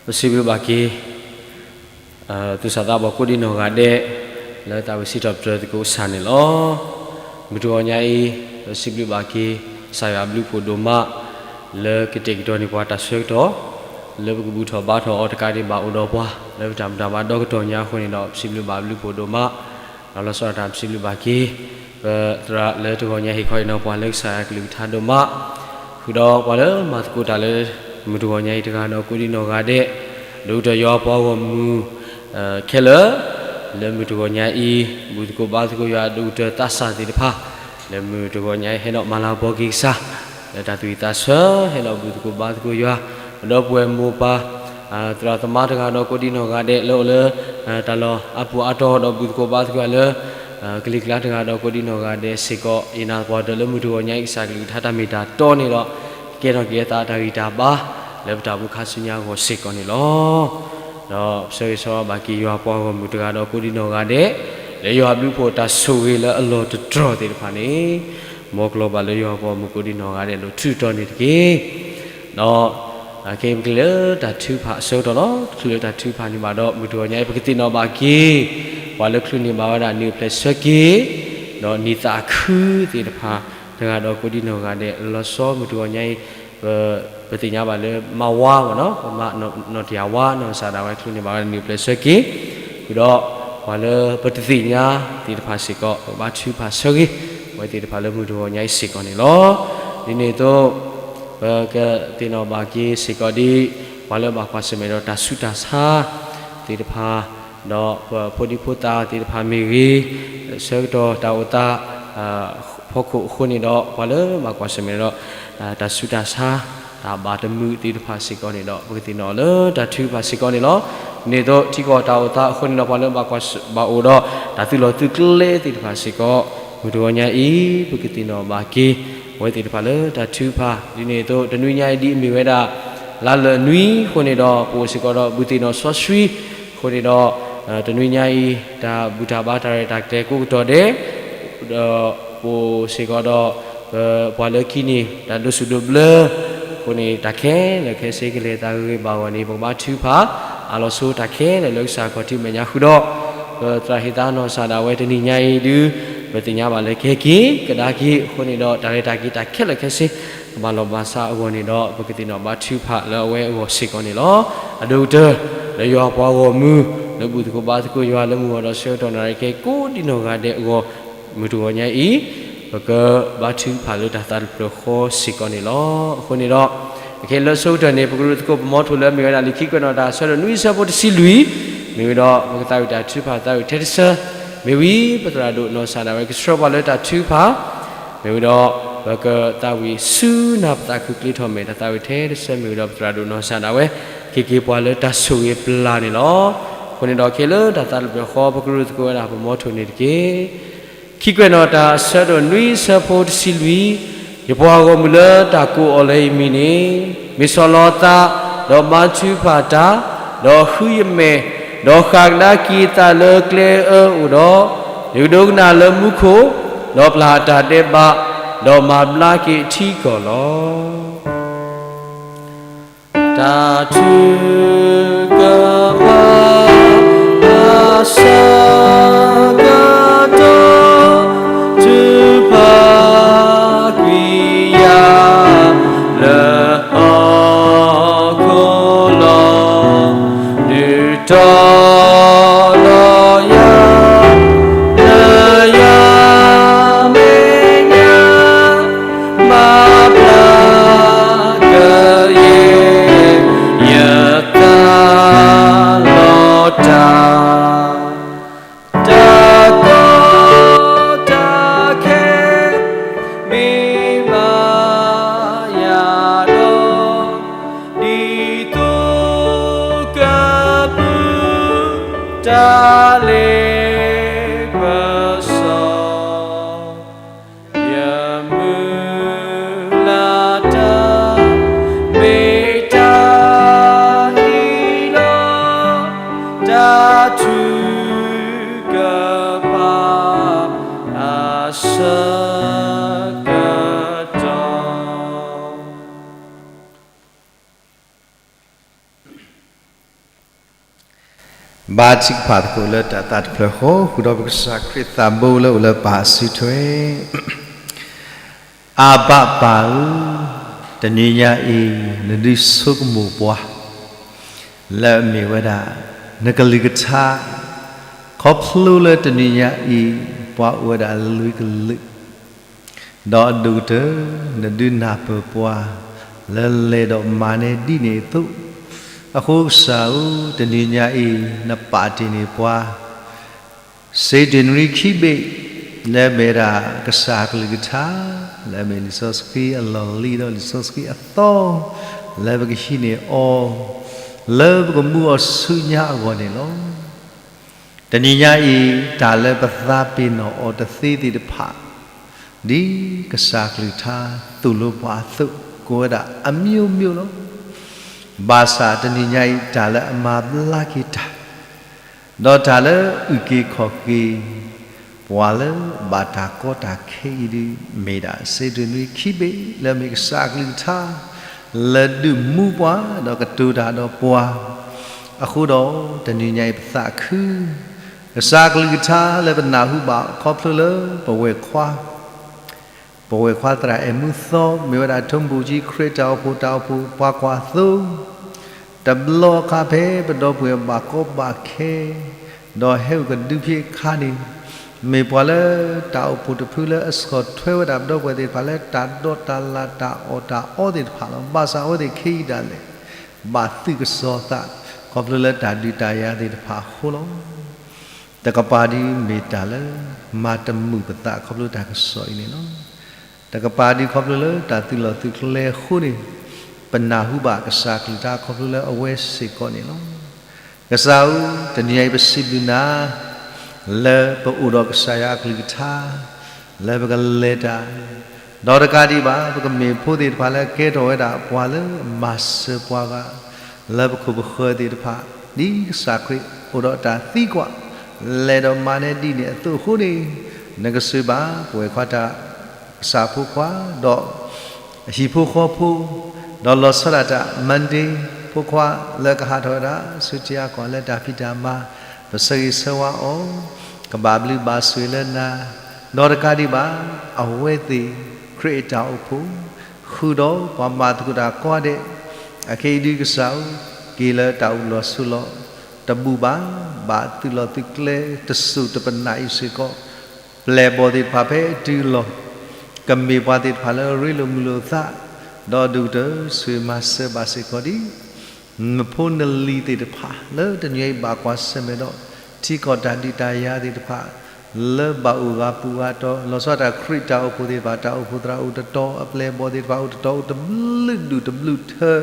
ပစံးဘျုးဘၣ်က့ၤ သူၣ်စၢ်သးဘီၣ်ကိးဒံနီၢ်ဂၤဒဲး လၢသးဝံၣ်စံးထီၣ်ပတြၢၤသကိးကစၢ်န့ၣ်လီၤ. မုၢ်တဂီၤညါအံၤ ပစံးဘျုးဘၣ်က့ၤ ကစၢ်ယွၤအဘျုးဖှိၣ်ဒိၣ်မး လၢကတဲာ်ကတီၤန့ၢ်ပှၤတၢ်ဆၢကတီၢ် လၢပကဘူၣ်ထီၣ်ဘါထီၣ်အီၤတကးဒံးဘၣ်အိၣ်ဒီးပှၤ လၢပတၢ်ဘူၣ်တၢ်ဘါဒီကတီၢ်ညါအဃိန့ၣ်ဒီး ပစံးဘျုးဘၣ်အဘျုးဖှိၣ်ဒိၣ်မး ဒီးလီၤဆီဒၣ်တၢ်ပစံးဘျုးဘၣ်က့ၤ ပသရၣ်လၢတဂီၤညါဟ့ၣ်ခီဟ့ၣ်နီၤပှၤလၢကစၢ်ယွၤအကလုၢ်ကထါဒိၣ်မး ဃုာ်ဒီးပှၤလၢမၤသကိးတၢ်လၢ မုၢ်တဂီၤညါအံၤတဂၤဒီးကိးဒံနီၢ်ဂၤဒဲး ဒိၣ်ကတၢၢ်ယွၤပှၤဂီၢ်မုၢ် ခဲလၢာ် လၢမုၢ်တဂီၤညါအံၤ ဘူၣ်သကိးဘါသကိးယွၤဒိၣ်ကတၢၢ်သးစၢ်သ့ၣ်တဖၣ် လၢမုၢ်တဂီၤညါအံၤ ဟဲဒီးမၤလၤကပီၤက့ၤကစၢ် လၢတၢ်သူၣ်ဝံၣ်သးဆၢ ဟဲဒီးဘူၣ်သကိးဘါသကိးယွၤ ဒီပုၢ်ဝဲၢ်မိၢ်ပၢ် သရၣ်သမါတဂၤဒီးကိးဒံနီၢ်ဂၤဒဲး လၢအိၣ်လၢ တၢ်လီၢ်အပူၤအတီဒီးဘူၣ်သကိးဘါသကိးယွၤလၢ ကလံၤကျါတဂၤဒီးကိးဒံနီၢ်ဂၤဒဲးစ့ၢ်ကီး ယနာ်သပှၢ်တၢၢ်လၢမုၢ်တဂီၤညါအံၤ ကစၢ်ကလုၢ်ကထါတၢ်မ့ၢ်တၢ်တီန့ၣ်ဒီး ကကဲထီၣ်က့ၤအသးတၢ်ဂံၢ်တၢ်ဘါ လၢပတၢ်အိၣ်မူခါဆူညါအဂီၢ်စ့ၢ်ကီးန့ၣ်လီၤ. ဒီးပဆၢဂ့ၤဆၢဝါဘၣ်က့ၤယွၤပှၤဂီၢ်မုၢ်တဂၤဒီးကိးဒံနီၢ်ဂၤဒဲး လၢယွၤအဘျုးဖှိၣ်တၢ်ဆိၣ်ဂ့ၤလၢအလီၢ်တတြီၢ်သ့ၣ်တဖၣ်န့ၣ် မ်ကလီၤဘၣ်လၢယွၤပှၤဂီၢ်မုၢ်ကိးဒံနီၢ်ဂၤဒဲးလိၤထူတီၤန့ၣ်တက့ၢ်. ဒီး ခဲအံၤပကလဲၤလၢတၢ်ထုကဖၣ်အဆၢကတီၢ်လီၤ. တချုးလၢတၢ်ထုကဖၣ်န့ၣ်ဘၣ်ဒီး မုၢ်တဂီၤညါအံၤ ပကသ့ၣ်နီၣ်ဘၣ်က့ၤ ပှၤလၢချုးန့ၢ်ဘၣ်ဝဲဒၣ်နံၣ်အိၣ်ဖျဲၣ်ဆၢက့ၤ ဒီးနံၣ်သးခုသ့ၣ်တဖၣ် တဂၤဒီးကိးဒံနီၢ်ဂၤဒဲး လီၤဆီမုၢ်တဂီၤညါအံၤ ပသ့ၣ်ညါဘၣ်လၢမးဝါဘၣ်နီၤ ပမးနီၢ်တယၢ်ဝါ နီၢ်ကစၢ်ဒၣ်ဝဲချုးန့ၢ်ဘၣ်ဝဲဒၣ်နံၣ်အိၣ်ဖျဲၣ်ဆၢက့ၤ ဃုာ်ဒီး ပှၤလၢပတသ့ၣ်ညါသ့ၣ်တဖၣ်စ့ၢ်ကီး ပကဘါထုကဖၣ်ဆၢဂ့ၤ အဝဲသ့ၣ်တဖၣ်လၢမုၢ်တဂီၤညါအံၤစ့ၢ်ကီးန့ၣ်လီၤ. ဒ်န့ၣ်အသိး ပကသ့ၣ်နီၣ်ဘၣ်က့ၤစ့ၢ်ကီးဒ် ပှၤလၢဘၣ်ကွၢ်ဆၢၣ်မဲာ်ဒီးတၢ်ဆူးတၢ်ဆါသ့ၣ်တဖၣ် ဒီးပဖိဒံဖိသၣ်သ့ၣ်တဖၣ်မ့ၢ်ဂ့ၤ ဆၢကတီၢ်တၢ်အိၣ်သး ဖီခိၣ်အဃိန့ၣ်ဒီး ပှၤလၢဘၣ်ကွၢ်ဆၢၣ်မဲာ်ဒီး တၢ်ဆူးတၢ်ဆါ တၢ်ဘၣ်တမုာ်သ့ၣ်တဖၣ်စ့ၢ်ကီးန့ၣ်ဒီး ပကသ့ၣ်နီၣ်လၢတၢ်ထုကဖၣ်စ့ၢ်ကီးန့ၣ်လီၤ. ဒ်န့ၣ်အသိး ထံကီၢ်တၢ်အိၣ်သးအဃိန့ၣ်ဒီး ပှၤလၢဘၣ်ကွၢ်ဘၣ်အိၣ်ဒီး တၢ်သုးလီၢ်သုးကျဲသ့ၣ်တဖၣ်စ့ၢ်ကီး မုၢ်တဂီၤညါအံၤ ပကသ့ၣ်နီၣ်ဘၣ်က့ၤ အဝဲသ့ၣ်တဖၣ်လၢတၢ်ထုကဖၣ် ဒ်န့ၣ်အသိး တနွံညါအံၤဒ်အမ့ၢ်ဝဲဒၣ် လါလၢာ်နွံအဃိန့ၣ်ဒီး ပအိၣ်စ့ၢ်ကီးဒီးဘူၣ်သ့ၣ်နီၣ်စီဆှံ အဃိန့ၣ်ဒီး တနွံညါအံၤ တၢ်ဘူၣ်တၢ်ဘါတၢ်ရဲၣ်တၢ်ကျဲၤကိးကတီၢ်ဒဲး ဒီးပအိၣ်စ့ၢ်ကီးဒီး ပပှၤလၢခံန့ၣ် တၢ်ဒိးဆူၣ်ဒိးဘျၢ အဃိန့ၣ် တၢ်ခဲလၢာ်ခဲဆ့ကလဲၤသးဂ့ၤဂ့ၤဘၣ်ဂီၢ်န့ၣ် ပကဘါထုကဖၣ် အးလီၤဆိတၢ်ခဲလၢာ်လၢကစၢ်ခီၣ်ထံးမဲာ်ညါဃုာ်ဒီး ပသရၣ်ဟ့ၣ်သါနီၢ်ကစၢ်ဒၣ်ဝဲတနံၤညါအံၤဒုး ပသ့ၣ်ညါဘၣ်လၢကဟဲက့ၤကဒါက့ၤ အဃိန့ၣ်ဒီး တၢ်ရဲၣ်တၢ်ကျဲၤတၢ်ခဲလၢာ်ခဲဆ့ ကဘၣ်လီၢ်ဘၣ်စးအဂီၢ်န့ၣ်ဒီး ပကသ့ၣ်နီၣ်ဘါထုကဖၣ်လၢအဝဲအဂီၢ်စ့ၢ်ကီးန့ၣ်လီၤ. အဒိၣ်ကတၢၢ် လၢယွၤပှၤဂီၢ်မုၢ် လၢဘူၣ်သကိးဘါသကိးယွၤလၢမုၢ်ဂီၤဒီးဆၢကတီၢ်နၣ်ရံၣ်ခဲအံၤ ကိးဒံနီၢ်ဂၤဒဲးအဂီၢ် မုၢ်တဂီၤညါအံၤ ပကဘါထုကဖၣ်လၢတၢ်သးတဖျၢၣ်ဃီစ့ၢ်ကီးန့ၣ်လီၤ. အဃိန့ၣ်ဒီး ခဲလၢာ်ဆၢကတီၢ်န့ၣ် ပကရူၢ်သကိးပမီထိလၢအမ့ၢ်ဝဲဒၣ်လံာ်ခံကွဲးနီၣ်တၢ်အဆၢဒိၣ်နွံဆၢဖိတဆံလွံၢ် မ့ၢ်ဝံၤဒီး ပကသးဝံၣ်တၢ်ထုကဖၣ်သးဝံၣ်ထဲတဆၢ မ့ၢ်ဝံၤ ပသရၣ်ဒိၣ်နီၢ်ကစၢ်ဒၣ်ဝဲကဆှၢပှၤလၢတၢ်ထုကဖၣ် မ့ၢ်ဝံၤဒီး ပကသးဝံၣ်ဆူနၢ်ပသးခုကျ့ထီၣ်မဲာ် တၢ်သးဝံၣ်ထဲတဆၢမ့ၢ်ဝံၤဒီး ပသရၣ်ဒိၣ်နီၢ်ကစၢ်ဒၣ်ဝဲ က့ၤက့ၤပှၤလၢတၢ်ဆိၣ်ဂ့ၤပျၢ်န့ၣ်လီၤ. အဃိန့ၣ်ဒီး ခဲလၢာ်တၢ်သးတဖျၢၣ်ဃီ ပကရူၢ်သကိးဝဲဒၣ်ပမီထိန့ၣ်တက့ၢ်. ခံကွဲးနီၣ်တၢ်အဆၢဒိၣ်နွံဆၢဖိတဆံလွံၢ် ယပှၤဂီၢ်မုၢ်လၢတၢ်ကိးအီၤလၢယမံၤန့ၣ် မ့ၢ်ဆီၣ်လီၤသး ဒီးမၤထုကဖၣ်တၢ်, ဒီးဃုယမဲာ်, ဒီးဃၣ်ကဒါက့ၤသးလၢကျဲအၢအိၣ်ဒီး, ယကဒိကနၣ်လၢမူခိၣ်, ဒီးပျၢ်အတၢ်ဒဲးဘး, ဒီးမၤဘျါက့ၤအထံအကီၢ်လီၤ. တၢ်ထုကဖၣ် အဆၢကတီၢ် ထုကဖၣ်ကွံာ်ယၤ လၢဟီၣ်ခိၣ်လီၤ. ဒုးတီၤလီၤယၤ လၢယမဲာ်ညါ မၤဘျါကယဲၢ် ယသးလီၤတၢ်, တၢ်ကီတၢ်ခဲ မ့ၢ်ဘၣ်ယၤဒီး ဒ်သိးကပုၢ်တၢ်လ့ပစီ ယမုၢ်လၢ်တၢ် မ့ၢ်တၢ်ဟ့ၣ်လီၤ တၢ်ထုကဖၣ် အဆၢကတီၢ်. ဘါထုကဖၣ်သကိးလၢတၢ်သးတဖျၢၣ်ဃီ ဃုာ်ဒီးပကစၢ်ခရံာ်သးဘိလၢအိၣ်လၢပၢ်အစုထွဲ, အဘၣ်ပၢ်ဧၢ, တနံၤညါအံၤ နဒုးဆိကမိၣ်ပှၤ လၢအမ့ၢ်ဝဲဒၣ် နကလုၢ်ကထါ, ခီဖျိလၢတနံၤညါအံၤ ပှၤအိၣ်ဝဲဒၣ်အလုၢ်ကလုၢ် ဒီးအဒိၣ်ကတၢၢ် နဒုးနၢ်ပၢၢ်ပှၤ လၢလဲၤဒီးမၤန့ၢ်ဒ်န့ၣ်အသိး, အဃိကစၢ်ဧၢ, တနံၤညါအံၤ နပာ်တ့ၢ်န့ၢ်ပှၤ စ့တ့ၢ်နွံခံဘ့ၣ် လၢအမ့ၢ်ဒၣ်ကစၢ်အကလုၢ်ကထါ, လၢအမ့ၢ်လံာ်စီဆှံအလီၢ်လံၤဒီးလံာ်စီဆှံအသီ, လၢပကဟံးန့ၢ်အီၤ လၢပကမူအီၤဆူညါအဂီၢ်န့ၣ်လီၤ. တနံၤညါအံၤ တၢ်လၢပသးပ့ၤနီၣ်အီၤတသ့သ့ၣ်တဖၣ် ဒ်ကစၢ်ကလုၢ်ကထါသိၣ်လိပှၤအသိး ကအိၣ်ဝဲဒၣ်အမျိုးမျိုးလီၤ. ဘၣ်ဆၣ်တနံၤညါအံၤ တၢ်လၢအမၤဘျါက့ၤတၢ် ဒီးတၢ်လၢအုၣ်က့ၤခီၣ်က့ၤ ပှၤလၢဘၣ်တၢ်ကီတၢ်ခဲအံၤဒုး မ့ၢ်ဒၣ်စ့တ့ၢ်နွံခံဘ့ၣ် လၢအမ့ၢ်ကစၢ်အကလုၢ်ကထါ လၢဒုးမူပှၤ ဒီးကတိၤတၢ်ဒီးပှၤ, အဃိဒီး တနံၤညါအံၤပသးခု ကစၢ်အကလုၢ်ကထါလၢပနၢ်ဟူဘၣ် ခီဖျိလၢပဝဲၢ်ခွါ ပဝဲၢ်ခွါသရၣ်အဲၣ်မူသီ မ့ၢ်ဝဲဒၣ်ထိၣ်မူကၠံခရံာ်တၢ်အိၣ်ဖှိၣ် တၢ်အိၣ်ဖှိၣ်ပှၤကွၢ်သိ, တဘျီအခါဖဲပဒီပုၢ်ဝဲၢ်ဘၣ်ကီဘၣ်ခဲ ဒီးဟဲအိၣ်ကဒုဖံးအခါန့ၣ်, မ့ၢ်ပှၤလၢတၢ်အိၣ်ဖှိၣ်တဖုလၢအဆီၣ်ထွဲဝဲဒၣ်ပဒီပုၢ်ဝဲၢ်သ့ၣ်တဖၣ်လၢတၢ်ဒီးတၢ်လၤတၢ်အီၣ်တၢ်အီသ့ၣ်တဖၣ်လီၤ. ဘၣ်ဆၣ်အဝဲသ့ၣ်ခဲအံၤဒၣ်လဲာ် ဘၣ်သုးကစီၤသး ခီဖျိလၢတၢ်ဒုးတၢ်ယၤသ့ၣ်တဖၣ်အဃိလီၤ. တကပၤဒုးမ့ၢ်တၢ်လၢမၤတမုာ်ပသးခီဖျိတၢ်ကစီၣ်အံၤန့ၣ်လီၤ. တကပၤဒုးခီဖျိလၢတၢ်သုးလီၢ်သုးကျဲအဃိန့ၣ်, ပနၢ်ဟူဘၣ်ကစၢ်ကလုၢ်ကထါခီဖျိလၢအဝဲစ့ၢ်ကီးန့ၣ်လီၤ. ကစၢ်ဧၢ, တနံၤညါအံၤပစံးဘျုးနၤ လၢပအိၣ်ဒီးကစၢ်ယွၤအကလုၢ်ကထါ လၢပကလဲၤတၢ်, ဒီးတကးဒံးဘၣ် ပကမ့ၢ်ဖိသ့ၣ်တဖၣ်လၢကဲထီၣ်ဝဲဒၣ်ပှၤလၢအမၤစၢၤပှၤဂၤ လၢပခိၣ်ပဃၢၤသ့ၣ်တဖၣ်, ဒ်ကစၢ်ခရံာ်အိၣ်ဒီးတၢ်သံကွၢ် လဲၤဒီးမၤန့ၢ်ဒ်န့ၣ်အသိးအဃိန့ၣ်, နကစၢ်ဘၣ် ပဝဲၢ်ခွါတၢ် ကစၢ်ဖိခွါ, ဒီး ဟံၣ်ဖိဃီဖိ, ဒီးလီၤဆီဒၣ်တၢ် Monday ဖိခွါ လၢကဟးထီၣ်ဝဲဒၣ် ဆူထံအါကီၢ်လၢတၢ်ဖံးတၢ်မၤ, ပဆၢဂ့ၤဆၢဝါအီၤ, ကဘၣ်ဘျုးဘၣ်ဆိၣ်ဂ့ၤလၢနၤ, ဒီးတကးဒံးဘၣ် အဝဲသ့ၣ် ခရံာ်အတၢ်အိၣ်ဖှိၣ်, ဃုာ်ဒီးပှၤမၤသကိးတၢ်ကိးဂၤဒဲး, အခဲအံၤဒုးကစၢ်ဧၢ, က့ၤလၢတၢ်အိၣ်လီၤဆိးလီၤ တဘူၣ်ဘၣ်, ဘၣ်သုးလီၢ်သုးကျဲတစိၤတပနၢ်အံၤစ့ၢ်ကီး, ပျဲၢ်အဘီၣ်သ့ၣ်တဖၣ်ဖဲတုၤလီၤ, ကမ့ၢ်ပှၤသ့ၣ်တဖၣ်လၢရ့လိာ်မုာ်လိာ်သး, ဒီးဒိၣ်ကတၢၢ်ဆိၣ်ဂ့ၤမၤစၢၤဘၣ်စ့ၢ်ကီးဒ် နဖိနလံၤသ့ၣ်တဖၣ် လၢတနံၤအံၤဘၣ်ကွၢ်ဆၢၣ်မဲာ်ဒီး ထံကီၢ်တၢ်ဒုးတၢ်ယၤသ့ၣ်တဖၣ် လၢဘၣ်အိၣ်ဂၤပူၤဂၤတီၤ လီၤဆီဒၣ်တၢ်ခရံာ်တၢ်အိၣ်ဖှိၣ်သ့ၣ်တဖၣ် တၢ်အိၣ်ဖှိၣ်သရၣ်အိၣ်တတီၤ အပျဲၢ်အဘီၣ်သ့ၣ်တဖၣ်အိၣ်တတီၤ အိၣ်တဘျုးဒူၣ်တဘျုးထၢ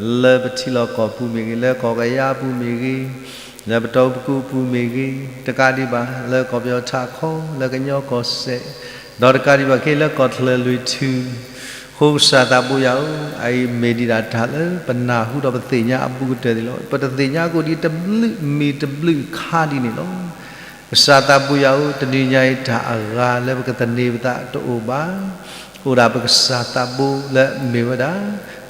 လၢပထံလီၢ်ကီၢ်ပူၤမ့ၢ်ဂ့ၤ လၢကီၢ်ကယၤအပူၤမ့ၢ်ဂ့ၤ လၢပတီၢ်ပကိးပူၤမ့ၢ်ဂ့ၤ တကးဒံးဘၣ် လၢကီၢ်ပယီၤထးခီ လၢကညီကီၢ်စဲၣ် ဒီးတကးဒံးဘၣ်ခဲအံၤလၢကီၢ်ချၢလွံၢ်ထူၣ် ဃိကစၢ်သးဘိယွၤဧၢ, အအံၤမ့ၢ်ဒံးဒၣ်တၢ်လၢပနၢ်ဟူဒီးပသ့ၣ်ညါအဘူးကတၢၢ်န့ၣ်လီၤ. ပတသ့ၣ်ညါကအိၣ်ဒံးတဘျုးမံၤတဘျုးခါဒ်န့ၣ်လီၤ. ကစၢ်သးဘိယွၤဧၢ, တနံၤညါအံၤတၢ်အဂၤလၢပကသန့ၤပသးတအိၣ်ဘၣ်. အိၣ်ဒၣ်ပကစၢ်သးဘိလၢအမ့ၢ်ဝဲဒၣ်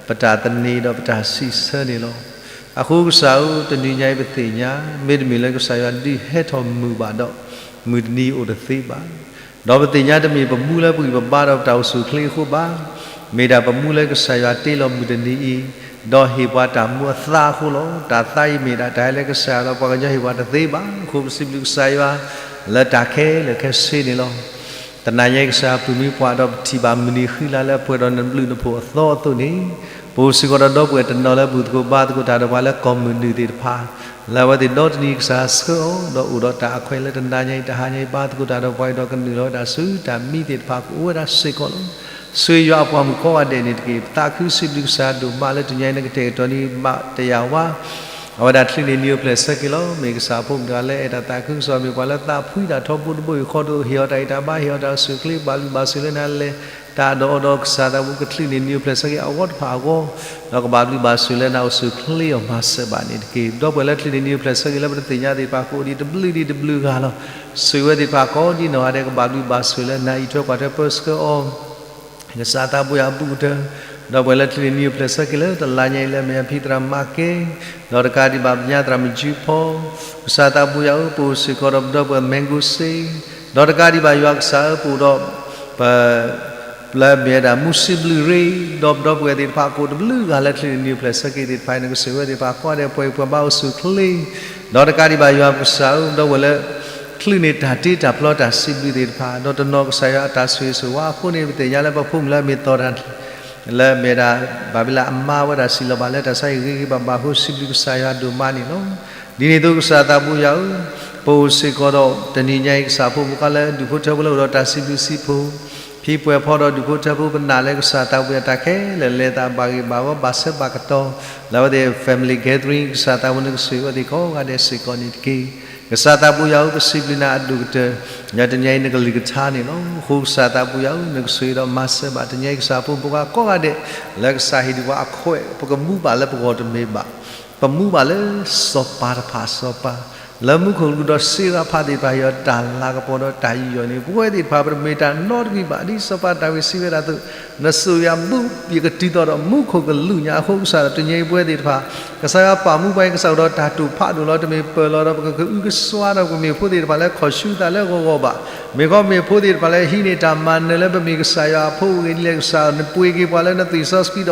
ပတၢ်သန့ၤဒီးပတၢ်စံးဆၢန့ၣ်လီၤ. အဃိကစၢ်ဧၢ, တနံၤညါအံၤပသ့ၣ်ညါ မ့တမ့ၢ်လၢကစၢ်ယွၤဒုးဟဲထီၣ်မုာ်ဘၣ်ဒီး မုၢ်တနံၤအိၣ်တသ့ဘၣ်. ဒီးပသ့ၣ်ညါတမ့ၢ်ပမူလၢပဂံၢ်ပဘါဒီးပတၢ်အိၣ်ဆူၣ်အိၣ်ချ့အဃိဘၣ်. မ့ၢ်ဒၣ်ပမူလၢကစၢ်ယွၤတ့လီၤမုၢ်တနံၤအံၤ, ဒီးဟ့ၣ်ပှၤတၢ်မူအသါအဃိလီၤ. တၢ်သါအံၤမ့ၢ်ဒၣ်တၢ်ဟဲလၢကစၢ်ယွၤလီၤ. ပှၤကညီဟ့ၣ်ပှၤတသ့ဘၣ်. အဃိပစံးဘျုးကစၢ်ယွၤ လၢတၢ်ခဲလၢာ်ခဲဆ့န့ၣ်လီၤ. တနံၤညါအံၤကစၢ်ယွၤပၢၤမုၢ်ပှၢ်ဒီးပထံၣ်ဘၣ်မုၢ်နံၤဃံလၤလၢအပှဲၤဒီးနဘျုးနဖှိၣ်အသီအသိးန့ၣ်, ပအိၣ်စ့ၢ်ကီးဒီးဒီပုၢ်ဝဲၢ်တနီၤလၢအဘူၣ်သကိးဘါသကိးတၢ်ဒီးပှၤလၢကီၢ်မုၢ်နုာ်သ့ၣ်တဖၣ် လၢအဝဲသ့ၣ်ဒီတနံၤကစၢ်ဆှၢအီၤ ဒီးအိၣ်ဒီးတၢ်အခွဲးလၢတနၤညါအံၤတဟါညါအံၤ ဘါသကိးတၢ်ဒီးပှၤကညီဒီးအိၣ်ဒီးတၢ်ဆူတၢ်မံသ့ၣ်တဖၣ် ကအိၣ်ဝဲဒၣ်စ့ၢ်ကီးလီၤ. ဆိၣ်ဂ့ၤယွၤအပှၤမုၣ်ကိးဂၤဒဲးန့ၣ်တက့ၢ်. ပသးခုစံးဘျုးကစၢ်ဒိၣ်မးလၢတနံၤညါအံၤနကတဲာ်ကတီၤန့ၢ်ဘၣ်တယာ်ဝဲ အဝဲဒၣ်ချုးန့ၢ်နံၤအိၣ်ဖျဲၣ်ဆၢက့ၤလီၤ. မ့ၢ်ကစၢ်ဖိမုၣ်တဂၤလၢအဲၣ်တၢ်သးခုကစီၣ် မ့ၢ်ပှၤလၢသးဖှံတၢ်ထီဘိတဘိယူၢ်ဃီဒီး ဟ့ၣ်အီၤတၢ်ဂံၢ်တၢ်ဘါ ဟ့ၣ်အီၤတၢ်အိၣ်ဆူၣ်အိၣ်ချ့ ဘၣ်လုၢ်ဘၣ်စူၢ်လၢနၤလဲၤ တၢ်ဒီးအီၤဒီးကစၢ်သးဘိ ကချုးန့ၢ်နံၤအိၣ်ဖျဲၣ်ဆၢက့ၤအဂီၢ်တဖၣ်အဂီၢ် ဒီးကဘၣ်ဘျုးဘၣ်ဆိၣ်ဂ့ၤလၢနၤအိၣ်ဆူၣ်အိၣ်ချ့အီၤမၤစၢၤဘၣ်န့ၣ်တက့ၢ်. ဒီပုၢ်ဝဲၢ်လၢချုးန့ၢ်နံၤအိၣ်ဖျဲၣ်ဆၢက့ၤလၢပတသ့ၣ်ညါသ့ၣ်တဖၣ် ကအိၣ်ဒံးတဘျုးဒံးတဘျုးဂၤလီၤ. ဆိၣ်ဂ့ၤဝဲသ့ၣ်တဖၣ်ကိးဒံနီၢ်ဂၤဒဲး ကဘၣ်ဘျုးဘၣ်ဆိၣ်ဂ့ၤလၢနၤအံးထွဲကွၢ်ထွဲပၢဆှၢအီၤ ကစၢ်သးဘိယွၤအဘူးကတၢၢ် ဒီပုၢ်ဝဲၢ်လၢချံးန့ၢ်နံၤအိၣ်ဖျဲၣ်ဆၢက့ၤလၢတလါညါအံၤလၢအမ့ၢ်အဖံသရၣ်မၤကဲ, ဒီးတကးဒံးဘၣ်ပညါသရၣ်မုၣ်ကုဖီ, ကစၢ်သးပူၤယွၤဧၢ ပအိၣ်စ့ၢ်ကီးဒီးပဒီပုၢ်ဝဲၢ် Mango Singh, ဒီးတကးဒံးဘၣ်ယွၤကစၢ်ဧၢ ပအိၣ်ဒီး ပ လၢအမ့ၢ်ဝဲဒၣ်မူစံးဘျုးရ့ၣ်, ဒီးပဒီပုၢ်ဝဲၢ်သ့ၣ်တဖၣ်ကိးတဘျုးဂၤလၢချံးန့ၢ်နံၤအိၣ်ဖျဲၣ်ဆၢက့ၤသ့ၣ်တဖၣ် နကစၢ်ဝဲသ့ၣ်တဖၣ်ကိးဂၤဒဲး ပှဲၤပှဲၤဘၣ်အိၣ်ဆူၣ်ချ့, ဒီးတကးဒံးဘၣ်ယွၤကစၢ်ဧၢ ပဒီပုၢ်ဝဲၢ်လၢ ချုးန့ၢ်တၢ်တ့တၢ်ဖျီတၢ်စံးဘျုးသ့ၣ်တဖၣ် ဒီးတနီၤကစၢ်ယွၤအတၢ်ဆိၣ်ဂ့ၤဆိၣ်ဝါအဃိန့ၣ် ပသ့ၣ်ညါလၢပဖိမုၣ်လၢအမ့ၢ်သီတၢ် လၢအမ့ၢ်ဝဲဒၣ် ဘၣ်ဘ့လးအမါဝဲဒၣ်စံးလီၤဘၣ်လၢတၢ်ဆါအံၤဂ့ၤဂ့ၤဘၣ်ဘၣ်အဃိ စံးဘျုးကစၢ်ယွၤဒိၣ်မးန့ၣ်လီၤ. ဒ်န့ၣ်အသိးကစၢ်သးပူၤယွၤဧၢ, ပအိၣ်စ့ၢ်ကီးဒီးတနံၤညါအံၤ ကစၢ်ဖိမုၣ်ဖိခွါလၢဒူၣ်ဖိထၢဖိလၢအိၣ်ဒီးတၢ်စံးဘျုးစံးဖှိၣ် ဖံပှဲၤဖီဒီးဒူၣ်ဖိထၢဖိ ပနာ်လၢကစၢ်သးပူၤအတၢ်ခဲလၢာ်လဲၤသးဘၣ်ဂ့ၤဘၣ်ဝီ ဘၣ်ဆၢဘၣ်ကတီၢ် လၢအဝဲသ့ၣ် family gathering ကစၢ်သးပူၤနကဆိၣ်ဂ့ၤအဝဲသ့ၣ်ကိးဂၤဒဲးစ့ၢ်ကီးန့ၣ်တက့ၢ်. ကစၢ်သးပူၤယွၤဧၢ ပစံးဘျုးနၤအဒိၣ်ကတၢၢ် ညါတနံၤအံၤနကလုၢ်ကထါန့ၣ်လီၤ. အဃိကစၢ်သးပူၤယွၤဧၢ နကဆိၣ်ဂ့ၤဒီးမၤစၢၤဘၣ် တနံၤအံၤကစၢ်ဖိမုၣ်ဖိခွါကိးဂၤဒဲး လၢကစၢ်ဟ့ၣ်ဒုးပှၤအခွဲး ပကမူဘၣ်လၢပဂီၢ်တမ့ၢ်ဘၣ် ပမူဘၣ်လၢစီၤပၤတဖၣ်စီၤပၤ လၢမူခိၣ်ကလူးဒီးစ့ရဖးသ့ၣ်တဖၣ် ဟ့ၣ်အီၤတၢ်လၤကပီၤဒီးတၢ်ယူးယီၣ်န့ၣ် ပဝဲသ့ၣ်တဖၣ်ပတမ့ၢ်တၢ်နီတမံၤဘၣ် ဒ်စီၤပၤဒၤဝံးစံးဝဲဒၣ်အသိး နစိၤယၤဘုယကတုၤသိးဒီးမူခိၣ်ကလူးညါအဃိကစၢ်ဒီး တနံၤအံၤပဝဲသ့ၣ်တဖၣ် ကစၢ်ယွၤပာ်မူပှၤအံၤ ကစၢ်အိၣ်ဒီးတၢ်တိာ်ဖးဒိၣ်လီၤ တမ့ၢ်ပၢၢ်လီၤဒီးပကအုကစွါဒီးပမ့ၢ်ဖိသ့ၣ်တဖၣ်လၢခီၣ်ဆူသးလၢဂီၤဂီၤဘၣ် မ့ၢ်ခီမ့ၢ်ဖိသ့ၣ်တဖၣ်လၢဟံးန့ၢ်တၢ်မၤနၢၤလၢပမ့ၢ်ကစၢ်ယွၤအဖိအဂ့ၢ်ဒ်လဲၣ်ကစၢ် နပှ့ၤက့ၤပှၤလၢနသွံၣ်စီဆှံဒီး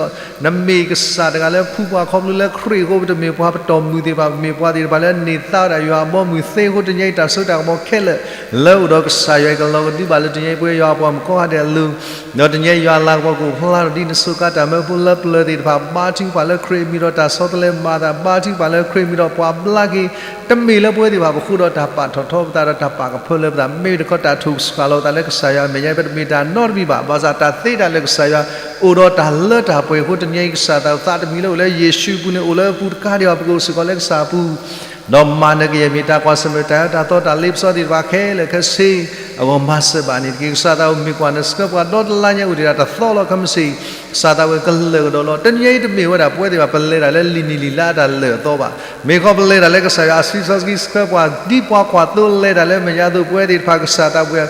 နမ့ၢ်ကစၢ်တဂၤလၢဖှူပှၤခီဖျိလၢခရံာ်အဃိ ပတမ့ၢ်ပှၤပတီၢ်မုၢ်သ့ၣ်တဖၣ် ပမ့ၢ်ပှၤသ့ၣ်တဖၣ်လၢန့ၢ်သါဝဲဒၣ်ယွၤအဘီအမုၢ်သ့အဃိ တနံၤအံၤတၢ်စိတၢ်ကမီၤခဲလၢာ် လၢအိၣ်ဒီးကစၢ်ယွၤအံၤ ကလီၤကဒုဘၣ်လၢတနံၤအံၤပဝဲယွၤအပှၤမုၣ်ကိးဂၤဒဲးအလိၤ ဒီးတနံၤအံၤယွၤအလၤကပီၤကအိၣ်ဖျါဒီးဒ်နစူးကါတၢ်မၢဖိလၢပျၢၤသ့ၣ်တဖၣ် ဘါထုကဖၣ်လၢခရံာ်အမံၤဒီးတၢ်ဆီတလဲမၤအသး ဘါထုကဖၣ်လၢခရံာ်အမံၤဒီးပှၤဘျါက့ၤ တမ့ၢ်လၢပဝဲသ့ၣ်တဖၣ်ပဃုဒီးတၢ်ပာ်ထီၣ်ထီပသးဒီးတၢ်ပာ်ကဖၢလၢပသး မ့ၢ်တခီတၢ်ထုးဆှၢလီၤသးလၢကစၢ်ယွၤအမဲာ်ညါ ပတမ့ၢ်တၢ်နီတမံၤဘၣ် ဘၣ်ဆၣ်တၢ်သ့တၢ်လၢာ်ကစၢ်ယွၤအိၣ်ဒီးတၢ်လၢတၢ်ပှဲၤအဃိ တနံၤအံၤကစၢ်သးသးတမံၤလၢအိၣ်လၢယ့ၣ်ၡူးအပူၤန့ၣ် အိၣ်လၢအပူၤတကးဒံးဘၣ် ပကအိၣ်စ့ၢ်ကီးလၢကစၢ်အပူၤ ဒီးမၤနၢၤကယဲၢ်မ့ၢ်တၢ်ကွၢ်ဆၢၣ်မဲာ်တၢ်အၢတၢ်သီတၢ်လ့ပစီသ့ၣ်တဖၣ်ခဲလၢာ်ခဲဆ့ အဂီၢ်မၤစၢၤဘၣ်န့ၣ်တက့ၢ်. ကစၢ်သးဝဲမ့ၢ်ကွၢ်နဆှၢပှၤဒီတလါညါအိၣ်ဒံးဒၣ်တသီလီၤ ခဲမုၢ်ဆ့ၣ် ကစၢ်သးဝဲကလၢာ်ကဒီးလီၤ. တနံၤအံၤတမ့ၢ်ဝဲဒၣ်ပဝဲသ့ၣ်တဖၣ် ပလဲၤတၢ်လၢလံာ်နံၣ်လံာ်လါအတၢ်လၢာ်အသီဘၣ်. မ့ၢ်ခီပလဲၤတၢ်လၢကစၢ်ယွၤအစုစီဆှံဆှၢပှၤ ဒ်ပှၤကွၢ်သိလဲၤတၢ်လၢအမဲာ်ညါအသိး ပဝဲသ့ၣ်တဖၣ်ကစၢ်သးဝဲ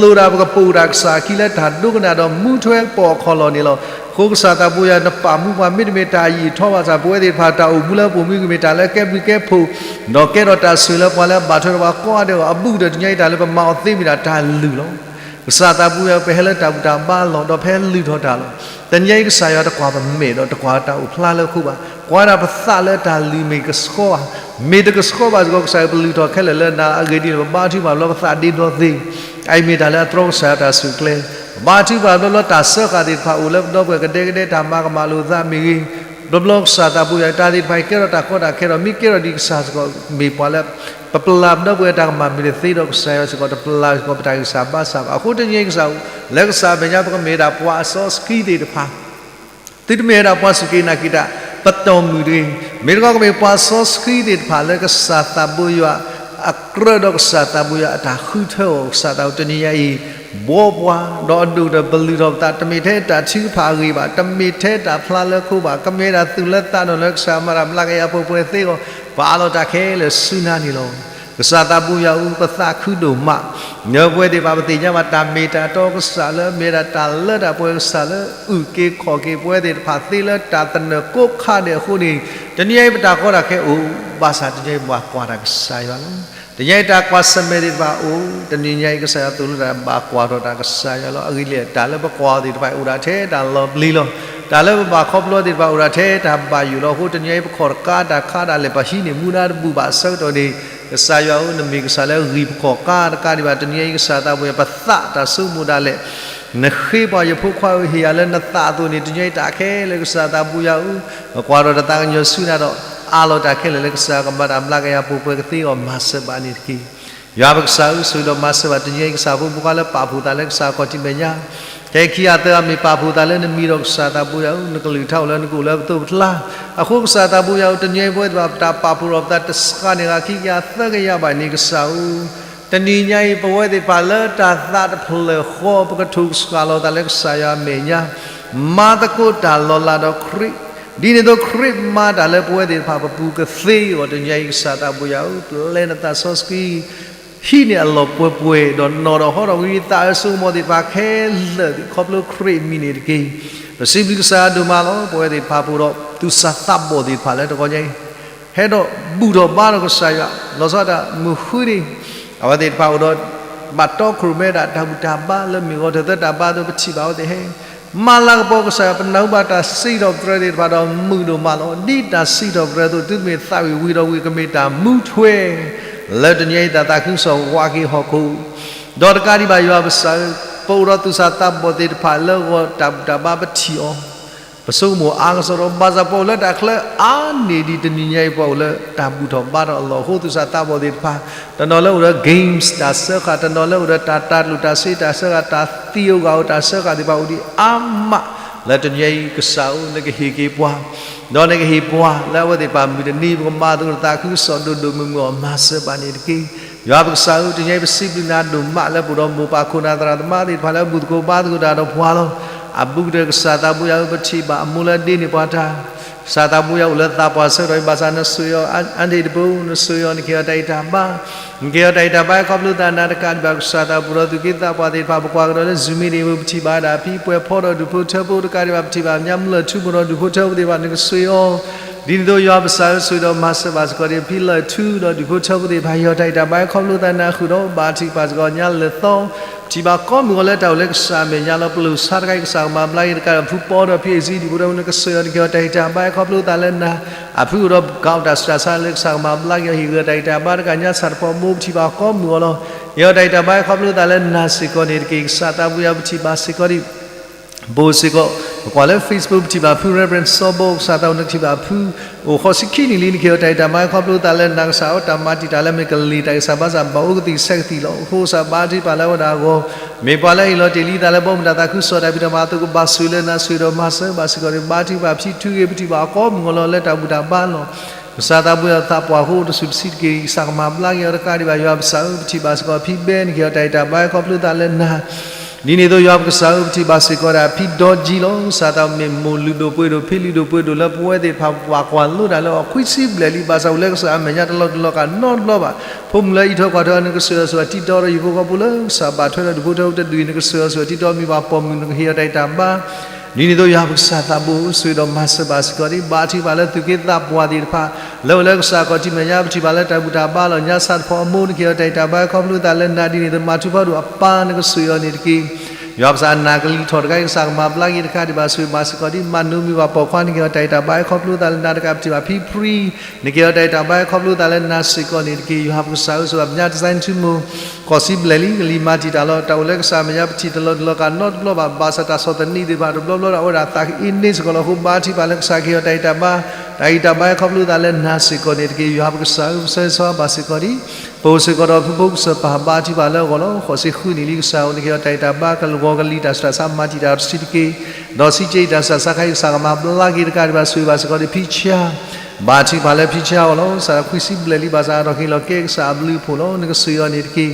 လိၣ်ဒၣ်ပကပိာ်တၢ်ကစၢ်အခံလၢတၢ်ဒိကနၣ်ဒီးမူထွဲပိာ်အခိၣ်လီၢ်န့ၣ်လီၤ. အဃိကစၢ်သးပူၤယွၤနပာ်မူပှၤ မ့တမ့ၢ်တၢ်ယံာ်ထီၣ်ဘၣ်ဆၣ် ပဝဲသ့ၣ်တဖၣ်တၢ်အိၣ်မူလၢပအိၣ်မူကမ့ၢ်တၢ်လၢကဲဘျုးကဲဖှိၣ် ဒီးကဲထီၣ်တၢ်ဆိၣ်ဂ့ၤလၢပှၤလၢအဘၣ်ထွဲဒီးပှၤကိးဂၤဒဲးအဂီၢ် အဘူးကတၢၢ် တနံၤအံၤတၢ်လၢပမၤအီၤသ့မ့ၢ်ဒၣ်တၢ်လုၢ်လီၤ. ကစၢ်သးပူၤယွၤ ပဟဲလၢတၢ်ဘူၣ်တၢ်ဘါလီၢ် ဒီးပဟဲလုၢ်ထီၣ်တၢ်လီၤ. တနံၤအံၤကစၢ်ယွၤတကွၢ်ပမဲာ်ဒီးတကွၢ်တၢ်အိၣ်ဖျါလၢအဃိဘၣ်. ကွၢ်ဒၣ်ပသးလၢတၢ်လုၢ်မ့ၢ်ကဆှီဘၣ်, မ့ၢ်တကဆှီဘၣ်စ့ၢ်ကီး ကစၢ်ယွၤပလုၢ်ထီၣ်ခဲလၢာ်လၢနၤ အဂ့ၢ်ဒ်လဲၣ် ပဘါထုကဖၣ်ဘျီပသးဒ့ဒီသ့ အအံၤမ့ၢ်တၢ်လၢအတြီကစၢ်ယွၤတၢ်ဆူၣ်ကျဲ, ပဘါထုကဖၣ်ဘျီဘျီတၢ်စၢဃာ်သ့ၣ်တဖၣ်အိၣ်လၢပဒီပုၢ်ဝဲၢ် ကဒဲကဒဲတၢ်မၤကမၣ်လိာ်သးမ့ၢ်ဂ့ၤ, ဘျီဘျီကစၢ်သးပူၤယွၤ တၢ်သ့ၣ်တဖၣ်အံၤကဲထီၣ်တၢ်ကီတၢ်ခဲဒီး မ့ၢ်ကဲထီၣ်ဒ်ကစၢ်စ့ၢ်ကီး မ့ၢ်ပှၤလၢ ပပျၢ်ပဒီပုၢ်ဝဲၢ်တၢ်ကမၣ်မ့ၢ်တသ့ဒီး ကစၢ်ယွၤစ့ၢ်ကီး တပျၢ်စ့ၢ်ကီးပတၢ်ဂံၢ်စၢ်ဘါစၢ်ဘၣ်. အဃိတနံၤအံၤကစၢ်ဧၢ, လၢကစၢ်အမဲာ်ညါ ပကမ့ၢ်ဒၣ်ပှၤအစီဆှံသ့ၣ်တဖၣ် သုတမ့ၢ်ဝဲဒၣ်ပှၤစူၢ်က့ၤနာ်က့ၤတၢ် ပတီၢ်မုၢ်တဂ့ၤ, မ့ၢ်တခီကမ့ၢ်ပှၤစီဆှံသ့ၣ်တဖၣ်လၢကစၢ်သးဘိယွၤအကြၢးဒီးကစၢ်သးဘိယွၤအတၢ်ဃုထၢအီၤ ကစၢ်သးဘိတနံၤညါအံၤ ဘှီပှၤ ဒီးအဒိၣ်ကတၢၢ်ပလုၢ်ထီၣ်ပသး တမ့ၢ်ထဲတၢ်ထုကဖၣ်အဂ့ၢ်ဘၣ်, တမ့ၢ်ထဲတၢ်ဖျါလၢခိဘၣ်, ကမ့ၢ်ဒၣ်သူၣ်လၢသးနီၢ်လၢကစၢ်မၤတၢ်ဘျါက့ၤအပှဲၤပှဲၤသ့အဂီၢ် ပအးလီၤတၢ်ခဲလၢာ်ဆူနၤန့ၣ်လီၤ. ကစၢ်သးဘိယွၤဧၢ ပသးခုဒိၣ်မး ပဝဲသ့ၣ်တဖၣ်ပသ့ၣ်ညါဘၣ် တၢ်မ့ၢ်တၢ်တီကစၢ်လၢအမ့ၢ်ဒၣ်တၢ်လၢတၢ်ပှဲၤကစၢ်လၢအုၣ်က့ၤခီၣ်က့ၤပဝဲသ့ၣ်တဖၣ်သ့လၢတၢ်သနၢၣ်ကိးခါဒဲးအဃိန့ၣ် တနံၤအံၤပတၢ်ကီတၢ်ခဲအိၣ် ဘၣ်ဆၣ်တနံၤအံၤပဘၣ်ကွၢ်တၢ်ကစၢ်ယွၤလီၤ. တနံၤအံၤတၢ်ကွၢ်ဆၢၣ်မဲာ်သ့ၣ်တဖၣ်အိၣ် တနံၤညါအံၤကစၢ်ယွၤသိၣ်လိတၢ်ဘၣ်ကွၢ်ထီၣ်တၢ်ကစၢ်ယွၤလီၤ. အဂ့ၢ်ဒ်လဲၣ် တၢ်လၢပကွၢ်အီၤသ့ၣ်တဖၣ်အိၣ်ဒၣ်ထဲတၢ်လီၤပျံၤလီၤ. တၢ်လၢပဘၣ်ခီဖျိသ့ၣ်တဖၣ်အိၣ်ဒၣ်ထဲတၢ်ဘၣ်ယိၣ်လီၤ. အဃိတနံၤအံၤပခီၣ်တကါတၢ်ခါဒၣ်လဲာ် ပဟံးန့ၢ်မူဒါတဘူၣ်ဘၣ်အဆၢကတီၢ်န့ၣ် ကစၢ်ယွၤဧၢ နမ့ၢ်ကစၢ်လၢအဂံၢ်ပခီၣ်ကါတကးဒံးဘၣ် တနံၤအံၤကစၢ်သးဘိယွၤ ပသးတၢ်ဆိကမိၣ်ဒၣ်လဲာ် နဃ့ပှၤယဖိခွါဧၢ ဟ့ၣ်ယၤလၢနသးအသိးန့ၣ် တနံၤအံၤတၢ်ခဲလၢာ်ကစၢ်သးဘိယွၤဧၢ ပကွၢ်ထီၣ်တၢ်သးကညီၤဆူနၤဒီး အးလီၤတၢ်ခဲလၢာ်လၢကစၢ်ယွၤကမၤတၢ်ဘျါက့ၤယၤပှဲၤပှဲၤကသ့အဂီၢ် မၤစၢၤဘၣ်န့ၣ်တက့ၢ်. ယွၤပကစၢ်ဧၢ ဆိၣ်ဂ့ၤဒီးမၤစၢၤဘၣ် တနံၤအံၤကစၢ်ဖိမုၣ်ဖိခွါလၢပာ်ဖှိၣ်သးလၢကစၢ်အခီၣ်ထံးမဲာ်ညါ ခဲခံအသၢအမ့ၢ်ပာ်ဖှိၣ်သးလၢနမံၤဒီး ကစၢ်သးဘိယွၤဧၢ နကလုၢ်ကထါအိၣ်လၢနကအိၣ်လၢပသိးပကျါ, အဃိကစၢ်သးဘိယွၤဧၢ တနံၤအံၤပဝဲသ့ၣ်တဖၣ် ပတၢ်ပာ်ဖှိၣ်ထီၣ်ပသးတစှၤန့ၢ်ဂၤခံကယၤသၢကယၤဘၣ်န့ၣ် ကစၢ်ဧၢ တနံၤညါအံၤ ပဝဲသ့ၣ်တဖၣ်လၢတၢ်သးတဖျၢၣ်ဃီ ပကထုးကဆှၣ်လီၤသးလၢကစၢ်ယွၤအမဲာ်ညါ, မၤသကိးတၢ်လီၤလးဒီးခရံာ်, ဒ်န့ၣ်အသိးခရံာ်မၤတၢ်လၢပဝဲသ့ၣ်တဖၣ်ပပူၤကသ့အဂီၢ် တနံၤညါအံၤကစၢ်သးဘိယွၤဧၢ ပျဲနသးစီဆှံ ဟံးန့ၢ်အလီၢ်ပှဲၤပှဲၤ ဒီးနီၢ်ဒီးဟီဒီးဝံသးအၢစိကမီၤသ့ၣ်တဖၣ်ခဲလၢာ် ခီဖျိခရံာ်အမံၤန့ၣ်တက့ၢ်. ပစံးဘျုးကစၢ်ယွၤဒိၣ်မးလီၤ. ပဝဲသ့ၣ်တဖၣ်ပအိၣ်ဒီး သူၣ်စၢ်သးဘီၣ်သ့ၣ်တဖၣ်လၢတဂီၤညါအံၤ ဟဲဒီးဘူၣ်ထီၣ်ဘါထီၣ်ကစၢ်ယွၤ လီၤဆီဒၣ်တၢ်မုၢ်ဃုန့ၣ် အဝဲသ့ၣ်တဖၣ်အိၣ်ဒီး ဘၣ်တီခိၣ်ရိၣ်မဲဒၣ်တၢ်ဘူၣ်တၢ်ဘါလၢမ့ၢ်ဂီၤထၢၣ်သၢတၢ်ဘါအသိး ပထံၣ်ဘၣ်အဝဲသ့ၣ်ဟဲ မၤလၤကပီၤကစၢ်ယွၤ ပနၢ်ဟူဘၣ်တၢ်စံးထီၣ်ပတြၢၤသ့ၣ်တဖၣ်ဒီးမုာ်ဒိၣ်မးလီၤ. ဒ်တၢ်စံးထီၣ်ပတြၢၤအသိး တုၤမ့ၢ်သးဝံၣ်ဝံၤဒီးဝံၤ ကမ့ၢ်တၢ်မူထွဲ လၢတနံၤအံၤ တၢ်သးခုကစီၣ်ဝးက့ၤဟီၣ်ခိၣ် ဒီးတကးဒံးဘၣ်ယွၤပကစၢ်ဧၢ, ပအိၣ်ဒီးသူၣ်စၢ်သးဘီၣ်သ့ၣ်တဖၣ်လၢအဂီၢ်တၢ်ဘူၣ်တၢ်ဘါပထံၣ်အီၤ, ပဆိကမိၣ်အါကစီဒီး ဘၣ်ဆၣ်ပှၤအိၣ်လၢတၢ်ချၢအါန့ၢ်ဒံးတနံၤညါအံၤ ပှၤအိၣ်လၢတၢ်ဘူၣ်ထီၣ်ဘါထီၣ်အလီၢ်အဃိ သူၣ်စၢ်သးဘီၣ်သ့ၣ်တဖၣ် တနီၤလၢအိၣ်ဒီး games တၢ်စၢဃာ်, တနီၤလၢအိၣ်ဒီးတၢ်တၢ်ကျိၣ်တၢ်စ့တၢ်စၢဃာ်, တၢ်သံးဧိၤဂာ်ဧိၤတၢ်စၢဃာ်သ့ၣ်တဖၣ်အိၣ်ဒံးအါမး, လၢတနံၤအံၤကစၢ်ဧၢ နကဟ့ၣ်က့ၤပှၤ ဒီးနကဟ့ၣ်ပှၤလၢအဝဲသ့ၣ်တဖၣ်မုၢ်တနံၤ ပကမၤသကိးတၢ်သးခုကစီၣ်ဒိၣ်ဒိၣ်မုၢ်မုၢ်အီၤ မၤစၢၤဘၣ်န့ၣ်တက့ၢ်. ယွၤပကစၢ်ဧၢ, တနံၤအံၤပစံးဘျုးနၤဒိၣ်မးလၢပအိၣ်ဒီးမိၢ်ပၢ်ခိၣ်နၢ်သရၣ်သမါသ့ၣ်တဖၣ်လၢအဘူၣ်သကိးဘါသကိးတၢ်ဒီးပှၤလီၤ. အဘူးကတၢၢ်ကစၢ်သးပူၤယွၤဧၢ ပထံၣ်ဘၣ်အမိၢ်လၢအဒ့န့ၢ်ပှၤတၢ် ကစၢ်သးပူၤယွၤအိၣ်လၢသးပှၢ်ဆၢကတီၢ်အံၤ ဘၣ်ဆၣ်နဆိၣ်ဂ့ၤအီၤ အါန့ၢ်တပူၤ နဆိၣ်ဂ့ၤအီၤ နကဟ့ၣ်အီၤတၢ်ဂံၢ်တၢ်ဘါ နကဟ့ၣ်အီၤတၢ်ဂံၢ်တၢ်ဘါ ခီဖျိသးနၤတကးဒံးဘၣ် ကစၢ်သးပူၤဒီးသူၣ်က့သးပှၢ်သ့ၣ်တဖၣ် ပကွၢ်ကဒီးလၢ Zoom meeting ပထံၣ်ဘၣ်ဝဲဒၣ်ဖံပှဲၤဖီဒီးဒူၣ်ဖိထၢဖိတကးဒံးဘၣ် ပထံၣ်ဘၣ်ညါမုၢ်လၢၢ်ထူမိၢ်ဒီးဒူၣ်ဖိထၢဖိသ့ၣ်တဖၣ် နကဆိၣ်ဂ့ၤအီၤ ဒ်န့ၣ်အသိးယွၤပကစၢ်ဧၢ ဆိၣ်ဂ့ၤဒီးမၤစၢၤဘၣ်စ့ၢ်ကီးဒီး ဖံလၢၢ်ထူဒီးဒူၣ်ဖိထၢဖိသ့ၣ်တဖၣ် ဟ့ၣ်အီၤတၢ်ဂံၢ်တၢ်ဘါ ခီဖျိသးနၤဃုာ်ဒီး ဘါထုကဖၣ်စ့ၢ်ကီးညါလၢာ်သီ ပထံၣ်ဘၣ်ကိးမုၢ်ဂီၤလၢတၢ်အိၣ်လၢကစၢ်အမဲာ်ညါလီၤ ပလိာ်ဆါတခါအံၤ ကစၢ်ကမၤဘျါက့ၤတကးဒီး ဖုပီဒီးဖံအ့ၣ်စံဒူၣ်ဖိထၢဖိ နကဆိၣ်ဂ့ၤအီၤ နကဟ့ၣ်အီၤတၢ်ဂံၢ်တၢ်ဘါ ခီဖျိသးလၢနၤ အဖုအိၣ်ဒီးကးအီၤတၢ်ဆူးတၢ်ဆါလၢကစၢ်ကမၤဘျါက့ၤအီၤ ဟ့ၣ်ဂ့ၤအီၤတၢ်ဂံၢ်တၢ်ဘါတကးညါ ဆၣ်တဖီမိၢ် ပထံၣ်ဘၣ်ကိးမုၢ်ဂီၤလီၤ ဟ့ၣ်အီၤတၢ်ဂံၢ်တၢ်ဘါ ခီဖျိသးလၢနၤစ့ၢ်ကီးန့ၣ်တက့ၢ် ကစၢ်သးပူၤယွၤ ပထံၣ်ဘၣ်စ့ၢ်ကီးဒံး ပအိၣ်စ့ၢ်ကီး ပကွၢ်လၢ Facebook ပထံၣ်ဘၣ်ဖု Reverend စီၤဘီ ကစၢ်သးပူၤ နကထံၣ်ဘၣ်ဖု အိၣ်ဃိးဆံခံနံၣ်လံ နကဟ့ၣ်အီၤတၢ်ဂံၢ်တၢ်ဘါ ခီဖျိသးလၢနၤ ကစၢ်အီၤ တၢ်မၤတံာ်တာ်လၢမ့ၢ်ကလံၤတၢ်ဂံၢ်စၢ်ဘါစၢ် ဘၣ်အိၣ်ကသံၣ်ဆဲးကသံၣ်လီၤ အဃိကစၢ်ဘါထုကဖၣ်လၢအဝဲဒၣ်အဂီၢ် မ့ၢ်ပှၤလၢအဟ့ၣ်လီၤတ့ၢ်လံသးလၢဘီမုၢ်တၢ်သးခုကစီၣ်တၢ်ဖံးတၢ်မၤအသိး ကဘၣ်ဆိၣ်ဂ့ၤလၢနၤ ဆိၣ်ဂ့ၤဒီးမၤစၢၤဘၣ်စ့ၢ်ကီးန့ၣ် ဘါထုကဖၣ်ဖံ ထုးဂ့ၤ ပထံၣ်ဘၣ်အီၤကိးမုၢ်ဂီၤလီၤ လၢတၢ်ဘူၣ်တၢ်ဘါလီၤ ကစၢ်သးပူၤယွၤ သးပှၢ်ဃိတစူၢ်တဆံးတက့ၢ် ကစၢ်ကမၤဘျါက့ၤအီၤတကးဒံးဘၣ် ယွၤပကစၢ်ဧၢ ပထံၣ်ဘၣ်စ့ၢ်ကီးဖံဘဲ နကဟ့ၣ်အီၤတၢ်ဂံၢ်တၢ်ဘါ ခီဖျိသးလၢနၤ ဒ်န့ၣ်အသိးယွၤပကစၢ်ဧၢ ပထံၣ်ဘၣ်စ့ၢ်ကီးဒၣ်ဖံဒီကံလီၤ ကစၢ်သးပူၤမ့ၢ်မိၢ်လုၢ်ဒိၣ်ပှ့ၤဒိၣ် ဖံလုၢ်ဒိၣ်ပှ့ၤဒိၣ်လၢပဝဲသ့ၣ်တဖၣ် ပကွၢ်ကွၢ်လိတၢ်လၢအီၤခွံဆံဘျဲၣ်လံ ဘၣ်ဆၣ်အိၣ်လၢကစၢ်အမဲာ်ညါတလီၢ်တလီၢ်ကနီတဘျီဘၣ် ဖိမုၣ်လၢအအံးထွဲကွၢ်ထွဲအီၤ နကဆိၣ်ဂ့ၤအီၤဆိၣ်ဂ့ၤတံၤတီဒီး ယဖိဃီဖိလၢကစၢ်ဘၣ်ထွဲဒီးဒူၣ်ဖိထၢဖိတဒူၣ်အံၤ နကဆိၣ်ဂ့ၤအီၤဆိၣ်ဂ့ၤတံၤတီ မ့ၢ်ဘၣ်ပိာ်မုၣ် နကဟ့ၣ်အီၤတၢ်ဂံၢ်တၢ်ဘါ ဒ်န့ၣ်အသိးယွၤပကစၢ်သးပူၤ ဆိၣ်ဂ့ၤဒီးမၤစၢၤဘၣ်စ့ၢ်ကီးဒံး ဘါထုကဖၣ်လၢသူၣ်က့သးပှၢ်သ့ၣ်တဖၣ် လၢအိၣ်လၢကစၢ်ခီၣ်ထံးမဲာ်ညါ ပထံၣ်ဘၣ်လၢတၢ်ဘူၣ်တၢ်ဘါလီၤ ညါဆၣ်တဖီအမိၢ် နကဟ့ၣ်အီၤတၢ်ဂံၢ်တၢ်ဘါ ခီဖျိသးလၢနၤ ဒ်န့ၣ်အသိးမၤထူဖီဒိၣ်အပၢ် နကဆိၣ်ဂ့ၤအီၤန့ၣ်တက့ၢ် ယွၤပကစၢ်အနၢ်ကလံၤထီၣ်တခါအံၤ ကစၢ်ကမၤဘျါက့ၤတကးဒံးဘၣ် ဆိၣ်ဂ့ၤဘၣ်စ့ၢ်ကီးဒံး မၤနၢၤမ့ၢ်ဘၣ်ပိာ်ခွါ နကဟ့ၣ်အီၤတၢ်ဂံၢ်တၢ်ဘါ ခီဖျိသးလၢနၤတကး ပထံၣ်ဘၣ်ဖံဖြံ နကဟ့ၣ်အီၤတၢ်ဂံၢ်တၢ်ဘါ ခီဖျိသးလၢနၤစ့ၢ်ကီးန့ၣ်တက့ၢ် ယွၤပကစၢ်ဧၢ ဆိၣ်ဂ့ၤဘၣ်ပညါတစဲးထူမိၢ် ဃိးဆံဘျဲၣ်လံ ကလံၤမၤတံာ်တာ်လီၤ တၢ်အိၣ်လၢကစၢ်အမဲာ်ညါ ပထံၣ်တလီၢ်တလီၢ်ကနီတဘျီဘၣ် ဘၣ်ဆၣ်တၢ်ဆီၣ်သနံးသ့ၣ်တဖၣ် တဘျီဘျီဒီး အဝဲဒၣ်သးကအ့န့စ့ၢ်ကီးလီၤ အဃိဘါထုကဖၣ်လၢကစၢ်ကဟ့ၣ်အီၤတၢ်ဂံၢ်တၢ်ဘါ တၢ်ဂံၢ်တၢ်ဘါ ခီဖျိသးလၢနၤစ့ၢ်ကီးန့ၣ်တက့ၢ် ယွၤပကစၢ်ဧၢ ပဆၢဂ့ၤဆၢဝါဘၣ်စ့ၢ်ကီးဒံး ပအိၣ်စ့ၢ်ကီးဒီးဖုဖိကစၢ်ပၢ် ဘါထုကဖၣ်လၢအဂီၢ်လီၤ ဃိးဆံဃုနံၣ်လံ ကစၢ်ဧၢ နကဟ့ၣ်အီၤတၢ်ဂံၢ်တၢ်ဘါ ကလၤဝီၤကလံၤတၢ်ဆူးတၢ်ဆါ မၤတံာ်တာ်တဆံးတက့ၢ် ဒီးဆံးက့ၤတၢ်ဆူးတၢ်ဆါခါအံၤ ကစၢ်ကမၤဘျါက့ၤတကးဒံးဘၣ် ဆိၣ်ဂ့ၤဘၣ်စ့ၢ်ကီးဒံး ဖံဆါ ဘါထုကဖၣ်လၢ ဖံဆါအဂီၢ်လီၤ ကစၢ်ခွံဆံဘျဲၣ်လံ ဘၣ်ဆၣ်အထီၣ်က့ၤလီၤကဲကစၢ်အဘျုးအဖှိၣ်လီၤ နကဆိၣ်ဂ့ၤအီၤန့ၣ်တက့ၢ်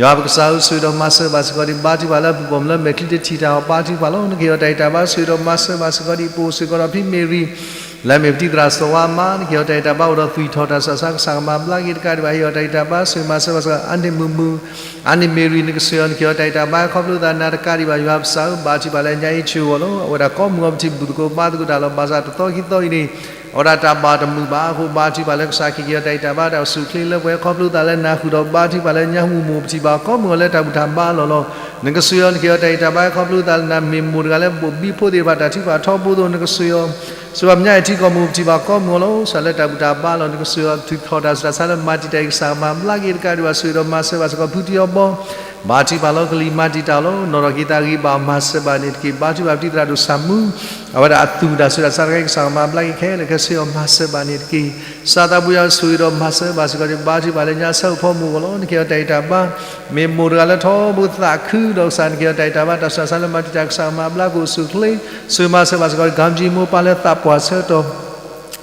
ယွၤပကစၢ်ဧၢ ဆိၣ်ဂ့ၤဒီးမၤစၢၤဘၣ်စ့ၢ်ကီးဒံး ဘါထုကဖၣ်လၢအပုၢ်ပိာ်မုၣ်လၢမဲာ်ချံတထံၣ်တၢ်အီၤ ဘါထုကဖၣ်လီၤ နကဟ့ၣ်အီၤတၢ်ဂံၢ်တၢ်ဘါ ဆိၣ်ဂ့ၤဒီးမၤစၢၤဘၣ်စ့ၢ်ကီးဒံး ပအိၣ်စ့ၢ်ကီးဒီးဖံမ့ၢ်ရံ လၢအမ့ၢ်ပတံၤသရၣ်စီၤဝါမါ နကဟ့ၣ်အီၤတၢ်ဂံၢ်တၢ်ဘါ အိၣ်ဒီးသွံၣ်ထီၣ်တၢ်ဆူးတၢ်ဆါ ကစၢ်ကမၤဘျါက့ၤတကးဒံးဘၣ် ဟ့ၣ်အီၤတၢ်ဂံၢ်တၢ်ဘါ ဆိၣ်ဂ့ၤမၤစၢၤဘၣ်စ့ၢ်ကီး အါန့ၢ်မုာ်မုာ် အါန့ၢ်မ့ၢ်ရံ နကဆိၣ်ဂ့ၤအီၤ နကဟ့ၣ်အီၤတၢ်ဂံၢ်တၢ်ဘါ ခီဖျိသးနၤတကးဒံးဘၣ် ယွၤပကစၢ်ဧၢ ဘါထုကဖၣ်လၢညါအံၤဆၢဂီၤလီၤ အဝဲဒၣ်ကိးမုၢ်ဂီၤပထံၣ်ဘူၣ်သကိးဘါသကိးတၢ်လီၤ ဘၣ်ဆၣ်တသီခံသီအံၤန့ၣ် အဝဲဒၣ်တၢ်ဘၣ်တမုာ်ဘၣ်အဃိ ဘါထုကဖၣ်လၢကစၢ်ကဟ့ၣ်အီၤတၢ်ဂံၢ်တၢ်ဘါ တၢ်အိၣ်ဆူၣ်အိၣ်ချ့လၢပှဲၤ ခီဖျိသးလၢနၤဃုာ်ဒီး ဘါထုကဖၣ်လၢညါမုာ်မုာ် ပထံၣ်ဘၣ်ကိးမုၢ်ဂီၤလၢတၢ်ဘူၣ်တၢ်ဘါအလီၢ်လီၤ နကဆိၣ်ဂ့ၤအီၤ နကဟ့ၣ်အီၤတၢ်ဂံၢ်တၢ်ဘါ ခီဖျိသးလၢနၤ မ့ၢ်မိၢ်တဂၤလၢဘိၣ်ဘံဖိသ့ၣ်တဖၣ် တၢ်ထုကဖၣ်ထီဘိအသိး နကဆိၣ်ဂ့ၤအီၤ ဆိၣ်ဂ့ၤဘၣ်ပညါအံၤထံကီၢ်မုၢ် ပထံၣ်ဘၣ်ကိးမုၢ်ဂီၤလီၤ ကစၢ်လၢတၢ်ဘူၣ်တၢ်ဘါအလီၢ် နကဆိၣ်ဂ့ၤအီၤ သွံၣ်ထီၣ်တၢ်ဆူးတၢ်ဆါလၢမၤတံာ်တာ်အံၤ ကစၢ်ကမၤဘျါက့ၤတကးဒံးဘၣ် ဆိၣ်ဂ့ၤဒီးမၤစၢၤဘၣ်စ့ၢ်ကီး ဖုတံၤအီၤဘီ ဘါထုကဖၣ်လီၤ ကလံၤမၤတံာ်တာ်လီၤ နီၢ်ထီၣ်က့ၤသးဂံၢ်ဘါ မၤစၢၤဘၣ်န့ၣ်တက့ၢ် ဘါထုကဖၣ်ပတံၤသရၣ်ဒိၣ်ဆၣ်မူ အဝဲဒၣ်အသူၣ်တၢ်ဆူးတၢ်ဆါတခါအံၤ ကစၢ်ကမၤဘျါက့ၤခဲလၢာ်ခဲဆ့အီၤ မၤစၢၤဘၣ်န့ၣ်တက့ၢ် ကစၢ်သးပူၤယွၤဆိၣ်ဂ့ၤဒီးမၤစၢၤဘၣ်စ့ၢ်ကီး ဘါထုကဖၣ်လၢညါဆၢကဖီမုၢ်ဂီၤလီၤ နကဟ့ၣ်အီၤတၢ်ဂံၢ်တၢ်ဘါ မ့ၢ်မိၢ်တဂၤလၢထီဘိသးခုဒီးကစၢ် နကဟ့ၣ်အီၤတၢ်ဂံၢ်တၢ်ဘါ တၢ်ဆူးတၢ်ဆါလၢမၤတံာ်တာ် ကစၢ်ကမၤဘျါက့ၤအိၣ်ဆူၣ်အိၣ်ချ့ ဆိၣ်ဂ့ၤမၤစၢၤဘၣ်စ့ၢ်ကီး ကၣ်ကၠံမိၢ်ပၢ်လၢသးပှၢ်ဆၢကတီၢ်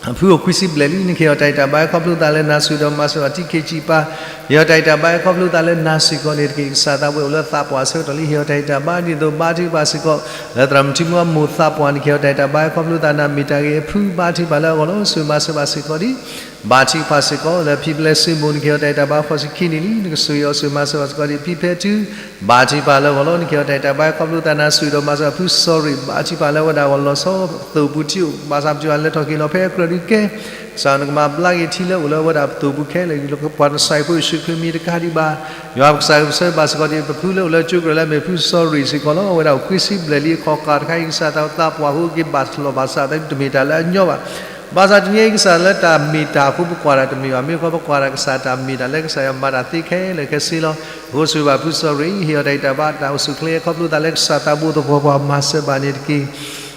အဖုအိၣ်ခွံဆံဘျဲၣ်လံ နကဟ့ၣ်အီၤတၢ်ဂံၢ်တၢ်ဘါ ခီဖျိသးလၢနၤ ဆိၣ်ဂ့ၤဒီးမၤစၢၤဘၣ် ထံခ့ဆံးပၢ် ဟ့ၣ်အီၤတၢ်ဂံၢ်တၢ်ဘါအံၤခီဖျိသးလၢနၤစ့ၢ်ကီးန့ၣ်တက့ၢ် ကစၢ်သးပူၤအိၣ်လၢသးပှၢ်ဆၢကတီၢ်လံ ဟ့ၣ်အီၤတၢ်ဂံၢ်တၢ်ဘါ ဒ်သိးဘါထုကဖၣ်စ့ၢ်ကီး လၢသရၣ်မုၣ်ထံမူအမိၢ်သးပှၢ် နကဟ့ၣ်အီၤတၢ်ဂံၢ်တၢ်ဘါအံၤခီဖျိသးနၤမ့ၢ်တၢ်ဂ့ၤအဖု ဘါထုကဖၣ်လၢအဂီၢ်လီၤ ဆိၣ်ဂ့ၤမၤစၢၤဘၣ်စ့ၢ်ကီးဒံး ဘါထုကဖၣ်စ့ၢ်ကီးလၢဖံပျဲၢ်စ့ၣ်မိၣ် နကဟ့ၣ်အီၤတၢ်အဲၣ်တၢ်ဘါဃိးဆံခံနံၣ်လံ နကဆိၣ်ဂ့ၤအီၤဆိၣ်ဂ့ၤမၤစၢၤဘၣ်စ့ၢ်ကီးဒံး ဖံဖဲထု, ဘါထုကဖၣ်လၢအဂီၢ်လီၤ နကဟ့ၣ်အီၤတၢ်အဲၣ်တၢ်ဘါခီဖျိသးနၤ ဆိၣ်ဂ့ၤဒီးမၤစၢၤဘၣ်ဖုစီၤရံၣ် ဘါထုကဖၣ်လၢအဝဲဒၣ်အဂီၢ်လီၤဆီ ပသိၣ်ပူၤထံအိၣ် ဘၣ်ဆၣ်ပတုၤအလၢထီၣ်က့ၤလီၤဖဲအကြၢးဒုးကဲ ကစၢ်နကမၤဘျါက့ၤထံလၢအိၣ်လၢအဝဲဒၣ်ပသိၣ်ပူၤခဲလၢာ် လၢပှၤကစၢ်အဖိယ့ၣ်ၡူးခရံာ်မံၤတကးဒံးဘၣ် ယွၤပကစၢ်ဂ့ၤပဆၢဘၣ်စ့ၢ်ကီးဒံး ပဖုလၢအိၣ်လၢကၠိကြၢးလၢအမ့ၢ်ဖုစီၤရံၣ်စ့ၢ်ကီးလီၤ အဝဲဒၣ်အိၣ်ခွံဆံဘျဲၣ်လံအခီၣ်ဃၢ်တခါအံၤ ကစၢ်တၢ်သးပှၢ်ဃုာ်က့ၤဘၣ်တလီၢ်ဘၣ်စး တမ့ၢ်တၢ်လၢအညီဘၣ် ဘၣ်ဆၣ်တနံၤအံၤကစၢ်လၢတၢ်မ့ၢ်တၢ်အဃိပကွၢ်တၢ်တမ့ၢ်ဘၣ် မ့ၢ်ဃီပကွၢ်တၢ်ကစၢ်တၢ်မ့ၢ်တၢ်လၢကစၢ်ယွၤမၤတၢ်သ့ခဲလၢာ်ခဲဆ့လီၤ အဃိဆိၣ်ဂ့ၤဘၣ်ဖုစီၤရံၣ် ဟ့ၣ်အီၤတၢ်အဲၣ်တၢ်ဘါတၢ်အိၣ်ဆူၣ်ချ့ခီဖျိသးလၢကစၢ်သးဘိသပှၢ်ပှၢ် မၤစၢၤဘၣ်န့ၣ်တက့ၢ်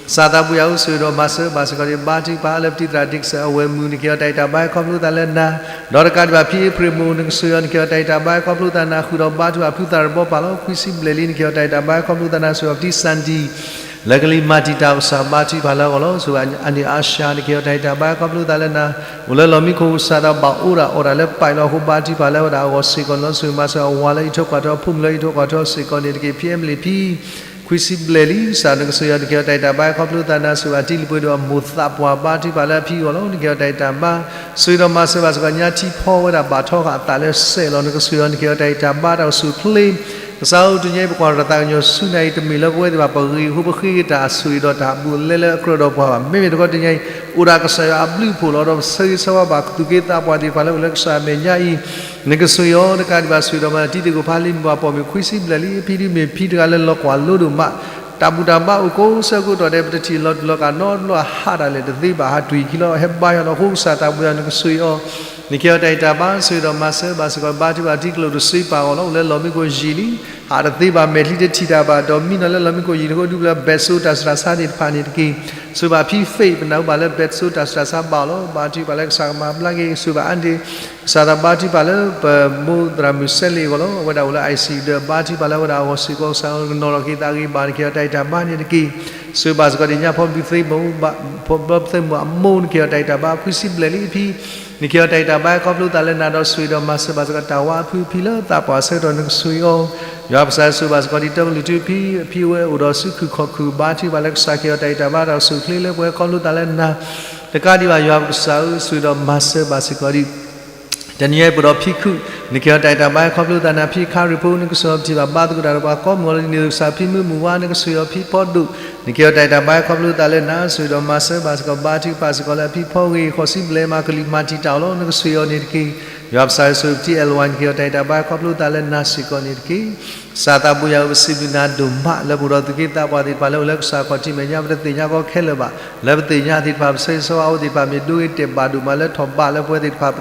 ကစၢ်သးဘိယွၤအိၣ်ဆိၣ်ဂ့ၤဒီးမၤစၢၤဘၣ်စ့ၢ်ကီးဒံး ဘါထုကဖၣ်လၢပတံၤသရၣ်ဒ့ကစၢ်အဝဲၢ်မုၣ် နကဟ့ၣ်အီၤတၢ်အဲၣ်တၢ်ဘါခီဖျိသးလၢနၤ ဒီးတကးဒံးဘၣ်ဖံအ့ဖြ့ၣ်မိၣ် နကဆိၣ်ဂ့ၤအီၤ နကဟ့ၣ်အီၤတၢ်အဲၣ်တၢ်ဘါခီဖျိသးနၤ ဃုာ်ဒီးဘါထုကဖၣ်ဖုသးတဘီပၢ်လီၤ ခွံဆံဘျဲၣ်လံ နကဟ့ၣ်အီၤတၢ်အဲၣ်တၢ်ဘါခီဖျိသးနၤ ဆိၣ်ဂ့ၤအီၤပတံၤစၣ်ဒံၣ် လၢကလံၤမၤတံာ်တာ်ကစၢ် ဘါထုကဖၣ်လၢအဂီၢ်လီၤ ဆိၣ်ဂ့ၤအန့ၣ်အါရှါ နကဟ့ၣ်အီၤတၢ်အဲၣ်တၢ်ဘါခီဖျိသးလၢနၤ အိၣ်လၢလီၢ်မံခိၣ်ကစၢ်ဒီးဘၣ်အိၣ်ဒၣ်အီၣ်ဒၣ်လၢပၢ်လီၤအဃိ ဘါထုကဖၣ်လၢအဝဲဒၣ်အဂီၢ်စ့ၢ်ကီးန့ၣ်လီၤ ဆိၣ်ဂ့ၤမၤစၢၤအဝၤလၢအံးထွဲကွၢ်ထွဲ အဖိမုၣ်လၢအံးထွဲကွၢ်ထွဲစ့ၢ်ကီးန့ၣ်တက့ၢ် ဖံအဲမလ့ၣ်ဖံ ခွံဆံဘျဲၣ်လံ ကစၢ်နကဆိၣ်ဂ့ၤအီၤ နကဟ့ၣ်အီၤတၢ်အဲၣ်တၢ်ဘါခီဖျိသးနၤ ဆိၣ်ဂ့ၤဘၣ်တံၤလံၤပှဲၤဒီးအမိၢ်သးပှၢ် ဘါထုကဖၣ်လၢအဖံအဂီၢ်လီၤ နကဟ့ၣ်အီၤတၢ်အဲၣ်တၢ်ဘါ ဆိၣ်ဂ့ၤဒီးမၤစၢၤဘၣ်စ့ၢ်ကီး ညါထံဖီဝဲဒၣ်ဘၣ်ထီဃာ်အသးလၢစဲးလီၤ နကဆိၣ်ဂ့ၤအီၤ နကဟ့ၣ်အီၤတၢ်အဲၣ်တၢ်ဘါတၢ်အိၣ်ဆူၣ်အိၣ်ချ့ ကစၢ်ဧၢ တနံၤအံၤပကွၢ်တၢ်သးကညီၤဆူနၤအံၤ တမ့ၢ်လၢပဝဲသ့ၣ်တဖၣ်ပဂ့ၤအဃိ ပဃ့က့ၤတၢ်အဆိၣ်ဂ့ၤဒီးတၢ်ဘူးအလဲလၢအကြၢးဒီးပှၤဘၣ် မ့မ့ၢ်တခီတနံၤအံၤ အိၣ်ဒၣ်ကစၢ်ယွၤအဘျုးအဖှိၣ်လီၤ ဒီးပဆၢဂ့ၤဆၢဝါဘၣ်သူၣ်က့သးပှၢ်သ့ၣ်တဖၣ်လၢအိၣ်လၢကစၢ်အမဲာ်ညါအံၤ နကဆိၣ်ဂ့ၤအီၤ တကးဒံးဘၣ်ဆိၣ်ဂ့ၤဒီးမၤတံၤသကိးဖးလံ မုၢ်ပှၢ်ပိာ်မုၣ်ခွံဆံဘျဲၣ်လံ အဖံဒုးမ့ၢ်ဖံတဂၤလၢလီၤကွၢ်လိဒိၣ်မး တၢ်ဘူၣ်တၢ်ဘါအိၣ်ကိးဆၢကိးတီၢ်ဒဲး ပတထံၣ်လီၤတူၢ်လီၤကာ်နီတဘျီ အဟးတၢ်လဲၣ်တသ့ဘၣ် ဟးတွံၢ်ခံလီၤ ဟဲဘါယွၤလီၤ အဃိကစၢ်သးဘိယွၤ နကဆိၣ်ဂ့ၤအီၤ နကဟ့ၣ်အီၤတၢ်အဲၣ်တၢ်ဘါ ဆိၣ်ဂ့ၤဒီးမၤစၢၤဘၣ်စ့ၢ်ကီး ဘါထုကဖၣ်တံၤကျိၣ်တစ့ပာ်အဂီၢ်လီၤ အိၣ်လၢလီၢ်မံခိၣ်ယံာ်လံ ဟးတသ့ဘၣ် မဲာ်ချံတထံၣ်တၢ်ဘၣ် ဒီးမံနီၤလၢလီၢ်မံခိၣ်ယံာ်န့ၣ် ဃိဒုးပလၢဘဲးစိတၢ်ဆူးတၢ်ဆါသ့ၣ်တဖၣ်န့ၣ်တက့ၢ် ဆိၣ်ဂ့ၤဘၣ်ဖံ faith ပနၢ်ဟူဘၣ်လၢဘဲးစိတၢ်ဆူးတၢ်ဆါဘၣ်အီၤလီၤ ဘါထုကဖၣ်လၢကစၢ်ကမၤဘျါက့ၤ ဆိၣ်ဂ့ၤဘၣ်အါဒ့ ကစၢ်သးဘါထုကဖၣ်လၢပမိၢ်သရၣ်မုၣ်စဲလ့ၣ်အဂီၢ်လီၤ အဝဲဒၣ်အိၣ်လၢ ICU ဒီးဘါထုကဖၣ်လၢအဝဲဒၣ်အဂီၢ်စ့ၢ်ကီး ကစၢ်ကနီၤလီၤက့ၤသးဂ့ၤဘၣ် နကဟ့ၣ်အီၤတၢ်အဲၣ်တၢ်ဘါန့ၣ်တက့ၢ် ဆိၣ်ဂ့ၤဘၣ်စ့ၢ်ကီးဒံးညါ ဖီဘုသ့ၣ်မိၢ် ဖီဘုသ့ၣ်မိၢ်အမိၢ် နကဟ့ၣ်အီၤတၢ်အဲၣ်တၢ်ဘါ ခွံဆံဘျဲၣ်လံအဖံ နကဟ့ၣ်အီၤတၢ်အဲၣ်တၢ်ဘါခီဖျိသးလၢနၤဒီးဆိၣ်ဂ့ၤဒီးမၤစၢၤဘၣ်စ့ၢ်ကီး တၢ်ဝါအဖုအဖံလၢသးပှၢ်ဆၢကတီၢ် နကဆိၣ်ဂ့ၤအီၤ ယွၤပကစၢ်ဆိၣ်ဂ့ၤဘၣ်စ့ၢ်ကီး တံၤတၢ်ကလုၢ်ထူဖံ အဖံဝဲအိၣ်ဒီးစုခုၣ်ခီၣ်ခုၣ် ဘါထုကဖၣ်လၢကစၢ်ကဟ့ၣ်အီၤတၢ်အဲၣ်တၢ်ဘါတၢ်အိၣ်ဆူၣ်အိၣ်ချ့လၢပှဲၤခီဖျိသးလၢနၤ တကးဒံးဘၣ် ယွၤပကစၢ်ဧၢ ဆိၣ်ဂ့ၤဒီးမၤစၢၤဘၣ်စ့ၢ်ကီးဒံး တနံၤအံၤပအိၣ်ဒီးဖံခုၣ် နကဟ့ၣ်အီၤတၢ်အဲၣ်တၢ်ဘါခီဖျိသးနၤ ဖံခါရံၣ်ဖိ နကဆိၣ်ဂ့ၤအီၤပထံၣ်ဘၣ်ဘါသကိးတၢ်ဒီးပှၤကိးမုၢ်ဂီၤလၢဒ်န့ၣ်အသိး ကစၢ်ဖံမုၢ်မုၢ်ဝါ နကဆိၣ်ဂ့ၤအီၤဖံဖီဒိၣ် နကဟ့ၣ်အီၤတၢ်အဲၣ်တၢ်ဘါခီဖျိသးလၢနၤ ဆိၣ်ဂ့ၤဒီးမၤစၢၤဘၣ်စ့ၢ်ကီး ဘါထုကဖၣ်စ့ၢ်ကီးလၢအဖံဖီဂ့ၤ ဃိးဆံဘျဲၣ်မး ကလံၤမၤတံာ်တာ်အီၤလီၤ နကဆိၣ်ဂ့ၤအီၤန့ၣ်တက့ၢ် ယွၤပကစၢ်ဧၢ ဆိၣ်ဂ့ၤပထံၣ်အဲၣ်လဝါ နကဟ့ၣ်အီၤတၢ်အဲၣ်တၢ်ဘါခီဖျိသးလၢနၤ စ့ၢ်ကီးန့ၣ်တက့ၢ် ကစၢ်သးဘိယွၤဧၢ ပစံးဘျုးနၤဒိၣ်မး လၢပအိၣ်ဒီးသူၣ်က့သးပှၢ်သ့ၣ်တဖၣ်လၢအိၣ်လၢကစၢ်ခီၣ်ထံးမဲာ်ညါ ပတသ့ၣ်ညါကီခဲလၢာ်ဘၣ် လၢပသ့ၣ်ညါသ့ၣ်တဖၣ် ပဆၢဂ့ၤဆၢဝါအဝဲသ့ၣ်တဖၣ် မ့ၢ်ဒိဂ့ၤတဲာ်ဘၣ်ဒိၣ်မးလၢထီၣ်ဘးလၢပဝဲသ့ၣ်တဖၣ်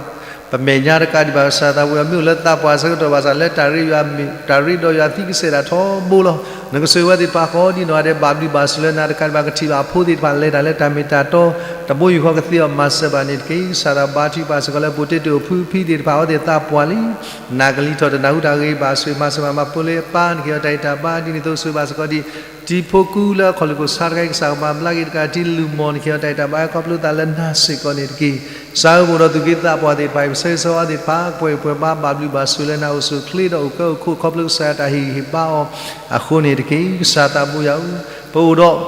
ပမဲာ်ညါတကးဒံးဘၣ် ကစၢ်သးဘိယွၤ မ့ၢ်အိၣ်လၢသးပှၢ်ဆၢကတီၢ်ဘၣ်ဆၣ် လၢတၢ်ရ့ယွၤမ့ၢ် တၢ်ရ့ဒီးယွၤသံကစဲးဒၣ်ထီဘိလီၤ နကဆိၣ်ဂ့ၤဝဲသ့ၣ်တဖၣ်ကိးဒံနီၢ်ဂၤဒဲး ဘၣ်ဘျုးဘၣ်ဆိၣ်လၢနၤတကးဒံးဘၣ် ကထံၣ်ဘၣ်အဖိသ့ၣ်တဖၣ် လဲၤတၢ်လၢတၢ်မ့ၢ်တၢ်တီ တဘိယူၢ်ဃီကသ့အီၤ မၤစၢၤဘၣ်န့ၣ်တက့ၢ် ကစၢ်သးဘါထုကဖၣ်စ့ၢ်ကီးလၢ ပအိၣ်တ့ၢ်တ့ၢ်အိၣ်ဖုဖံသ့ၣ်တဖၣ် အဝဲသ့ၣ်သးပှၢ်လံ နၢ်ကလံၤထီၣ်တနၢ်ဟူတၢ်ဂ့ၤဘၣ် ဆိၣ်ဂ့ၤမၤစၢၤဘၣ်မၤဖိလၢအပၢ် နကဟ့ၣ်အီၤတၢ်အဲၣ်တၢ်ဘါ ဒ်န့ၣ်အသိးဆိၣ်ဂ့ၤဘၣ်စ့ၢ်ကီးဒံး တံၤဖိကူလၢအခီၣ်လိာ်ခိၣ်ဆါတခါအံၤ ကစၢ်ကမၤဘျါက့ၤတကး တံၤလုၢ်မီၢ် နကဟ့ၣ်အီၤတၢ်အဲၣ်တၢ်ဘါခီဖျိသးလၢနၤစ့ၢ်ကီးန့ၣ်တက့ၢ် ကစၢ်ဧၢ ပအိၣ်ဒီးသူၣ်က့သးပှၢ်သ့ၣ်တဖၣ်အံၤ ပဆၢဂ့ၤဆၢဝါသ့ၣ်တဖၣ် ပှဲၤပှဲၤဘါ ဘၣ်ဘျုးဘၣ်ဆိၣ်လၢနၤ အိၣ်ဆူၣ်အိၣ်ချ့ဒီးအိၣ်ကၢအိၣ်ခိး ခီဖျိကစၢ်ယွၤတၢ်ဟ့ၣ်ဂံၢ်ဟ့ၣ်ဘါအီၤအဃိန့ၣ်တက့ၢ် ကစၢ်သးဘိယွၤဧၢ ပအိၣ်ဒီး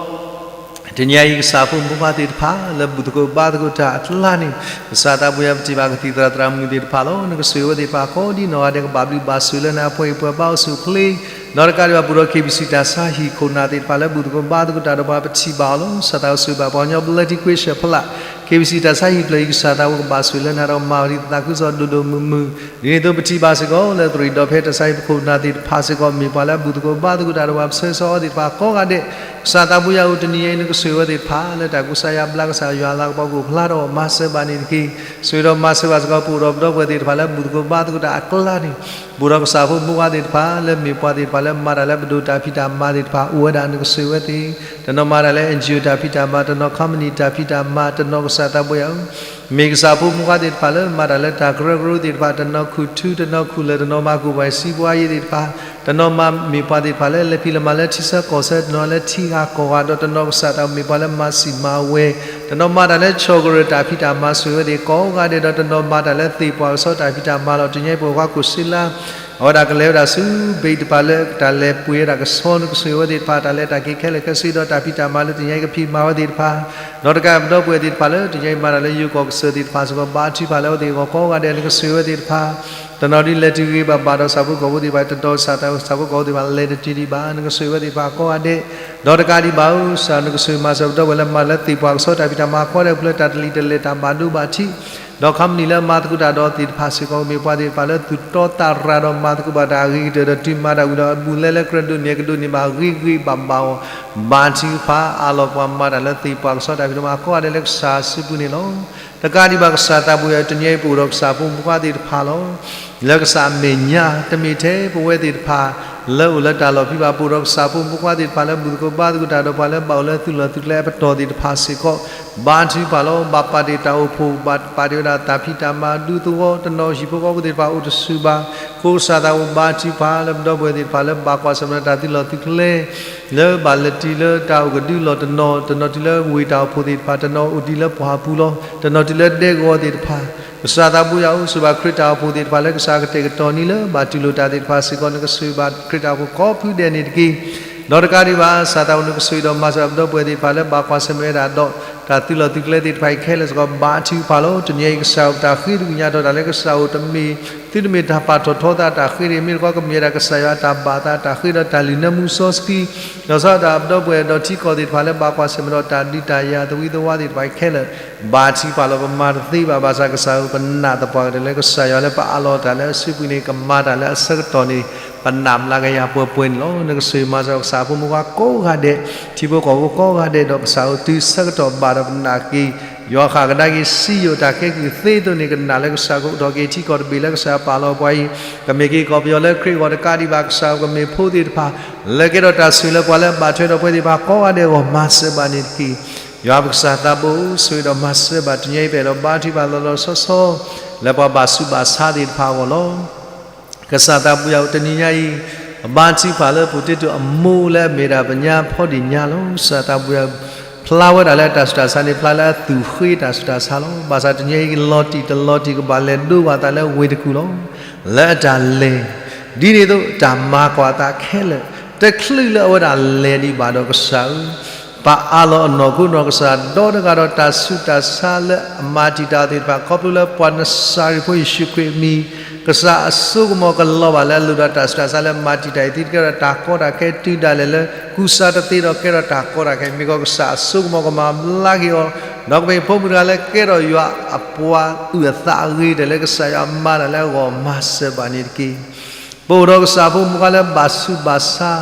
တနံၤအံၤ ကစၢ်ဖိမုၣ်ဖိခွါသ့ၣ်တဖၣ် လၢဘူၣ်သကိးဘါသကိးတၢ်အကျါန့ၣ် ကစၢ်သးဘိယွၤ ပထံၣ်ဘၣ်ကသံၣ်သရၣ်သရၣ်မုၣ်သ့ၣ်တဖၣ်လီၤ နကဆိၣ်ဂ့ၤဝဲသ့ၣ်တဖၣ်ကိးဒံနီၢ်ဂၤဒဲး ကဘၣ်ဘျုးဘၣ်ဆိၣ်လၢနၤ ပှဲၤပှဲၤဘါအိၣ်ဆူၣ်အိၣ်ချ့ ဒီးတကးဒံးဘၣ် ပအိၣ်ဒီး KBC တၢ်ဆါဟံၣ်ခိၣ်နၢ်သ့ၣ်တဖၣ်လၢဘူၣ်သကိးဘါသကိးတၢ်ဒီးပှၤ ပထံၣ်ဘၣ်အီၤလီၤ ကစၢ်သးဘိဆိၣ်ဂ့ၤဘၣ်ပှၤကညီ ဘျၢထံခွ့ဆၢၣ်ဖျး KBC တၢ်ဆါဟံၣ်ဖျၢၣ်အံၤ ကစၢ်သးဘိကဘၣ်ဆိၣ်လၢနၤဒီးမၤဝဲဒ်သးခုကစီၣ်ဒိၣ်ဒိၣ်မုၢ်မုၢ် ဒ်န့ၣ်အသိးပထံၣ်ဘၣ်စ့ၢ်ကီးလၢသရံၣ်ဒီးဖဲတၢ်ဆါဟံၣ်ခိၣ်နၢ်သ့ၣ်တဖၣ်စ့ၢ်ကီး မ့ၢ်ပှၤလၢအဘူၣ်သကိးဘါသကိးတၢ်ဒီးပှၤ ပဆၢဂ့ၤဆၢဝါသ့ၣ်တဖၣ်ကိးဂၤဒဲး ကစၢ်သးဘိယွၤဧၢ တနံၤအံၤ နကဆိၣ်ဂ့ၤဝဲသ့ၣ်တဖၣ် လၢတၢ်ကူစါယါဘျါ ကစၢ်ယွၤလၤကပီၤကအိၣ်ဖျါထီၣ် မၤစၢၤဘၣ်န့ၣ်တက့ၢ် ဆိၣ်ဂ့ၤဒီးမၤစၢၤဘၣ်စ့ၢ်ကီး ပအိၣ်ဒီးပဒီပုၢ်ဝဲၢ်သ့ၣ်တဖၣ်လၢဘူၣ်သကိးဘါသကိးတၢ်အကျါန့ၣ် ပအိၣ်ဒီးကစၢ်ဖိမုၣ်ဖိခွါသ့ၣ်တဖၣ် လၢမ့ၢ်ပှၤသ့ၣ်တဖၣ်လၢမၤတၢ်လၢပဒိၣ်တၢ်ဖံးတၢ်မၤသ့ၣ်တဖၣ် အိၣ်ဝဲဒၣ် နကဆိၣ်ဂ့ၤဝဲသ့ၣ် တနီၤမၤတၢ်လၢ NGO တၢ်ဖံးတၢ်မၤ တနီၤ company တၢ်ဖံးတၢ်မၤ တနီၤ ကစၢ်သးဘိယွၤဧၢ မ့ၢ်ကစၢ်ဖိမုၣ်ဖိခွါသ့ၣ်တဖၣ်လၢမၤတၢ်လၢတၢ်ကရၢကရိသ့ၣ်တဖၣ် တနီၤခူၣ်ထူ တနီၤခူၣ်လၢာ် တနီၤမၤကူၣ်ပှၤစံးပှၤယ့သ့ၣ်တဖၣ် တနီၤမၤမ့ၢ်ပှၤသ့ၣ်တဖၣ်လၢလဲၤဖံးလဲၤမၤလၢထံဆၢကီၢ်ဆၢ တနီၤလၢထံဂၤကီၢ်ဂၤ ဒီးတနီၤကစၢ်သးဘိမ့ၢ်ပှၤလၢမၤစံၣ်မၤဝဲ တနီၤမၤတၢ်လၢဆီၣ်ကရၢၢ်တၢ်ဖံးတၢ်မၤ ဆိၣ်ဂ့ၤဝဲသ့ၣ်ကိးဂၤဒဲး ဒီးတနီၤမၤတၢ်လၢသ့ၣ်ပှၢ်ကဆီတၢ်ဖံးတၢ်မၤလီၤ တနံၤအံၤပဝဲၢ်ခွါခိၣ်စ့လါ အဝဲဒၣ်ကလဲၤဝဲဒၣ်ဆူ ဘ့ၣ်တဖၣ်လၢတၢ်လဲၤပှ့ၤဝဲဒၣ်ကဆီ နကဆိၣ်ဂ့ၤဝဲသ့ၣ်တဖၣ် တၢ်လဲၤတၢ်က့ၤခဲလၢာ်ခဲဆ့ ဒီးတၢ်ဖံးတၢ်မၤလၢတနံၤအံၤကဖံးမၤဝဲသ့ၣ်တဖၣ် ဒီးတကးပဒီပုၢ်ဝဲၢ်သ့ၣ်တဖၣ်လၢတနံၤအံၤမၤတၢ်လၢယိၤကီၢ် ပအိၣ်ဒီးပဒီပုၢ်ဝဲၢ်သ့ၣ်တဖၣ်စ့ၢ်ကီး ဘါထုကဖၣ်လၢအဝဲသ့ၣ်အဂီၢ်ကိးဂၤဒဲး နကဆိၣ်ဂ့ၤဝဲသ့ၣ်တဖၣ်, တနီၤဒုးလဲၤတုၤဂ့ၤဘၣ်ဘၣ်ဒီး ဆၣ်ဖိကီၢ်ဖိသ့ၣ်တဖၣ် တတီၤ ဆၣ်ဖိကီၢ်ဖိသ့ၣ်တဖၣ် လဲၤတတုၤဒံးဘၣ် နကဆိၣ်ဂ့ၤဝဲသ့ၣ်တဖၣ်ကိးဂၤဒဲး, ဒီးတကးဒံးဘၣ်ဧၢ ကစၢ်နကဆိၣ်ဂ့ၤမၤစၢၤပဒီပုၢ်ဝဲၢ်လၢမၤလၢသ့ၣ်ပှၢ်ကဆှီတၢ်ဖံးတၢ်မၤကိးဂၤဒဲး ပူၤလၢတၢ်တလံၤတလဲၤတၢ်ဘၣ်ဒိဘၣ်ထံး ဒီးခီပနံၣ်လၢမၤသကိးတၢ်ဒီးသ့ၣ်တဖၣ်စ့ၢ်ကီး ကမ့ၢ်ပှၤသ့ၣ်တဖၣ်လၢသူၣ်တီသးရၤဒီးမၤသကိးဘၣ်တၢ်အဂ့ၤကတၢၢ်ဒီးတုၤမၤတၢ်ဝံၤဒီးအဘူးအလဲလၢကြၢးဒိးန့ၢ်အကဒိးန့ၢ်ဘၣ်ဂ့ၤဂ့ၤဘၣ်ဘၣ်အီၤ, ဘါထုကဖၣ်အးလီၤပှၤမၤတၢ်လၢသ့ၣ်ပှၢ်ကဆှီတၢ်ဖံးတၢ်မၤကိးဂၤဒဲးလၢကစၢ်အစုပူၤန့ၣ်လီၤ. တကးဒံးဘၣ်ကစၢ်သးဘိယွၤ တနံၤအံၤပအိၣ်ဒီးကစၢ်ဖိမုၣ်ဖိခွါသ့ၣ်တဖၣ်လီၤ. လၢကစၢ်အမဲာ်ညါ တမ့ၢ်ထဲပဝဲသ့ၣ်တဖၣ် လၢအိၣ်လၢတၢ်လီၢ်ဖံးဘၣ် ပအိၣ်ဒီးကစၢ်ဖိမုၣ်ဖိခွါသ့ၣ်တဖၣ် လၢဘူၣ်သကိးဘါသကိးတၢ်ဒီးပှၤလၢဘၣ်အိၣ်လၢသုးလီၢ်သုးကျဲအပတီၢ်သ့ၣ်တဖၣ်စ့ၢ်ကီး ဘါထုကဖၣ်လီၤ. ဘၣ်ပာ်တ့ၢ်တၢ်အိၣ်ဖှိၣ် ဘၣ်ပာ်တ့ၢ်ဝဲဒၣ်တၢ်ဖံးတၢ်မၤဒူသဝီ တနီၤဟံၣ်ဖိဃီဖိသ့ၣ်တဖၣ်အိၣ်တဆူၣ်ဘၣ် အဃိကစၢ်သးဘိဘါထုကဖၣ်လၢပဒီပုၢ်ဝဲၢ်သ့ၣ်တဖၣ်လၢဘၣ်ကွၢ်ဆၢၣ်မဲာ်ဒီးတၢ်သုးလီၢ်သုးကျဲ လၢဘၣ်လဲၤတုၤလၢတၢ်အိၣ်ကဒုလီၢ်တနီၤ, တနီၤတုၤလၢဝ့ၢ်တၢ်အိၣ်ဖှိၣ်သ့ၣ်တဖၣ်, တနီၤအိၣ်ဒံးလၢပှၢ်ပူၤလီၤ, တနီၤတုၤလၢဒဲကဝီၤသ့ၣ်တဖၣ်, ကစၢ်သးဘိယွၤဧၢ, ဆိၣ်ဂ့ၤဘၣ်ခရံာ်တၢ်အိၣ်ဖှိၣ်သ့ၣ်တဖၣ်လၢကစၢ်ကတဲာ်ကတီၤန့ၢ်လၢဘၣ်တူၢ်လိာ်တၢ်သ့ၣ်တဖၣ်စ့ၢ်ကီး နကဆိၣ်ဂ့ၤဘၣ်ခရံာ်တၢ်အိၣ်ဖှိၣ်ကိးဖုဒဲးန့ၣ်တက့ၢ်. ဒီးတကးဒံးဘၣ် ကစၢ်သးဘိနကဆိၣ်ဂ့ၤဒီးမၤစၢၤပဒီပုၢ်ဝဲၢ်သ့ၣ်တဖၣ်လၢဘၣ်ကွၢ်ဆၢၣ်မဲာ်ဝဲဒၣ်ဒီး တၢ်သုးလီၢ်သုးကျဲသ့ၣ်တဖၣ်အံၤခဲလၢာ်စ့ၢ်ကီး ဘါထုကဖၣ်လီၤ. တနံၤအံၤကစၢ်အိၣ်တၢ်ဃ့သကွံၢ်ညါထီၣ်တၢ်လၢကစၢ်အိၣ်တမ့ၢ် သုတမ့ၢ်တၢ်ပာ်ထီၣ်ထီသးတၢ်ဃ့တဂ့ၤ, မ့ၢ်တခီကမ့ၢ်ဝဲဒၣ်ကစၢ်ယွၤအတၢ်ဘၣ်သးတၢ်ဃ့ဒီးတၢ်လုၢ်နၢမူစီဆှံ, ဒီးဆီဒၣ်တၢ်ပဒီပုၢ်ဝဲၢ်ဒီးထံကီၢ်သ့ၣ်တဖၣ်လၢဘၣ်ကွၢ်ဆၢၣ်မဲာ်ဒီးတၢ်ဒုးတၢ်ယၤသဝံသဝါသ့ၣ်တဖၣ်အံၤခဲလၢာ် ဘါထုကဖၣ်လီၤ. ပမၤတသ့ဘၣ်ဘၣ်ဆၣ်ကစၢ်ဧၢ, ပနာ်သပှၢ်ကတၢၢ်လၢကစၢ်ယွၤလၢပအးလီၤတၢ်လၢအစုပူၤန့ၣ် ကမၤတၢ်လၢအဆၢကတီၢ်န့ၣ် ပနာ်မျးကယၤပှဲၤပှဲၤန့ၣ်လီၤ. နကဆိၣ်ဂ့ၤမၤစၢၤကစၢ်ဖိမုၣ်ဖိခွါကိးဂၤဒဲး, ထံဖိကီၢ်ဖိကိးဂၤဒဲးဒီးကစၢ်ဧၢ, တုၤဆၢကတီၢ်ဘၣ်ဒီးပနာ်က့ၤ ယွၤဃၣ်ကဒါက့ၤစံယိၣ်တၢ်ကဲကုၢ်သ့အသိးန့ၣ် ကနာ်လၢကစၢ်ကအိးထီၣ်က့ၤထံကီၢ်တဘ့ၣ်လၢကစၢ်ယွၤပာ်လီၤပှၤအံၤ, ကမ့ၢ်က့ၤကီၢ်ပယီၤလၢခရံာ်အဂီၢ်တကးဒံးဘၣ် ကစၢ်ဧၢ, ကမ့ၢ်ဖိသ့ၣ်တဖၣ် လၢကဲထီၣ်တၢ်ဆိၣ်ဂ့ၤလၢပှၤလၢအဘၣ်ထွဲဒီးပဝဲသ့ၣ်တဖၣ်ကိးဂၤဒဲးအဂီၢ် မၤစၢၤဘၣ်န့ၣ်တက့ၢ်. ယွၤပကစၢ်သးဘိဧၢ, ဆိၣ်ဂ့ၤဒီးမၤစၢၤဘၣ် တနံၤအံၤပအဲၣ်ဒိးဘါထုကဖၣ်လီၤလီၤဆီဆီ လၢပှၤဘၣ်ဆူးဘၣ်ဆါသ့ၣ်တဖၣ်အဂီၢ်လီၤ. ကစၢ်သးဘိယွၤဧၢ, တနံၤညါအံၤ ပဘါထုကဖၣ်လၢ potato အမိၢ်လၢအမ့ၢ်ဒၣ်ပညါဖီဒ့ၣ်ညါလီၤ. ကစၢ်သးဘိယွၤဧၢ, ဖျါဝဲဒၣ်လၢအတၢ်ဆူးတၢ်ဆါန့ၣ် ဖျါလၢအသူၣ်ဃ့တၢ်ဆူးတၢ်ဆါလီၤ. ဘၣ်ဆၣ်တနံၤအံၤ လီၤတံၢ်တလီၤတံၢ်ကဘၣ်လဲၤဒိဘၣ်သးလၢဝ့ၢ်တကူၣ်လီၤ. လၢအတၢ်လဲၤ ဒ်န့ၣ်အသိး တၢ်မၤကွၢ်အသးခဲလၢာ် တချုးလၢအဝဲဒၣ်လဲၤဒံးဘၣ်ဒီး ကစၢ်ဧၢ ပအးလီၤအနီၢ်ခိနီၢ်ကစၢ် ဒီတဂၤဒီးတၢ်ဆူးတၢ်ဆါလၢအမၤတံာ်တာ်အီၤသ့ၣ်တဖၣ် ခီဖျိလၢပှၤနစၤရ့းဖိယ့ၣ်ၡူးခရံာ်အမံၤ ကစၢ်အစိကမီၤကလီၤဘၣ်လၢအလိၣ်ဒီးတၢ်ဆူးတၢ်ဆါလၢမၤတံာ်တာ်အီၤသ့ ကဲထီၣ်တၢ်ကီတၢ်ခဲတုၤဒၣ်လဲာ်လၢ ကူစါတသ့ဒီးကဲထီၣ်တၢ်ကီတၢ်ခဲ မ့ၢ်ကီးကစၢ်အစိကမီၤကမၤဘျါက့ၤအီၤ ဒီးကမ့ၢ်ဖိမုၣ်တဂၤလၢကဲထီၣ်ယွၤအပှၤအုၣ်အသးအဂ့ၤကတၢၢ်လၢကစၢ်ယွၤမၤတၢ်လၢအဂီၢ် မၤစၢၤဘၣ်န့ၣ်တက့ၢ်. ပအိၣ်ဒီးကစၢ်ဖိမုၣ်ဖိခွါလၢဘၣ်ဆူးဘၣ်ဆါ,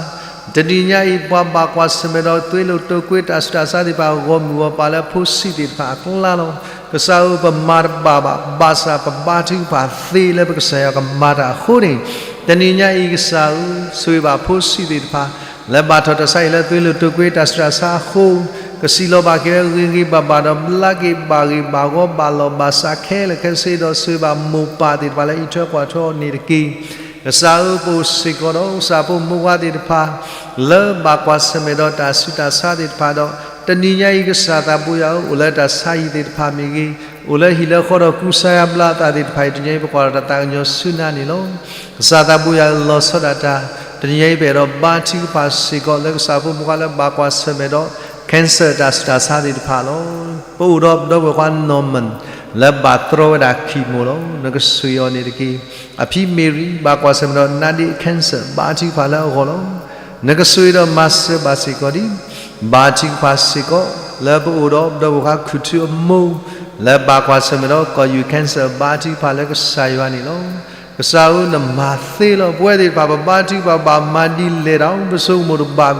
တနံၤညါအံၤ ပှၤဘၣ်ကွၢ်ဆၢၣ်မဲာ်ဒီးသွ့လိာ်တိာ်ကွံာ်တၢ်ဆူးတၢ်ဆါသ့ၣ်တဖၣ် ဂီၢ်မုၢ်ဂီၢ်ပၤလၢဖိဆံးသ့ၣ်တဖၣ်အကျါလီၤ. ကစၢ်ဧၢ ပမၤတဘၣ်ဘၣ် ဘၣ်ဆၣ်ပဘါထုကဖၣ်သ့လၢပကစၢ်ယွၤကမၤတၢ်အဃိန့ၣ်, တနံၤညါအံၤကစၢ်ဧၢ ဆိၣ်ဂ့ၤဘၣ်ဖိဆံးသ့ၣ်တဖၣ် လၢဘၣ်ထီၣ်တၢ်ဆါဟံၣ်လၢသွ့လိာ်တိာ်ကွံာ်တၢ်ဆူးတၢ်ဆါအဃိ, ကစံးလီၤဘၣ်က့ၤဝဲဂ့ၤဂ့ၤဘၣ်ဘၣ်ဒီး ဘျါက့ၤဘၣ်ဂ့ၤဘၣ်ဂီၤဘၣ်လီၢ်ဘၣ်စးခဲလၢာ်ခဲဆ့ဒီး ဆိၣ်ဂ့ၤဘၣ်မိၢ်ပၢ်သ့ၣ်တဖၣ်လၢအအံးထွဲကွၢ်ထွဲအီၤန့ၣ်တက့ၢ်. ကစၢ်ဧၢ ပအိၣ်စ့ၢ်ကီးဒီး ကစၢ်ဖိမုၣ်ဖိခွါသ့ၣ်တဖၣ် လၢဘၣ်ကွၢ်ဆၢၣ်မဲာ်ဒီးတၢ်ဆူးတၢ်ဆါသ့ၣ်တဖၣ်ဒီး တနံၤညါအံၤကစၢ်သးဘိယွၤဧၢ အိၣ်လၢတၢ်ဆါဟံၣ်သ့ၣ်တဖၣ်မ့ၢ်ဂ့ၤ, အိၣ်လၢဟံၣ်လၢဃီဒီးကူစါယါဘျါအသးသ့ၣ်တဖၣ်အံၤ တနံၤညါအံၤပကွၢ်ထီၣ်တၢ်သးကညီၤဆူနၤန့ၣ်လီၤ. ကစၢ်သးဘိယွၤဧၢ လီၤဆီဒၣ်တၢ်, တနံၤညါအံၤပအဲၣ်ဒိးဘါထုကဖၣ်စ့ၢ်ကီး လၢကစၢ်ဖိမုၣ်ဖိခွါလၢဘၣ်ကွၢ်ဆၢၣ်မဲာ်ဒီး cancer တၢ်ဆူးတၢ်ဆါသ့ၣ်တဖၣ်လီၤ. ပအိၣ်ဒီးပဒီပုၢ်ဝဲၢ်ခွါ Norman လၢဘၣ်တြီဝဲဒၣ် chemo လီၤ. နကဆိၣ်ဂ့ၤအီၤန့ၣ်တက့ၢ်. အဖံမ့ၢ်ရံ ဘၣ်ကွၢ်ဆၢၣ်မဲာ်ဒီး နါဒ့ cancer ဘါထုကဖၣ်လၢအဂီၢ်လီၤ. နကဆိၣ်ဂ့ၤဒီးမၤစၢၤဘၣ်စ့ၢ်ကီးဒံး, ဘါထုကဖၣ်စ့ၢ်ကီး လၢပအိၣ်ဒီးပဒီပုၢ်ဝဲၢ်ခွါ ခူၣ်ထူအမိၢ် လၢဘၣ်ကွၢ်ဆၢၣ်မဲာ်ဒီး ကီၢ်ယူၢ် cancer ဘါထုကဖၣ်လၢကစၢ်ယွၤန့ၣ်လီၤ. ကစၢ်ဧၢ နမၤသ့လီၤ. ပဝဲသ့ၣ်တဖၣ် ပဘါထုကဖၣ်ဘၣ်မၤဒ်လဲၣ်ဒီး ပဆိကမိၣ်တဘၣ်,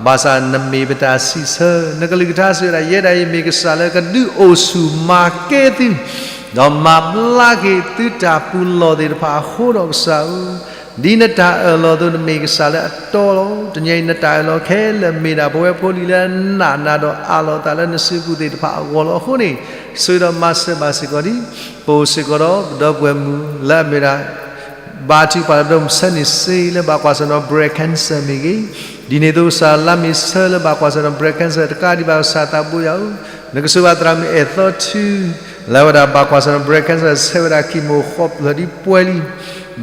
ဘၣ်ဆၣ်နမ့ၢ်ပတၢ်စံးဆၢ, နကလုၢ်ကထါစံးဝဲဒၣ် ယဲဒၣ်အံၤမ့ၢ်ကစၢ်လၢကဒုးအိၣ်ဆူၣ်မၤကဲသု ဒီးမၤဘျါက့ၤသုတၢ်ပူၤလီၢ်သ့ၣ်တဖၣ်အဃိဒီးကစၢ်ဧၢ, ဒ်နတၢ်အၢၣ်လီၤအသိး နမ့ၢ်ကစၢ်လၢအတီလီၤ. တနံၤအံၤနတၢ်အၢၣ်လီၤခဲလၢာ်မ့ၢ်ဒၣ် ပဝဲဖိလံၤလၢနးနၤဒီးအးလီၤအသးလၢနစုပူၤသ့ၣ်တဖၣ်အဂီၢ်လီၤ. အဃိန့ၣ် ဆိၣ်ဂ့ၤဒီးမၤစၢၤဘၣ်စ့ၢ်ကီးဒံး, ပအိၣ်စ့ၢ်ကီးဒီးပဒီပုၢ်ဝဲၢ်မုၣ်လၢအမ့ၢ်ဒၣ် ဘါထုကဖၣ်လၢပဒီပုၢ်ဝဲၢ်မုၣ်ဆၢန့ၣ်စ့ လၢဘၣ်ကွၢ်ဆၢၣ်မဲာ်ဒီး breast cancer မ့ၢ်ဂ့ၤ, ဒ်န့ၣ်အသိး ကစၢ်လါမ့ၤဆၢလၢဘၣ်ကွၢ်ဆၢၣ်မဲာ်ဒီး breast cancer တကးဒံးဘၣ် ကစၢ်သးဘိယွၤဧၢ, နကဆိၣ်ဂ့ၤဘၣ်သရၣ်မုၣ်အဲၣ်သီထူ လၢအဝဲဒၣ်ဘၣ်ကွၢ်ဆၢၣ်မဲာ်ဒီး breast cancer ဆဲးဝဲဒၣ် chemo ဃီဖျၢၣ်ဒ်ပှဲၤလံ,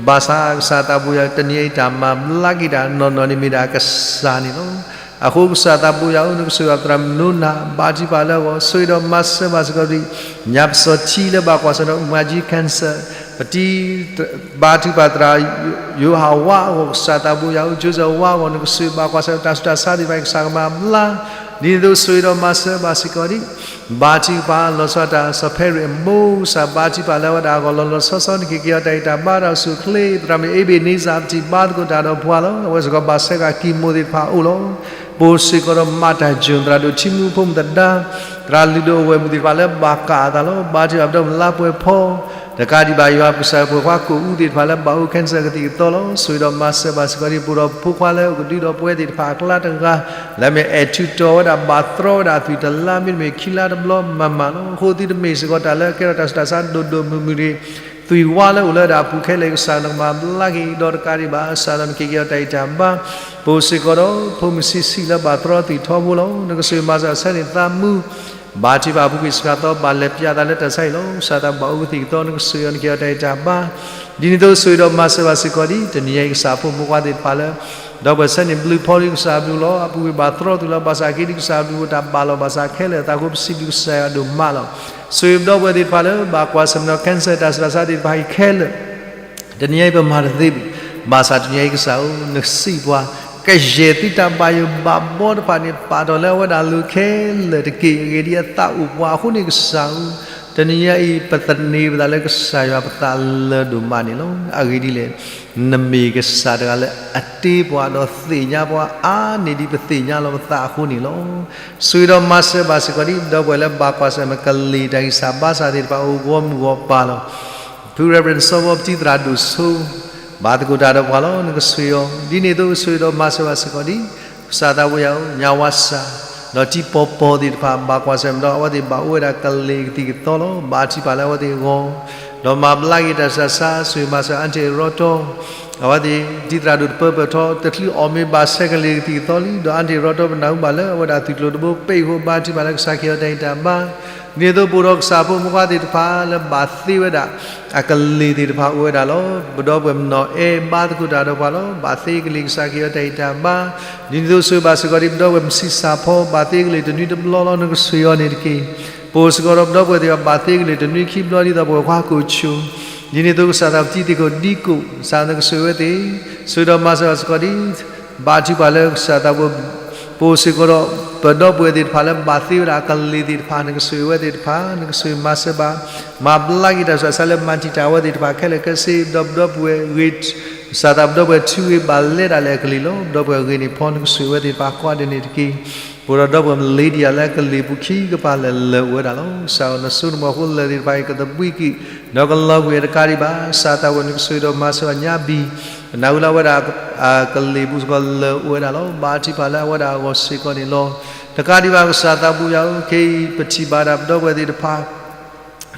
ဘၣ်ဆၣ်ကစၢ်သးဘိယွၤဧၢ တနံၤအံၤတၢ်မၤဘျါက့ၤတၢ်နီၢ်နီၢ်န့ၣ်မ့ၢ်ဒၣ်ကစၢ်န့ၣ်လီၤ. အဃိကစၢ်သးဘိယွၤဧၢ, နကစၢ်ယွၤသရၣ်မုၣ်နိနၤ ဘါထုကဖၣ်လၢအဂီၢ် ဆိၣ်ဂ့ၤဒီးမၤစၢၤဘၣ်စ့ၢ်ကီးဒံး ညါပစီၤထံလၢဘၣ်ကွၢ်ဆၢၣ်ဒီး မၤကၠံ cancer ပတံၤ ဘါထုကဖၣ်သရၣ်ယိၤဟၣ်ဝါအဂီၢ် ကစၢ်သးဘိယွၤဧၢ, ကၠိစၢၣ်ဝါအဂီၢ် နကစၢ်ယွၤဘၣ်ကွၢ်ဆၢၣ်တၢ်ဆူးတၢ်ဆါသ့ၣ်တဖၣ် ကစၢ်ကမၤဘျါ ဒ်န့ၣ်အသိးဆိၣ်ဂ့ၤဒီးမၤစၢၤဘၣ်စ့ၢ်ကီးဒံး ဘါထုကဖၣ်လီၤဆီတၢ် စီၤဖဲရ့ၣ်အမိၢ် ကစၢ်ဘါထုကဖၣ်လၢအဝဲဒၣ်အဂီၢ် လီၤလီၤဆီဆီ နက့ၤက့ၤအီၤတၢ်ဂံၢ်တၢ်ဘါ တၢ်အိၣ်ဆူၣ်အိၣ်ချ့ သရၣ်မုၣ်အ့ဘ့းန့စၢ် ပတံၤဘါသကိးတၢ်ဒီးပှၤလီၤ. အဝဲစ့ၢ်ကီးဘၣ်ဆဲးဂၤကံၢ်မိၢ်သ့ၣ်တဖၣ်အအိၣ်လီၤ. ပအိၣ်စ့ၢ်ကီးဒီးမၤတၢ်ယိၣ် သရၣ်ဒိၣ်ထံမူဖိမုၣ်သဒါ သရၣ်လုၢ်ဒိၣ်အဝဲၢ်မုၣ်သ့ၣ်တဖၣ်လၢဘၣ်ကးအသးလီၤ. ဘါထုကဖၣ်ပဒီပုၢ်ဝဲၢ်လါပှဲၤဖီ တကးဒံးဘၣ် ယွၤပကစၢ်ပှဲၤခွါကိၣ်အူသ့ၣ်တဖၣ်လၢဘၣ်အိၣ် cancer ကသံၣ်ကသီလီၤ. ဆိၣ်ဂ့ၤဒီးမၤစၢၤဘၣ်စ့ၢ်ကီးဒံး ပအိၣ်ဒီးဖိခွါလၢအိၣ်ကဒုဒီးပဝဲသ့ၣ်တဖၣ်အကျါတဂၤ လၢမ့ၢ်အဲၣ်ထုးတီၤဝဲဒၣ် ဘၣ်တြီဝဲဒၣ်အသွံၣ်တလါ မ့တမ့ၢ်ခံလါတဘျီမၤမၤလီၤ. အဃိသုတမ့ၢ်စ့ၢ်ကီးတၢ်လၢအကဲထီၣ်တၢ်ဆူးတၢ်ဆါဒိၣ်ဒိၣ်မုၢ်မုၢ်တဂ့ၤ သွံၣ်ဝါလၢအိၣ်လၢဒၣ်အပူၤခဲလၢာ် ကစၢ်နကမၤဘျါက့ၤ ဒီးတကးဒံးဘၣ် ကစၢ်သးနက့ၤက့ၤအီၤတၢ်ဂံၢ်တၢ်ဘါ ပအိၣ်စ့ၢ်ကီးဒီး ဖိမုၣ်ဆံးဆံးလၢဘၣ်တြီသွံၣ်ထီဘိလီၤ. နကစၢ်မၤစၢၤအဆၢန့ၣ်သးမူ ဘါထုကဖၣ်အပူၤကွံာ်စှၤသီ ဘၣ်လဲၤပၠးသးလၢတၢ်ဆါဟံၣ်လီၤ. ကစၢ်သးဘၣ်အိၣ်ကသံၣ်ကသီ နကစၢ်ယွၤနက့ၤအီၤတၢ်ဂံၢ်တၢ်ဘါ ဒ်န့ၣ်အသိးဆိၣ်ဂ့ၤဒီးမၤစၢၤဘၣ်စ့ၢ်ကီးဒံး တနံၤအံၤကစၢ်ဖိမုၣ်ခွါသ့ၣ်တဖၣ်လၢ ဒီပုၢ်ဝဲၢ်ဆၢန့ၣ်ဘျုးဖီဒံး ကစၢ်ဘျုးလီၤ အပူၤကွံာ်ဘၣ်တြီသွံၣ်လီၤ. ဘၣ်ဆၣ်က့ၤဒံးကစၢ်ဘျုးအိၣ်တၢ်ဘၣ်လီၤ ဘၣ်ဆၣ်ခဲလၢာ် သးဃိပစံးဘျုးကစၢ်ယွၤဒိၣ်မးလီၤ. ဆိၣ်ဂ့ၤပဒီပုၢ်ဝဲၢ်သ့ၣ်တဖၣ်လၢ ဘၣ်ကွၢ်ဆၢၣ်မဲာ်ဒီး cancer တၢ်ဆူးတၢ်ဆါသ့ၣ်တဖၣ်အံၤခဲလၢာ် တနံၤအံၤပမၤတသ့ဘၣ်. ဘၣ်ဆၣ်တနံၤအံၤကစၢ်ဧၢ နစံးပှၤ ကယဲၢ်သုတၢ်ဘၣ်ယိၣ်ဘၣ်ဘီတဖၣ်န့ၣ် ပာ်ထီၣ်လၢအဝဲဒၣ်အလိၤခဲလၢာ်တက့ၢ်. အဂ့ၢ်ဒ်အံၤ အသးအိၣ်ပှၤအဃိန့ၣ်ကစၢ်ဧၢ, တနံၤအံၤ ပသန့ၤပသးလၢကစၢ်ယွၤပသးလၢာ်ဒိၣ်မးန့ၣ်လီၤ. အဂ့ၢ်ဒ်လဲၣ်, နမ့ၢ်ကစၢ်တဂၤလၢအတ့ပှၤဒီးသ့ၣ်ညါပှၤအါန့ၢ်ဒ်ပသ့ၣ်ညါလီၤပသးအဃိန့ၣ်လီၤ. ဆိၣ်ဂ့ၤဒီးမၤစၢၤဘၣ်စ့ၢ်ကီးဒံး ဒီပုၢ်ဝဲၢ်လၢဘၣ်ကွၢ်ဆၢၣ်မဲာ်ကလံၤတၢ်ဂံၢ်စၢ်ဘါစၢ်သ့ၣ်တဖၣ်အိၣ်ဂီၢ်မုၢ်ဂီၢ်ပၤလီၤ. ဖု Reverend စီၤဘီပတံသရၣ်ဒိၣ်ဆိ ဘၣ်သကိးတၢ်ဒီးပှၤလီၤ. နကဆိၣ်ဂ့ၤအီၤ ဒ်န့ၣ်အသိးဆိၣ်ဂ့ၤဒီးမၤစၢၤဘၣ်စ့ၢ်ကီးဒံး ကစၢ်သးဘိယွၤဧၢ, ညါဝါစၢ် ဒီးတံၤပီၤပီၤသ့ၣ်တဖၣ် ဘၣ်ကွၢ်ဆၢၣ်မဲာ်ဒီး အဝဲသ့ၣ်ဘၣ်အိၣ်ဝဲဒၣ်ကလံၤကသံၣ်ကသီလီၤ. ဘါထုကဖၣ်လၢအဝဲသ့ၣ်အဂီၢ် ဒီးမၤဘျါက့ၤတၢ်ဆူးတၢ်ဆါ ဆိၣ်ဂ့ၤမၤစၢၤ အါတ့ၢ်ရီတီ အဝဲသ့ၣ်တံၤသရၣ်ဒိၣ်တပၢပၢၢ်ထီ တချုးအီၣ်မ့ၢ်ဘၣ်ဆဲးကလံၤကသံၣ်ကသီလံ ဒီးအါတ့ၢ်ရီတီပနၢ်ဟူဘၣ်လၢ အဝဲဒၣ်သွံၣ်ကျိၤတဘိပ့ၢ်အဃိ ဘါထုကဖၣ်လၢကစၢ်က့ၤအီၤတၢ်ဂံၢ်တၢ်ဘါ ဒ်န့ၣ်အသိးပအိၣ်ဒီးကစၢ်ဖိမုၣ်ခွါသ့ၣ်တဖၣ်လၢဘၣ်သ့ဝဲဒၣ် အကလံၤသ့ၣ်တဖၣ်အိၣ်ဝဲဒၣ်လီၤ. ပဒီပုၢ်ဝဲၢ်မနီၢ်အဲၣ် ဘါသကိးတၢ်ဒီးပှၤလီၤ. ဘၣ်သ့ကလံၤ ကစၢ်က့ၤအီၤတၢ်ဂံၢ်တၢ်ဘါ ဒ်န့ၣ်အသိးဆိၣ်ဂ့ၤဘၣ်စ့ၢ်ကီးဒံး ပဒီပုၢ်ဝဲၢ်မုၢ်ဆံးစၢ်ဖီ ဘၣ်သ့ကလံၤတနွံတဘျီလီၤ နကဆိၣ်ဂ့ၤအီၤန့ၣ်တက့ၢ်. ပအိၣ်စ့ၢ်ကီးဒီးပဒီပုၢ်ဝဲၢ်သ့ၣ်တဖၣ် ဘၣ်သ့ကလံၤတနွံခံဘျီဒ်သိးပဝဲၢ်ခွါကိးဆိ ဒ်န့ၣ်အသိးကစၢ်သးပတံၤသ့ၣ်ခိၣ်ဒံကိၣ် ကစၢ်နကဆိၣ်ဂ့ၤဝဲသ့ၣ် ဆိၣ်ဂ့ၤဒီးမၤစၢၤဘၣ်စ့ၢ်ကီးဒံး ဘါထုကဖၣ်လၢကစၢ်သးဘိ ပအိၣ်စ့ၢ်ကီးဒီး ပဒီပုၢ်ဝဲၢ်သ့ၣ်တဖၣ်လၢဘၣ်သ့ဝဲဒၣ်အကလံၤသ့ၣ်တဖၣ် နကဆိၣ်ဂ့ၤဝဲသ့ၣ်တဖၣ် နကဆိၣ်ဂ့ၤမၤစၢၤဘၣ် မၤဘျါက့ၤတၢ်ဆူးတၢ်ဆါလၢမၤတံာ်တာ်အဝဲသ့ၣ်တဖၣ်ခဲလၢာ်ခဲဆ့ ဒီးပဒီပုၢ်ဝဲၢ်ဂ့ၤ ကစၢ်သးပဒီပုၢ်ဝဲၢ်ထုးဂ့ၤဘၣ်လဲၤဒၣ်လဲာ်အကလံၤလီၤ. ပဒီပုၢ်ဝဲၢ်ဂ့ၤန့ၢ်ဖီ နကဆိၣ်ဂ့ၤဝဲသ့ၣ်တဖၣ်ကိးဂၤဒဲးန့ၣ်တက့ၢ်. ပအိၣ်ဒီးဒီပုၢ်ဝဲၢ်မလ့ဒံယၤလၢအကလံၤပူၤခံကပၤလၢာ်လၢာ်အိၣ်ဝဲဒၣ်လီၤ. ကစၢ်ဧၢ နဆိနမိၣ်အဃိလၢာ်သ့ၣ်တဖၣ်အံၤ ကသဘှံးကံၣ် ဒီးကလီၤကွံာ်တကးဒံးဘၣ် ကစၢ်သးဝဲန့ၣ်ကဆိၣ်ဂ့ၤဒီးမၤစၢၤအညါဘံၣ် ကနၣ်ဟူလၢအဝဲဒၣ် ကလံၤပူၤစ့ၢ်ကီးလၢာ်အိၣ်ဝဲဒၣ်လီၤ. ဘါထုကဖၣ်လၢအဝဲဒၣ်အဂီၢ်စ့ၢ်ကီးန့ၣ်လီၤ. တကးဒံးဘၣ်ကစၢ်သးဘိယွၤဧၢ ခဲအံၤ ပထံၣ်ဘၣ်ဒၣ်ပဒီပုၢ်ဝဲၢ်သ့ၣ်တဖၣ်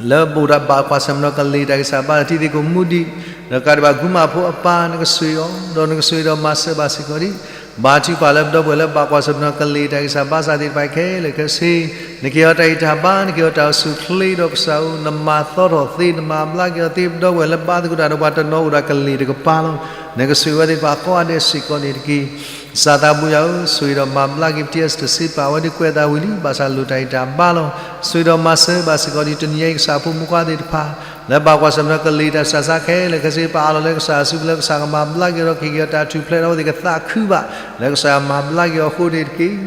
လၢပအိၣ်ဒီးဘၣ်ကွၢ်ဆၢၣ်မဲာ်ဒီးကလံၤတၢ်ဂံၢ်စၢ်ဘါ တံၤသကိးမူဒံး ဒီးတကးဒံးဘၣ် ကုမၣ်ဖိအပၢ် နကဆိၣ်ဂ့ၤအီၤ ဒီးနကဆိၣ်ဂ့ၤဒီးမၤစၢၤဘၣ်စ့ၢ်ကီးဒံး ဘါထုကဖၣ်လၢပဒီပုၢ်ဝဲၢ်လၢ ဘၣ်ကွၢ်ဆၢၣ်မဲာ်ဒီးကလံၤတၢ်ဂံၢ်စၢ်ဘါစၢ်သ့ၣ်တဖၣ်ခဲလၢာ်ခဲဆ့ နက့ၤအီၤတၢ်ဂံၢ်တၢ်ဘါ နက့ၤအီၤတၢ်အိၣ်ဆူၣ်အိၣ်ချ့ဒီးကစၢ်ဧၢ နမၤသီထီၣ်သ့ နမၤဘျါက့ၤအီၤသ့ ပဒီပုၢ်ဝဲၢ်လၢဘါသကိးတၢ်ဒီးပှၤတနီၤအိၣ်ဒီးကလံၤတကပၤလီၤ. နကဆိၣ်ဂ့ၤဝဲသ့ၣ်တဖၣ်ကိးဂၤဒဲးစ့ၢ်ကီးန့ၣ်တက့ၢ်. ကစၢ်သးဘိယွၤဧၢ ဆိၣ်ဂ့ၤဒီးမၤဘျါက့ၤ ပတံၤအစတစ့ပာ်ဝဲဒ်ကွဲးအသးဝံၤလံ ဘၣ်ဆၣ်လိၣ်တၢ်ဂံၢ်တၢ်ဘါလီၤ. ဆိၣ်ဂ့ၤဒီးမၤစၢၤဘၣ်စ့ၢ်ကီးဒံး တနံၤအံၤကစၢ်ဖိမုၣ်ခွါသ့ၣ်တဖၣ် လၢဘၣ်ကွၢ်ဆၢၣ်မဲာ်ဒီးကလံၤတၢ်ဂံၢ်စၢ်ဘါခဲလၢာ်ခဲဆ့ ပအးလီၤလၢကစၢ်အစုပူၤလၢကစၢ်ကမၤဘျါက့ၤဒီး က့ၤက့ၤအီၤတၢ်ထူၣ်ဖျဲးဒီးအဝဲသ့ၣ်ကသးခုဘၣ် လၢကစၢ်ယွၤမၤဘျါက့ၤအီၤအဃိန့ၣ်တက့ၢ်.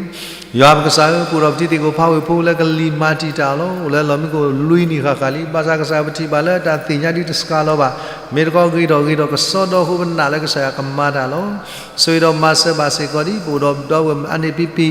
ယွၤပကစၢ်ဧၢ ပအိၣ်ဒီးပတံၤသကိးဖးဝ့ၢ်ဖိလၢကလံၤမၤတံာ်တာ်အီၤလီၤ. အိၣ်လၢလီၢ်မံခိၣ်လွံၢ်နံၣ်ဃၣ်ဃၣ်လံ ဘၣ်ဆၣ်ကစၢ်ပထံၣ်ဘၣ်လၢတၢ်သ့ၣ်ညါဒ်တစှၤလီၤဘၣ်. မ့ၢ်တခီဂ့ၤထီၣ်ဂ့ၤထီၣ်ကစီဒီအဃိ ပနာ်လၢကစၢ်ယွၤကမၤတၢ်လီၤ. ဆိၣ်ဂ့ၤဒီးမၤစၢၤဘၣ်စ့ၢ်ကီးဒံး ပအိၣ်ဒီးပဒီပုၢ်ဝဲၢ်အါန့ၢ်ပံပံ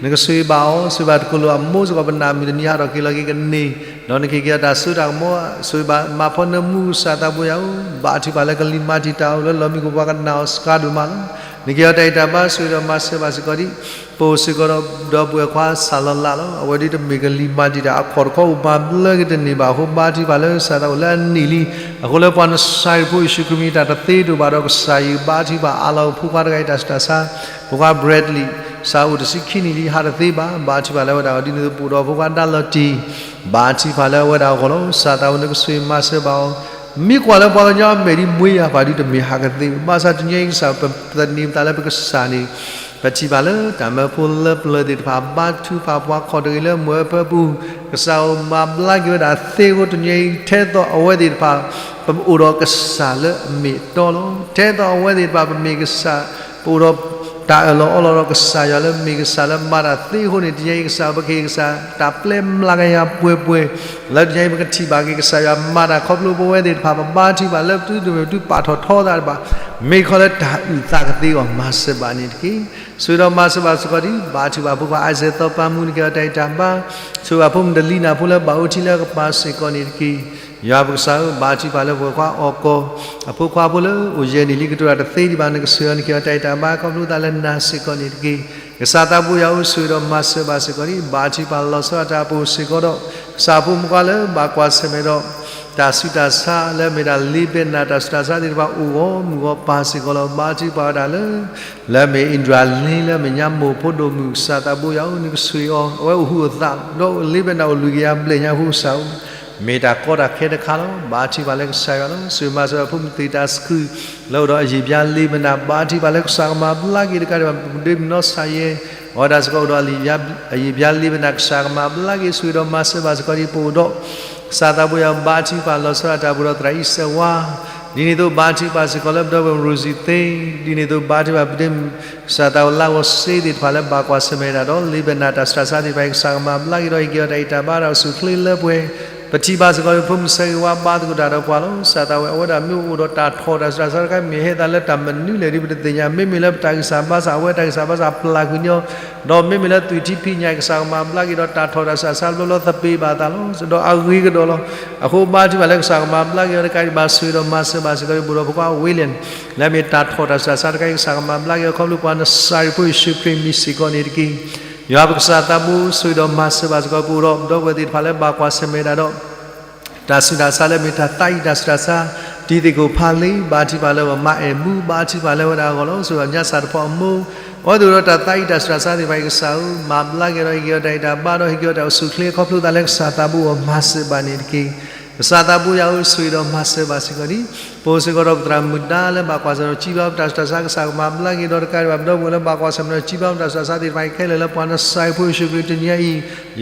နကဆိၣ်ဂ့ၤဘၣ်အီၤ ဆိၣ်ဂ့ၤဘၣ်တကိးလိာ်အမိၢ်စ့ၢ်ကီး ပနာ်မုၢ်တနံၤဟးထီၣ်က့ၤလီၤက့ၤကန့ၢ် ဒီးနက့ၤက့ၤအီၤတၢ်စိတၢ်ကမီၤ ဆိၣ်ဂ့ၤဘၣ်မၤဖီနၢမူကစၢ်သးဘိယွၤဧၢ ဘါထုကဖၣ်လၢကလံၤမၤတံာ်တာ်အီၤလၢလီၢ်မံခိၣ်ပှၤကနာ်အီၤစှၤဒိၣ်မးလီၤ. နက့ၤအီၤတၢ်ဂံၢ်တၢ်ဘါ ဆိၣ်ဂ့ၤဒီးမၤစၢၤဘၣ်စ့ၢ်ကီးဒံး ပအိၣ်စ့ၢ်ကီးဒီး ဒီပုၢ်ဝဲၢ်ခွါစၢ်လီၤလးလီၤ. အဝဲဒ်တမ့ၢ်ကလံၤမၤတံာ်တာ် အခီၣ်တခီအိၣ်မၤဘျါက့ၤတန့ၢ်ဘၣ်အဃိ ဘါထုကဖၣ်လၢကစၢ်သးအိၣ်လၢအနံၣ်လံ. အဃိလၢပှၤနစၢ်ယွၤဖိယ့ၣ်ၡူးခရံာ်မ့ၢ်တၢ်တသ့ဒိၣ်ဘၣ်ဒီးကစၢ်ယွၤဘါထုကဖၣ်အးလီၤဖိခွါတဂၤအံၤတၢ်ဆူးတၢ်ဆါ ဖိခွါ Bradley စးအိၣ်တဆံခံနံၣ်လံ ဟးတသ့ဘၣ် ဘါထုကဖၣ်လၢအဝဲဒၣ်အီၤ ဒ်န့ၣ်အသိးပအိၣ်ဒီးဖိခွါဒါလီၤတံၢ် ဘါထုကဖၣ်လၢအဝဲဒၣ်အဂီၢ်လီၤ. ကစၢ်သးဝဲန့ၣ်ကဆိၣ်ဂ့ၤမၤစၢၤဘၣ်အီၤ မ့ၢ်ကွၢ်လၢပှၤကညီအမဲာ်ဒ်မွေးရာပါ ဒ်တမ့ၢ်ဟးကသ့ဘၣ်. ဘၣ်ဆၣ်တနံၤအံၤကစၢ်ပသန့ၤပသးလၢပကစၢ်န့ၣ် ပထံၣ်ဘၣ်လၢတၢ်မၢဖိလၢပျၢၤသ့ၣ်တဖၣ် ဘါထုကဖၣ်ပှၤခီၣ်တရံးလၢမိၢ်အၢပၢပူၤ, ကစၢ်ဧၢ မၤဘျါက့ၤဝဲဒၣ်သ့အဃိ တနံၤအံၤ ထဲသိးအဝဲသ့ၣ်တဖၣ် ပအိၣ်ဒီးကစၢ်လၢအမ့ၢ်အတီလီၤ. ထဲသိးအဝဲသ့ၣ်တဖၣ် ပမ့ၢ်ကစၢ် ပအိၣ်ဒီးတၢ်အၢၣ်လီၤအီလီၤဒီးကစၢ်ယွၤလၢမ့ၢ်ကစၢ်လၢမၤတၢ်သ့အဃိန့ၣ် တနံၤအံၤကစၢ်ဧၢ ပကဟ့ၣ်ကစၢ် တၢ်ပျဲမျးကယၤပှဲၤပှဲၤ လၢတနံၤအံၤ ပကထံၣ်ဘၣ်က့ၤကစၢ်ယွၤမၤတၢ်ခီဖျိပဝဲသ့ၣ်တဖၣ် ပဘါထုကဖၣ်လၢပသုတမ့ၢ်ပသုပာ်ထီၣ်ထီသးတဘၣ် မ့ၢ်ခီလၢတၢ်အုၣ်သးကသ့အဂီၢ်မၤစၢၤဘၣ်န့ၣ်တက့ၢ်. ဆိၣ်ဂ့ၤဒီးမၤစၢၤဘၣ်စ့ၢ်ကီးဒံး ဘါထုကဖၣ်ဖိခွါ Isaac သီပၤမူ နကဟ့ၣ်အီၤတၢ်ဂံၢ်တၢ်ဘါ, ဆိၣ်ဂ့ၤဘၣ်ဖိမုၣ်ဒလံနၤဖိလၢဘၣ်အိၣ်ထံလၢကပၤစ့ၢ်ကီးန့ၣ်တက့ၢ်. ယွၤပကစၢ်ဧၢ ဘါထုကဖၣ်လၢပှၤခွါအီၣ်ကီၢ် အဖိခွါဖိလၢအိၣ်ယဲၢ်နံၣ်လံ ကတိၤတၢ်တသ့ဒံးဘၣ် နကဆိၣ်ဂ့ၤအီၤ နကဟ့ၣ်အီၤတၢ်ဂံၢ်တၢ်ဘါ ခီဖျိသးလၢနၤစ့ၢ်ကီးန့ၣ်တက့ၢ်. ကစၢ်သးဘိယွၤဧၢ ဆိၣ်ဂ့ၤဒီးမၤစၢၤဘၣ်စ့ၢ်ကီးဒံး ဘါထုကဖၣ်လီၤဆီဒၣ်တၢ်အပူၤစ့ၢ်ကီးဒီး ကစၢ်ဖိမုၣ်ခွါလၢဘၣ်ကွၢ်ဆၢၣ်မဲာ်ဒီး တၢ်ဆူးတၢ်ဆါလၢအမ့ၢ်ဒၣ် လ့ဘဲနၤ တၢ်ဆူးတၢ်ဆါသ့ၣ်တဖၣ် အိၣ်ဂီၢ်မုၢ်ဂီၢ်ပၤစ့ၢ်ကီးလီၤ. ဘါထုကဖၣ်ဝဲဒၣ်လၢ လၢအမ့ၢ် Indra Lee လၢအမဲာ်ညါမိၢ်ဖိဒိၣ်မုၣ် ကစၢ်သးဘိယွၤဧၢ နကဆိၣ်ဂ့ၤအီၤ အဝဲအိၣ်ဟုၣ်အိၣ်သးဒီး လ့ဘဲနၤအိၣ်လွံၢ်ကယၤဘျဲၣ်ညါဖိကစၢ်ဧၢ မ့ၢ်တၢ်ကီတၢ်ခဲတခါလီၤ. ဘါထုကဖၣ်လၢကစၢ်ယွၤလီၤ. ဆိၣ်ဂ့ၤမၤစၢၤဘၣ်ဖိမုၣ်သ့ၣ်တၢ်စခု လၢအိၣ်ဒီးအယံာ်ဘျါလ့ဘဲနၤ ဘါထုကဖၣ်လၢကစၢ်ကမၤဘျါက့ၤတကးဒံးဘၣ် ပဒ့မုၣ်နီၢ်ဆၣ်ယဲၢ် အဝဲဒၣ်စ့ၢ်ကီးအိၣ်ဒီးအယံာ်ဘျါလ့ဘဲနၤ ကစၢ်ကမၤဘျါက့ၤ ဆိၣ်ဂ့ၤဒီးမၤစၢၤဘၣ်စ့ၢ်ကီးဒံး ပအိၣ်ဒီး ကစၢ်သးဘိယွၤ ဘါထုကဖၣ်လီၤဆီဒၣ်တၢ်ပူၤဒီးသရၣ်အံၤစဲးဝါ ဒ်န့ၣ်အသိးဘါထုကဖၣ်စ့ၢ်ကီးလၢပဒီပုၢ်ဝဲၢ် Rosie သ့ ဒ်န့ၣ်အသိးဘါထုကဖၣ်ပဒ့မုၣ် ကစၢ်သးဝဲလါဂီၤစ့သ့ၣ်တဖၣ်လၢဘၣ်ကွၢ်ဆၢၣ်မဲာ်ဒၣ်ဒီး လ့ဘဲနၤတၢ်ဆူးတၢ်ဆါသ့ၣ်တဖၣ်အံၤ ကစၢ်ကမၤဘျါက့ၤဒီးဟ့ၣ်က့ၤအီၤတၢ်ဂံၢ်တၢ်ဘါဒီးအစူၢ်ချ့လၢပှဲၤ ပထံၣ်ဘၣ်စ့ၢ်ကီး ဖိမုၣ်ဆၢဂ့ၤဝါ ဘါသကိးတၢ်ဒီးပှၤလီၤ. ကစၢ်သးဝဲ အဝဲဒၣ်မ့ၢ်အိၣ်ဒီးတၢ်ထီၣ်တၢ်ဆူးတၢ်ဆါတခါ မ့ၢ်ဟဲသးလၢတၢ်မနုၤလဲၣ်ဒီး ပတသ့ၣ်ညါ မ့မ့ၢ်လၢပတၢ်ဂံၢ်စၢ်ဘါစၢ် အဝဲတၢ်ဂံၢ်စၢ်ဘါစၢ်ပျၢ်ကွံာ်န့ၢ်အီၤ ဒီးမ့မ့ၢ်လၢသွံၣ်ထံဖံးညၣ် ကစၢ်ကမၤဘျါက့ၤဒီးတၢ်ထီၣ်တၢ်ဆူးတၢ်ဆါဘျီဘျီသပ့ၤဘၣ်အသးလီၤ. ဒီးအဂ့ၤကဒီးလီၤ. အဃိဘါထုကဖၣ်လၢကစၢ်ကမၤဘျါက့ၤအီၤတကးဒံးဘၣ် ဆိၣ်ဂ့ၤဒီးမၤစၢၤဘၣ်စ့ၢ်ကီး ပအိၣ်ဒီးဖိခွါ William လၢအမ့ၢ်တၢ်ထီၣ်တၢ်ဆူးတၢ်ဆါတခါအံၤ ကစၢ်ကမၤဘျါက့ၤအီၤ ခီဖျိပှၤနစၤရ့းဖိယ့ၣ်ၡူးခရံာ်မံၤစ့ၢ်ကီးန့ၣ်တက့ၢ်. ယွၤပကစၢ်သးဘိ ဆိၣ်ဂ့ၤဒီးမၤစၢၤဘၣ်စ့ၢ်ကီး ပအိၣ်ဒီးပဒီပုၢ်ဝဲၢ်သ့ၣ်တဖၣ်လၢဘၣ်ကွၢ်ဆၢၣ်မဲာ်ဒၣ်ဒီး တၢ်ဆူးတၢ်ဆါလၢမ့ၢ်တၢ်သးအံၣ်တၢ်ဆူးတၢ်ဆါ တံၤသကိးဖးလံ ဘါထုကဖၣ်လၢပမါအဲၣ်မူ ဘါထုကဖၣ်လၢဝဲဒၣ်အဂီၢ်လီၤ. ဆိၣ်ဂ့ၤညါစၢ်တဖီအမိၢ် အဝဲသ့ၣ်ဒီးတၢ်သးအံၣ်တၢ်ဆူးတၢ်ဆါသ့ၣ်တဖၣ်အံၤ ကစၢ်ဧၢ မၤဘျါက့ၤဒီးဟ့ၣ်က့ၤအီၤတၢ်ဂံၢ်တၢ်ဘါဒီးဟ့ၣ်က့ၤအီၤတၢ်အိၣ်ဆူၣ်ချ့ ခီဖျိသးလၢကစၢ်သးဘိအီၤ မၤစၢၤဘၣ်န့ၣ်တက့ၢ်. ကစၢ်သးဘိယွၤဧၢ ဆိၣ်ဂ့ၤဒီးမၤစၢၤဘၣ်စ့ၢ်ကီးဒံး ပအိၣ်စ့ၢ်ကီးဒီးပသရၣ်မုၣ်ဒါလၢဘၣ်ကွၢ်ဆၢၣ်မဲာ်ဒီး ကံဘါပတၢ်ဆူးတၢ်ဆါ ကစၢ်ကမၤဘျါက့ၤဒီးတကးဒံးဘၣ် ပဒီပုၢ်ဝဲၢ်လၢဘၣ်ကွၢ်ဆၢၣ်မဲာ်ဒီး ကံဘါပတၢ်ဆူးတၢ်ဆါသ့ၣ်တဖၣ်အံၤခဲလၢာ်လၢပှၤနစၤရ့းဖိယ့ၣ်ၡူးခရံာ်တနံၤအံၤ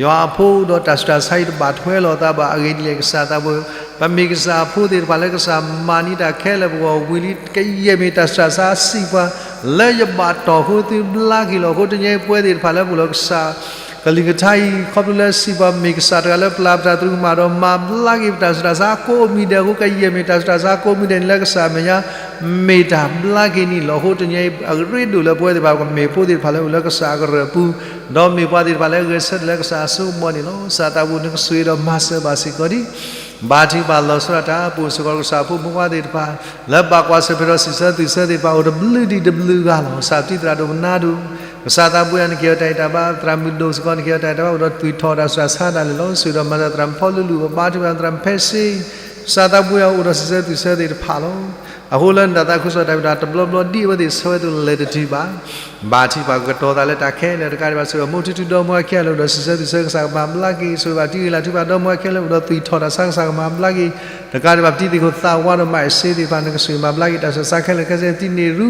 ယွၤအဖိဒီးတၢ်ဆူးတၢ်ဆါအံၤတဘၣ်ထွဲလိာ်သးဘၣ် အဂ့ၢ်ဒ်လဲၣ် ကစၢ်သးဘိ ပမ့ၢ်ကစၢ်အဖိသ့ၣ်တဖၣ်လၢကစၢ်မၤန့ၢ်တၢ်ခဲလၢာ်ပဂီၢ်ဝံၤလံ ကယဲၢ်မ့ၢ်တၢ်ဆူးတၢ်ဆါစံးပှၤ လၢယဘၣ်တီၢ်ဃိသုဘျါက့ၤလီၤ. အဃိတနံၤအံၤပဝဲသ့ၣ်တဖၣ်လၢပအိၣ်လၢကစၢ် ကလုၢ်ကထါအံၤ ခီဖျိလၢစံးပှၤမ့ၢ်ကစၢ်တဂၤလၢပျၢ်ပတၢ်သရူးကမၣ်ဒီး မၤဘျါက့ၤပတၢ်ဆူးတၢ်ဆါကိးမံၤဒဲးအဃိ ကယဲၢ်မ့ၢ်တၢ်ဆူးတၢ်ဆါကိးမံၤဒဲးန့ၣ်လၢကစၢ်အမဲာ်ညါ မ့ၢ်တၢ်ဘျါက့ၤန့ၣ်လီၤ. အဃိတနံၤအံၤ အရ့ဒိၣ်လၢပဝဲသ့ၣ်တဖၣ် ကမ့ၢ်ဖိသ့ၣ်တဖၣ်လၢအိၣ်လၢကစၢ်အကရၢၢ်ပူၤ ဒီးမ့ၢ်ပှၤသ့ၣ်တဖၣ်လၢအဂဲၤဆၢထၢၣ်လၢကစၢ်အစိကမီၤန့ၣ်လီၤ. ကစၢ်သးဘိ နကဆိၣ်ဂ့ၤဒီးမၤစၢၤဘၣ်စ့ၢ်ကီးဒံး ဘါထုကဖၣ်လီၤဆီဒၣ်တၢ် ပအိၣ်စ့ၢ်ကီးကစၢ်ဖိမုၣ်ဖိခွါသ့ၣ်တဖၣ် လၢဘၣ်ကွၢ်ဆၢၣ်မဲာ်ဒီးစံးဆၢသူၣ်ဆၢသ့ၣ်တဖၣ် အိၣ်တဘျုးဒံးတဘျုးဂၤလီၤ. ကစၢ်ပတံၢ်သရၣ်ဒိၣ်ပနါဒိၣ် ကစၢ်သးဘိယွၤ နကဟ့ၣ်အီၤတၢ်ဂံၢ်တၢ်ဘါ သရၣ်မုၣ်ဒိၣ်စ့ၢ်ကီး နကဟ့ၣ်အီၤတၢ်ဂံၢ်တၢ်ဘါ အိၣ်ဒီးသွံၣ်ထီၣ်တၢ်ဆူးတၢ်ဆါဒၣ်လဲာ်လီၤ. ဆိၣ်ဂ့ၤဒီးမၤစၢၤသရၣ်မုၣ်ဖီလူလူ ဘါထုကဖၣ်သရၣ်မုၣ်ဖဲစ့ ကစၢ်သးဘိယွၤ အိၣ်ဒီးစံးဆၢသူၣ်ဆၢသ့ၣ်တဖၣ်လီၤ. အဃိလၢနတၢ်သးခုကစီၣ်တၢ်မ့ၢ်တၢ်တဘျီဘျီဒ်အဝဲသ့ၣ်ဆၢဝဲအသိးလဲၤတတုၤဘၣ် ဘါထုကဖၣ်ကတီၤသးလၢတၢ်ခဲလၢာ်တကးဒံးဘၣ် ဆိၣ်ဂ့ၤဒီးမိၢ်ထူထူဒီမါဝၤခဲလၢာ် အိၣ်ဒီးစံးဆၢသူၣ်ဆၢ ကစၢ်ကမၤဘျါက့ၤ ဆိၣ်ဂ့ၤဘၣ်တံၤဂ့ၤလၢ်ထူဘၣ်ဒီမါဝၤခဲလၢာ် အိၣ်ဒီးသွံၣ်ထီၣ်တၢ်ဆါ ကစၢ်ကမၤဘျါက့ၤ တကးဒံးဘၣ် ပတံၤသကိးသးဝါဒီးမၤအဲၣ်စ့သ့ၣ်တဖၣ် နကဆိၣ်ဂ့ၤမၤဘျါက့ၤ တၢ်ဆူးတၢ်ဆါခဲလၢာ်ခဲဆ့ တံၤန့ၣ်ရူ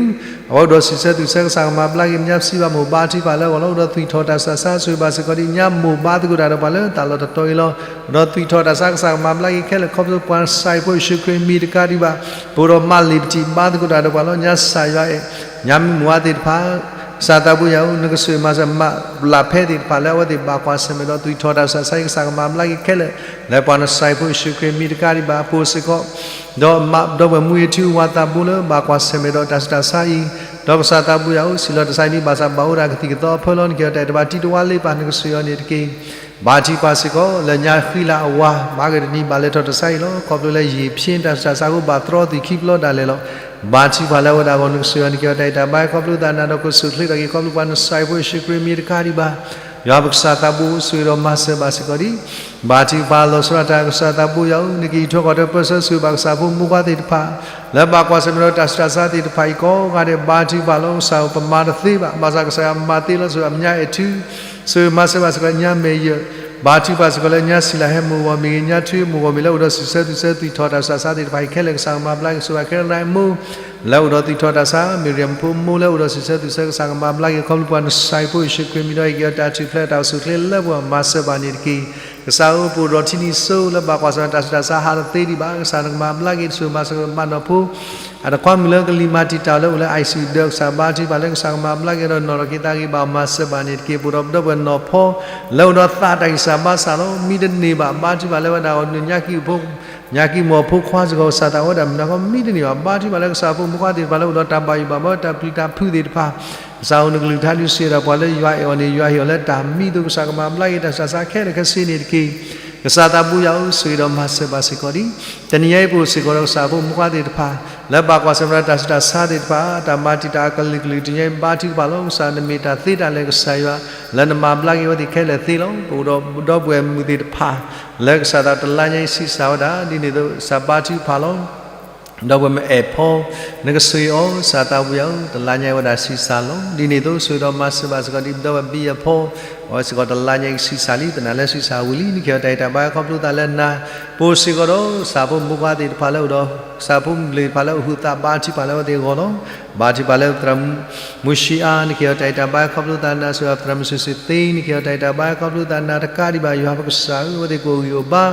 အဝဲအိၣ်ဒီးစံးဆၢသူၣ်ဆၢ ကစၢ်ကမၤဘျါက့ၤ မညါပစံးဘၣ်မိၢ် ဘါထုကဖၣ်လၢအဂီၢ်လီၤ. အိၣ်ဒီးသွံၣ်ထီၣ်တၢ်ဆူးတၢ်ဆါ ဆိၣ်ဂ့ၤဘၣ်စ့ၢ်ကီးဒံး ညါမိၢ်ဘါသကိးတၢ်ဒီးပှၤလၢတၢ်လီၢ်တတီၤအံၤလီၤ. အိၣ်ဒီးသွံၣ်ထီၣ်တၢ်ဆါ ကစၢ်ကမၤဘျါက့ၤခဲလၢာ် ခီဖျိပှၤနစၤရ့းဖိယ့ၣ်ၡူးခရံာ်မံၤတကးဒံးဘၣ် ပအိၣ်ဒီးမၤလံာ်ပတံၢ်ဘါသကိးတၢ်ဒီးပှၤလီၤ. ညါစၢ်ယွၤအဲၣ် ညါမုၢ်မုၢ်ဝါသ့ၣ်တဖၣ် ကစၢ်သးဘိယွၤဧၢ နကဆိၣ်ဂ့ၤမၤစၢၤ မၤလၢ်ဖဲသ့ၣ်တဖၣ်လၢအဝဲသ့ၣ်ဘၣ်ကွၢ်ဆၢၣ်မဲာ်ဒီးသွံၣ်ထီၣ်တၢ်ဆူးတၢ်ဆါ ကစၢ်ကမၤဘျါက့ၤခဲလၢာ် လၢပှၤနစၤရ့းဖိယ့ၣ်ၡူးခရံာ်မံၤတကးဒံးဘၣ် ပအိၣ်စ့ၢ်ကီး ဒီးမၤဒီပုၢ်ဝဲၢ်မူဝ့ထူဝါသးဘိလၢဘၣ်ကွၢ်ဆၢၣ်မဲာ်ဒီးတၢ်ဆူးတၢ်ဆါအံၤ ဒီးကစၢ်သးဘိယွၤဧၢ စံးလီၤတၢ်ဆါအံၤဒ်ဘၣ်ဆၣ် ဘၣ်အိၣ်ဒၣ်ကသံၣ်ကသီအဖၢလီၤ နကဟ့ၣ်အီၤတၢ်အဲၣ်တဘၣ်တံၤတဝါလ့ပၢ် နကဆိၣ်ဂ့ၤအီၤန့ၣ်တက့ၢ်. ဘါထုကဖၣ်စ့ၢ်ကီး လၢညါဃံလၤအဝၤ မၤကတနံၤဘၣ်လဲၤထီၣ်တၢ်ဆါအံၤလီၤ. ခီဖျိလၢယံာ်ဖျ့တၢ်ဆူးတၢ်ဆါအဃိ ဘၣ်သရီသံၣ်ခံဖျီဒၣ်လဲာ်လီၤ. ဘါထုကဖၣ်လၢအဝဲဒၣ်အဂီၢ် နကဆိၣ်ဂ့ၤအီၤ နကဟ့ၣ်အီၤတၢ်အဲၣ်တၢ်ဘၣ် ခီဖျိသးနၤဒီးကဆိၣ်ချ့ထီၣ်က့ၤ ခီဖျိပှၤနစၤရ့းဖိယ့ၣ်ၡူးခရံာ်မံၤတကးဒံးဘၣ် ယွၤပကစၢ်သးဘိ ဆိၣ်ဂ့ၤဒီးမၤစၢၤဘၣ်စ့ၢ်ကီးဒံး ဘါထုကဖၣ်လီၤဆီဒၣ်တၢ် ကစၢ်သးဘိယွၤဧၢ နကအံးထွဲကွၢ်ထွဲပၢဆှၢ ဆိၣ်ဂ့ၤဘၣ်ကစၢ်ဖိမူခွါသ့ၣ်တဖၣ် လၢဘၣ်ကွၢ်ဆၢၣ်မဲာ်ဒီးတၢ်ဆူးတၢ်ဆါသ့ၣ်တဖၣ်အံၤကိးဂၤဒဲး ဘါထုကဖၣ်လီၤ. ကစၢ်ဧၢ ပမၤတသ့ဘၣ် ဘၣ်ဆၣ်ကစၢ်ယွၤမၤသ့လီၤ. ဆိၣ်ဂ့ၤအမဲာ်ညါအဲၣ်ထူ ဆိၣ်ဂ့ၤမၤစၢၤဘၣ်စ့ၢ်ကီးညါမဲာ်ယဲၢ် ဘါထုကဖၣ်စ့ၢ်ကီးလၢညါစံးလၢဟဲမိၢ်ဂီၢ်မ့ၢ်ဂ့ၤ ညါထွံၣ်မိၢ်ဂီၢ်မ့ၢ်လၢအိၣ်ဒီးစံးဆၢသူၣ်ဆၢသူၣ်ထီၣ်တၢ်ဆူးတၢ်ဆါသ့ၣ်တဖၣ်အံၤခဲလၢာ် ကစၢ်ကမၤဘျါက့ၤ ဆိၣ်ဂ့ၤခဲလၢာ်နၤအံၤမိၢ် လၢအိၣ်ဒီးသူၣ်ထီၣ်တၢ်ဆါ မ့ၢ်ရံမဖိမိၢ်လၢအိၣ်ဒီးစံးဆၢသူၣ်ဆၢကစၢ်ကမၤဘျါက့ၤ ခီဖျိပှၤနစၢ်ဖိယ့ၣ်ၡူးခရံာ်မံၤဒီးဟ့ၣ်က့ၤအီၤတၢ်ထူၣ်ဖျဲးတၢ်အိၣ်ဆူၣ်အိၣ်ချ့လၢပဂီၢ်မၤစၢၤဘၣ်န့ၣ်တက့ၢ်. ကစၢ်ဧၢ ပအိၣ်ဒီးထံနံၤစိလၢဘၣ်ကွၢ်ဆၢၣ်တၢ်ဆူးတၢ်ဆါဟးတသ့ဒံးဘၣ် ကစၢ်နကမၤဘျါက့ၤ ဆိၣ်ဂ့ၤမၤစၢၤမၤနီၢ်ဖိ အတခွါမုၣ်လၢကလံၤမၤတံာ်တာ်လၢအိၣ်လၢ ICU ဒီးကစၢ်ဘါထုကဖၣ်လၢကစၢ်ကမၤဘျါက့ၤဒီးနီၢ်ထီၣ်က့ၤသးဂ့ၤဘၣ်အီၤမၤစၢၤဘၣ်န့ၣ်တက့ၢ်. ပအိၣ်ဒီးပဒီပုၢ်ဝဲၢ်နီၢ်ဖီ လၢအိၣ်ဒီးသးတၢ်ဂံၢ်စၢ်ဘါစၢ်လီၤ မံတန့ၢ်ဘၣ် ဘါထုကဖၣ်လၢဝဲဒၣ်အဂီၢ် ညါကံၢ်ဖိ ညါကံၢ်မိၢ်ဖိခွါစ့ၢ်ကီး ကစၢ်သးဝဲဒၣ်မုၢ်နၤခီ မံတန့ၢ်ဘၣ် ဘါထုကဖၣ်လၢကစၢ်ဖိမုၣ်ခွါသ့ၣ်တဖၣ်လၢအိၣ်ဒီးတၢ်ဘၣ်ယိၣ်ဘၣ်ဘီ တၢ်ပျံၤတၢ်ဖုးသ့ၣ်တဖၣ် ကစၢ်အိၣ်နကလုၢ်ကထါဒုးစံးဝဲဒၣ် ပှၤလၢယွၤအဲၣ်အီၤန့ၣ် ယွၤဟ့ၣ်အီၤလၢတၢ်မံအသိး ကစၢ်ကမၤဘျါက့ၤတၢ်ဆူးတၢ်ဆါခဲလၢာ်ခဲဆ့န့ၣ်တက့ၢ်. ကစၢ်သးဘိယွၤဧၢ ဆိၣ်ဂ့ၤဒီးမၤစၢၤဘၣ်စ့ၢ်ကီးဒံး တနံၤညါအံၤပအိၣ်စ့ၢ်ကီးဒီးကစၢ်ဖိမုၣ်ခွါသ့ၣ်တဖၣ် လၢဘၣ်ကွၢ်ဆၢၣ်မဲာ်ဒီးတၢ်ဆူးတၢ်ဆါသ့ၣ်တဖၣ် တၢ်မၤတံာ်တာ်အကလုာ်ကလုာ် တနံၤညါအံၤဘါထုကဖၣ်လီၤ. ကစၢ်နမ့ၢ်တၢ်သ့တၢ်လၢာ်ကစၢ်ယွၤ လၢနမၤဘျါက့ၤဝဲသ့ၣ်ခဲလၢာ်သ့လီၤ. ပအိၣ်ဒီးပဒီပုၢ်ဝဲၢ်မုၣ်သ့ၣ်တဖၣ် လၢကစၢ်သးတလါညါအံၤဆံးစၢ်ဝဲဒၣ် ဒ်န့ၣ်အသိးကစၢ်ဘါထုကဖၣ်လီၤ. ဒီပုၢ်ဝဲၢ်မ့ၢ်အဲၣ်ဖီ နကဆိၣ်ဂ့ၤအီၤ ကစၢ်သးဘိယွၤဧၢ တလါညါအံၤဝဲဒၣ်ဆံးစၢ်လီၤ. ဒ်န့ၣ်အသိးဆိၣ်ဂ့ၤဒီးမၤစၢၤဘၣ်စ့ၢ်ကီးဒံး ပဒီပုၢ်ဝဲၢ်ဘံယၤဖီ အဝဲစ့ၢ်ကီးတလါညါအံၤဆံးစၢ်လံ သနာ်လၢဆံးစၢ်ဝံၤလံ နကဟ့ၣ်အီၤတၢ်ဂံၢ်တၢ်ဘါခီဖျိသးလၢနၤ ပအိၣ်စ့ၢ်ကီးဒီးကစၢ်ဖိမုၣ်ခွါသ့ၣ်တဖၣ်လၢအိၣ်ဒီး ကစၢ်ဖိမုၣ်ကလုာ်သ့ၣ်တဖၣ်လၢအုၣ်သးဘါထုကဖၣ်လၢအဝဲသ့ၣ်အဂီၢ်လီၤ. ဘါထုကဖၣ်လၢပသရၣ်မုၣ်မုၢ်ၡံအါ နကဟ့ၣ်အီၤတၢ်ဂံၢ်တၢ်ဘါခီဖျိသး နၤဆိၣ်ဂ့ၤပသရၣ်မုၣ်စူၣ်စူၣ်သ့ နကဟ့ၣ်အီၤတၢ်ဂံၢ်တၢ်ဘါခီဖျိသးနၤတကးဒံးဘၣ် ယွၤပကစၢ်ဧၢ အဝဲသ့ၣ်ကအိၣ်ဂံၢ်အိၣ်ဘါ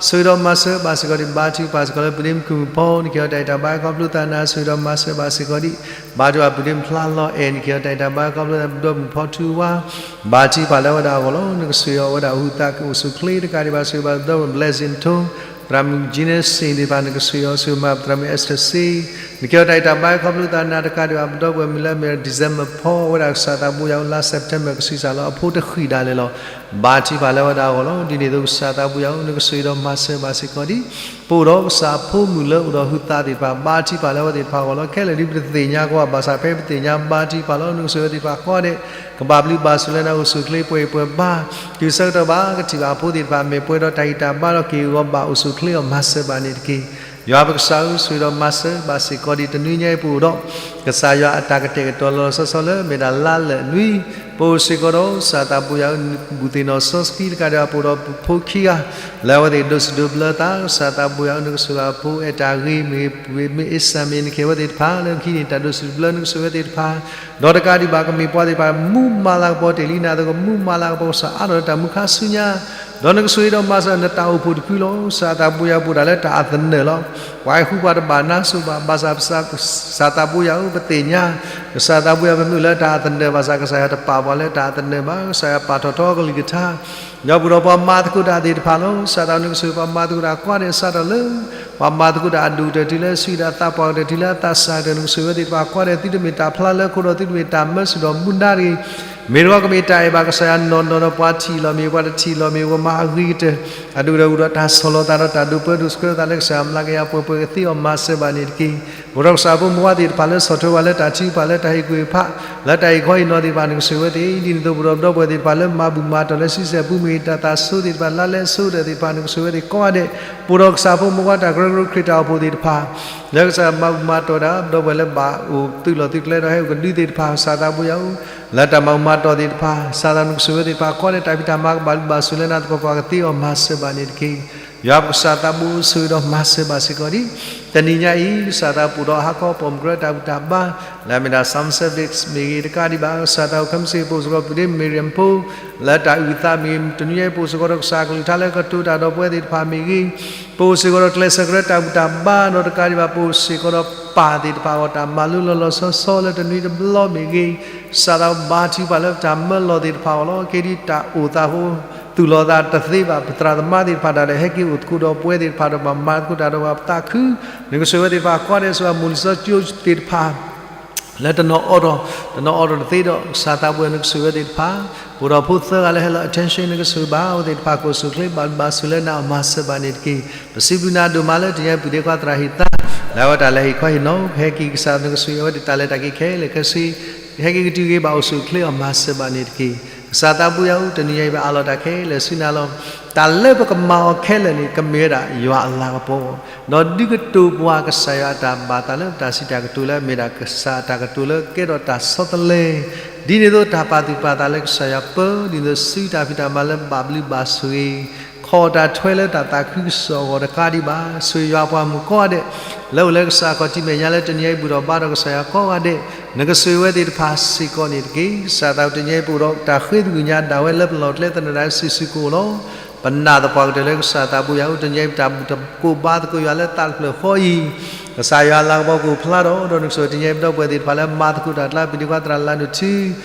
ဆိၣ်ဂ့ၤဒီးမၤစၢၤဘၣ်စ့ၢ်ကီးဒံး ဘါထုကဖၣ်စ့ၢ်ကီးလၢပဒ့မုၣ်ကုၢ်မုၣ်ဖီ နကဟ့ၣ်အီၤတၢ်ဂံၢ်တၢ်ဘါခီဖျိသးနၤ ဆိၣ်ဂ့ၤဒီးမၤစၢၤဘၣ်စ့ၢ်ကီးဒံး ဘါထုကဖၣ်ပဒ့မုၣ်ဖျါလီၤအဲၣ် နကဟ့ၣ်အီၤတၢ်ဂံၢ်တၢ်ဘါခီဖျိသး ပဒီပုၢ်ဝဲၢ်မုၣ်ဖီထူဝါ ဘါထုကဖၣ်လၢအဝဲဒၣ်အဂီၢ်လီၤ. နကဆိၣ်ဂ့ၤအီၤဝဲဒၣ်အုၣ်သးကအိၣ်ဆူၣ်အိၣ်ချ့တကးဒံးဘၣ် ဆိၣ်ဂ့ၤဘၣ်ပဒီပုၢ်ဝဲၢ် blessing ထိ သရၣ်မုၣ်ကၠံန့ၣ်စ့ၣ်သ့ၣ်တဖၣ် နကဆိၣ်ဂ့ၤအီၤ ဆိၣ်ဂ့ၤမၤပသရၣ်မုၣ် Esther စ့ၣ် နကဟ့ၣ်အီၤတၢ်ဂံၢ်တၢ်ဘါခီဖျိသးနၤတကးဒံးဘၣ် ပဒီပုၢ်ဝဲၢ်မုၣ်လၢအမ့ၢ် December ဖီ အဝဲဒၣ်ကစၢ်သးဘိယွၤဧၢ လါ September ကဆံးစၢ်လီၤ အဖိတဃံၣ်ဒၣ်လဲာ်လီၤ. ဘါထုကဖၣ်လၢအဝဲဒၣ်အဂီၢ်လီၤ. ဒ်န့ၣ်အသိးကစၢ်သးဘိယွၤဧၢ နကဆိၣ်ဂ့ၤဒီးမၤစၢၤဘၣ်စ့ၢ်ကီးဒံး ပအိၣ်ဒီးကစၢ်ဖိမုၣ်လၢအိၣ်ဒီးဟုးသးသ့ၣ်တဖၣ် ဘါထုကဖၣ်လၢအဝဲသ့ၣ်တဖၣ်အဂီၢ်လီၤ. ခဲလၢာ်ဒ်ပတသ့ၣ်ညါကီးဘၣ်ဆၣ် ဖဲပသ့ၣ်ညါ ဘါထုကဖၣ်လီၤ. နကဆိၣ်ဂ့ၤဝဲသ့ၣ်တဖၣ်ကိးဂၤဒဲး ကဘၣ်ဘျုးဘၣ်ဆိၣ်လၢနၤ အိၣ်ဆူၣ်အိၣ်ချ့ ပှဲၤအံၤပှဲၤဘါ တုၤဆၢကတီၢ်ဘၣ်ကထံၣ်ဘၣ်အဖိသ့ၣ်တဖၣ် မ့ၢ်ပှဲၤဒီးတၢ်ဂံၢ်တၢ်ဘါဒီးက့ၢ်ဂီၤဘၣ်အိၣ်ဆူၣ်အိၣ်ချ့အီၤ မၤစၢၤဘၣ်န့ၣ်တက့ၢ်. ယွၤပကစၢ်ဧၢ ဆိၣ်ဂ့ၤဒီးမၤစၢၤဘၣ်စ့ၢ်ကီးဒံး တနွံညါအံၤပအိၣ်ဒီး ကစၢ်ယွၤအတၢ်ကတဲာ်ကတီၤလီၤလီၤဆီဆီလၢ မ့ၢ်ဒၣ်လါလၢာ်နွံ ပအိၣ်စ့ၢ်ကီးဒီး ကစၢ်သးဘိယွၤဧၢ ဘူၣ်သ့ၣ်နီၣ်စီဆှံတကးဒံးဘၣ် ပအိၣ်ဒီးပဖိခံဂၤ လၢအဝဲသ့ၣ်ဒိးစံးဒိးဘျၢသး ကစၢ်သးဘိယွၤဧၢ နကဆိၣ်ဂ့ၤအဖိ အဲၣ်တၢ်ဂ့ၤမ့ၢ်ဂ့ၤ မ့ၢ်အ့ၣ်စၢ်မ့ၢ် နကဟ့ၣ်ဝဲသ့ၣ်တဖၣ် လၢခံန့ၣ် တၢ်ဒိးစံးဒိးဘျၢ နကဆိၣ်ဂ့ၤဝဲသ့ၣ်တဖၣ် ဒီးတကးဒံးဘၣ် ကမ့ၢ်ပှၤသ့ၣ်တဖၣ် မူမၤလၤကပီၤတ့ၢ်လံနၤအသိး ကမူမၤလၤကပီၤကစၢ်အါထီၣ်လၢတၢ်မူခါဆူညါ ဒီးနကဆိၣ်ဂ့ၤဒီးမၤစၢၤနတၢ်အိၣ်ဖှိၣ်တဖုလီၤ. ကစၢ်သးဘိယွၤပအိၣ်ဒၣ်လၢတၢ်အသနၢၣ်လီၤ. ပှၤဟံၣ်ဃူပှၤတဘၣ်နါစိၤဘၣ် ဘၣ်ဆၣ်ကစၢ်သးဘိယွၤဧၢ ပသ့ၣ်ညါ ကစၢ်သးဘိယွၤပမ့ၢ်အိၣ်လၢတၢ်အသနၢၣ်ဘၣ်ဆၣ် ကစၢ်ယွၤတပာ်ပှၤလၢတၢ်အသနၢၣ်ဘၣ် ကစၢ်ယွၤပာ်ထီၣ်ထီကလုၢ်ကထါ ဒီးပအိၣ်ဒီးပှၤမၤသကိးတၢ်သ့ၣ်တဖၣ်လီၤ. ကစၢ်သးနကဆိၣ်ဂ့ၤပှၤမၤသကိးတၢ်ကိးဂၤဒဲး စးထီၣ်လၢ ပှၤမၤသကိးတၢ်အဒိၣ်ကတၢၢ်တုၤလၢအဆံးဒီးအသးပှၢ်ကတၢၢ်တုၤလၢအသးစၢ်ကတၢၢ် နကဆိၣ်ဂ့ၤဝဲသ့ၣ်တဖၣ်ကိးဂၤဒဲး သုတမ့ၢ်တၢ်ဖျါလၢခိၣ်ဒီး သုတမ့ၢ်တၢ်မၢစူၢ်ဒီးမူဒါတဂ့ၤ မ့ၢ်တခီကမ့ၢ်တၢ်အဲၣ်ဘၣ်ကစၢ်ယွၤနီၢ်နီၢ်ဒီးပှၤထံၣ်လီၤမ့ၢ် ပှၤတထံၣ်လီၤမ့ၢ် ပှၤမၤအဂ့ၤကတၢၢ် အဒိၣ်ကတၢၢ်အိၣ်ဒီးတၢ်ဆီၣ်လီၤသးဒီးတၢ်ဒိးပၢဒိးဆှၢသးလၢကစၢ်ယွၤမျးကယၤ ပှဲၤပှဲၤကသ့အီၤ မၤစၢၤဘၣ်န့ၣ်တက့ၢ်. ပအိၣ်ဒီးကစၢ်ဖိမုၣ်ခွါသ့ၣ်တဖၣ်လၢဆီၣ်ထွဲပှၤလၢတၢ်ထုကဖၣ် လၢတၢ်ဟ့ၣ်ကူၣ်ဟ့ၣ်ဖး လၢတၢ်ဟ့ၣ်ခီဟ့ၣ်နီၤသ့ၣ်တဖၣ် နကဆိၣ်ဂ့ၤဝဲသ့ၣ် ဒ်န့ၣ်အသိး ပအိၣ်ဒီးပဒီပုၢ်ဝဲၢ်သ့ၣ်တဖၣ်လၢမၤဘူၣ်မၤတီၢ်လၢဆံဆဲၣ်ပူၤမ့ၢ်ဂ့ၤ တၢ်သးဆိသ့ၣ်တဖၣ် လါလဲအဆိကတၢၢ်သ့ၣ်တဖၣ် နကဆိၣ်ဂ့ၤဝဲသ့ၣ်ကိးဂၤဒဲး ပအိၣ်ဒီးကစၢ်ဖိမုၣ်ခွါတၢ်ကရၢကရိခရံာ်တၢ်အိၣ်ဖှိၣ်သ့ၣ်တဖၣ် လၢကစၢ်မၤဘူၣ်မၤတီၢ်တၢ် ပဒီပုၢ်ဝဲၢ်လၢဘၣ်အိၣ်သုးလီၢ်သုးကျဲဒီးဟဲအိၣ်ကဒုသ့ၣ်တဖၣ် ကစၢ်သးဘိယွၤဧၢ လၢတၢ်မၤဘူၣ်မၤတီၢ်သ့ၣ်တဖၣ် ကစၢ်သးနကဆိၣ်ဂ့ၤဝဲသ့ၣ်တဖၣ်ကိးဂၤဒဲး တၢ်ဖံးတၢ်မၤကဘၣ်လုၢ်ဘၣ်ဆိၣ်လၢနၤသပှၢ်ပှၢ်ကသ့အီၤ မၤစၢၤဘၣ်န့ၣ်တက့ၢ်. ယွၤပကစၢ်သးဘိဆိၣ်ဂ့ၤဒီးမၤစၢၤဘၣ်စ့ၢ်ကီးဒံး တနံၤညါအံၤ ကစၢ်သးပအိၣ်ဒီးဟါခီပိာ်မုၣ်ကရၢတၢ်ဘူၣ်တၢ်ဘါ လၢအမ့ၢ်ဒၣ် Psalm Service မ့ၢ်ဂ့ၤ တကးဒံးဘၣ် ကစၢ်သးအိၣ်ခဲမုၢ်ဆ့ၣ် ပအိၣ်စ့ၢ်ကီး ပဒ့မုၣ်မ့ၢ်ရၢၣ်မဖိ လၢတၢ်အုၣ်သးမ့ၢ်ဂ့ၤ တနွံညါအံၤ ပအိၣ်စ့ၢ်ကီးဒီးကစၢ်အကလုၢ်ကထါလၢကတိၤတၢ်ဒီးပဝဲသ့ၣ်တဖၣ်မ့ၢ်ဂ့ၤ ပအိၣ်စ့ၢ်ကီးဒီးကျဲးစၢးကရၢတၢ်ဘူၣ်တၢ်ဘါ ဒီးတကးဒံးဘၣ် ပအိၣ်စ့ၢ်ကီးဒီးပၢ်သ့ၣ်တဖၣ်အဂီၢ် တၢ်မၤလိလီၤလီၤဆီဆီလၢတနွံတဘျီမ့ၢ်ဂ့ၤ ကစၢ်သးဘါထုကဖၣ်လၢပတၢ်မၢလီၤသ့ၣ်တဖၣ်အဂီၢ်လီၤ. ကဲဒ်တၢ်အိၣ်သးအဃိ သူၣ်လီၤသးတသ့ဘၣ် ပသရၣ်သမါသ့ၣ်တဖၣ်ဒၣ်လဲာ် ဟဲက့ၤအိၣ်သကိးဒီးပဝဲသ့ၣ်တဖၣ်ဒီး ပမၤသကိးတၢ်ဒီးပှၤပသးခု နကဆိၣ်ဂ့ၤဝဲသ့ၣ်တဖၣ် ကွၢ်ဒဲးဆိၣ်ဂ့ၤ မိၢ်လံၤစီကၠိသ့ၣ်တဖၣ် လၢတနီၤအီၣ်တီၢ် တနီၤအီၣ်တီၢ်တသ့ဒီး ကစၢ်သးပှဲၤ နကဆိၣ်ဂ့ၤဝဲသ့ၣ်တဖၣ် ပအိၣ်ဒီးဖိသၢဂၤလၢဟဲလီၤ attention နကဆိၣ်ဂ့ၤဘၣ်အဝဲသ့ၣ်တဖၣ် ကအိၣ်ဆူၣ်အိၣ်ချ့ ဘၣ်လုၢ်ဘၣ်ဆိၣ်လၢနၤအီၤ မၤစၢၤဘၣ်န့ၣ်တက့ၢ်. ပစံးဘျုးနၤဒိၣ်မးလၢတနံၤညါအံၤ ပုၢ်သ့ၣ်ခွါသရၣ်ဟ့ၣ်သါ လၢအဝဲတၢ်လဲၤဟ့ၣ်ခီဟ့ၣ်နီၤ ဟဲက့ၤကစၢ်သးနကဆိၣ်ဂ့ၤအဝဲသ့ၣ်တၢ်လဲၤတၢ်က့ၤခဲလၢာ်ခဲဆ့ ဟဲက့ၤကတုၤက့ၤဘၣ်အိၣ်ဆူၣ်အိၣ်ချ့အီၤ မၤစၢၤဘၣ်န့ၣ်တက့ၢ်. ကစၢ်သးဘိယွၤဧၢ, တနံၤညါအံၤ ပအးလီၤတၢ်ခဲလၢာ်ဆူနၤလီၤ. တၢ်လၢပကမၤအီၤခဲလၢာ်န့ၣ် ကမ့ၢ်ဝဲဒၣ်ယွၤအလၤကပီၤ, ဒီးဒုးကတိၤပှၤကစၢ်ယွၤအတၢ်ဘၣ်သးလၢ ပတၢ်စံးတၢ်ကတိၤလၢ မ့ၢ်ဒၣ်ကစၢ်အတၢ်ကတိၤလၢကဲထီၣ်တၢ်ဆီတလဲ, ဒ်န့ၣ်အသိး တၢ်ပာ်သူၣ်ပာ်သးလၢကစၢ်ယွၤပၢ, ဒ်န့ၣ်အသိး စုတၢ်ဖံးတၢ်မၤလၢဘၣ်ဘျုးဘၣ်ဆိၣ်ဂ့ၤ, ခီၣ်တၢ်ထွဲလၢတၢ်သးခုကစီၣ်အဂီၢ်တကးဒံးဘၣ်. ဆိၣ်ဂ့ၤယွၤအပှၤမုၣ်ကိးဂၤဒဲး လၢအိၣ်လၢကစၢ်အခီၣ်ထံးမဲာ်ညါလၢတနံၤအံၤ ဘူၣ်ထီၣ်ဘါထီၣ်ကစၢ်ယွၤကိးဂၤဒဲး, နကဆိၣ်ဂ့ၤဝဲသ့ၣ်တဖၣ်စ့ၢ်ကီးန့ၣ်တက့ၢ်. ကစၢ်သးဘိ တနံၤအံၤ ပအိၣ်ဒီးတၢ်ဃ့သကုၤညါဒၣ်ဝဲလၢပလီၢ်ကျဲသနၢၣ်ဒၣ်စုာ်စုာ်ကအိၣ်လီၤ. ပနာ်သပှၢ်ကတၢၢ်လၢကစၢ်သးဘိယွၤဧၢ, တနံၤအံၤ ပတၢ်ဘူၣ်တၢ်ကိးဘါသကိးယွၤလၢသးတဖျၢၣ်ဃီအံၤ, ကစၢ်ယွၤအလၤကပီၤကအိၣ်ဖျါထီၣ်, ဒီးနကဆိၣ်ဂ့ၤတနံၤအံၤ ပဒီပုၢ်ဝဲၢ်သ့ၣ်တဖၣ်လၢမၤသကိးတၢ်အကျါ ပဒံကွၢ်သရၣ်လၢနုၢ်ထံ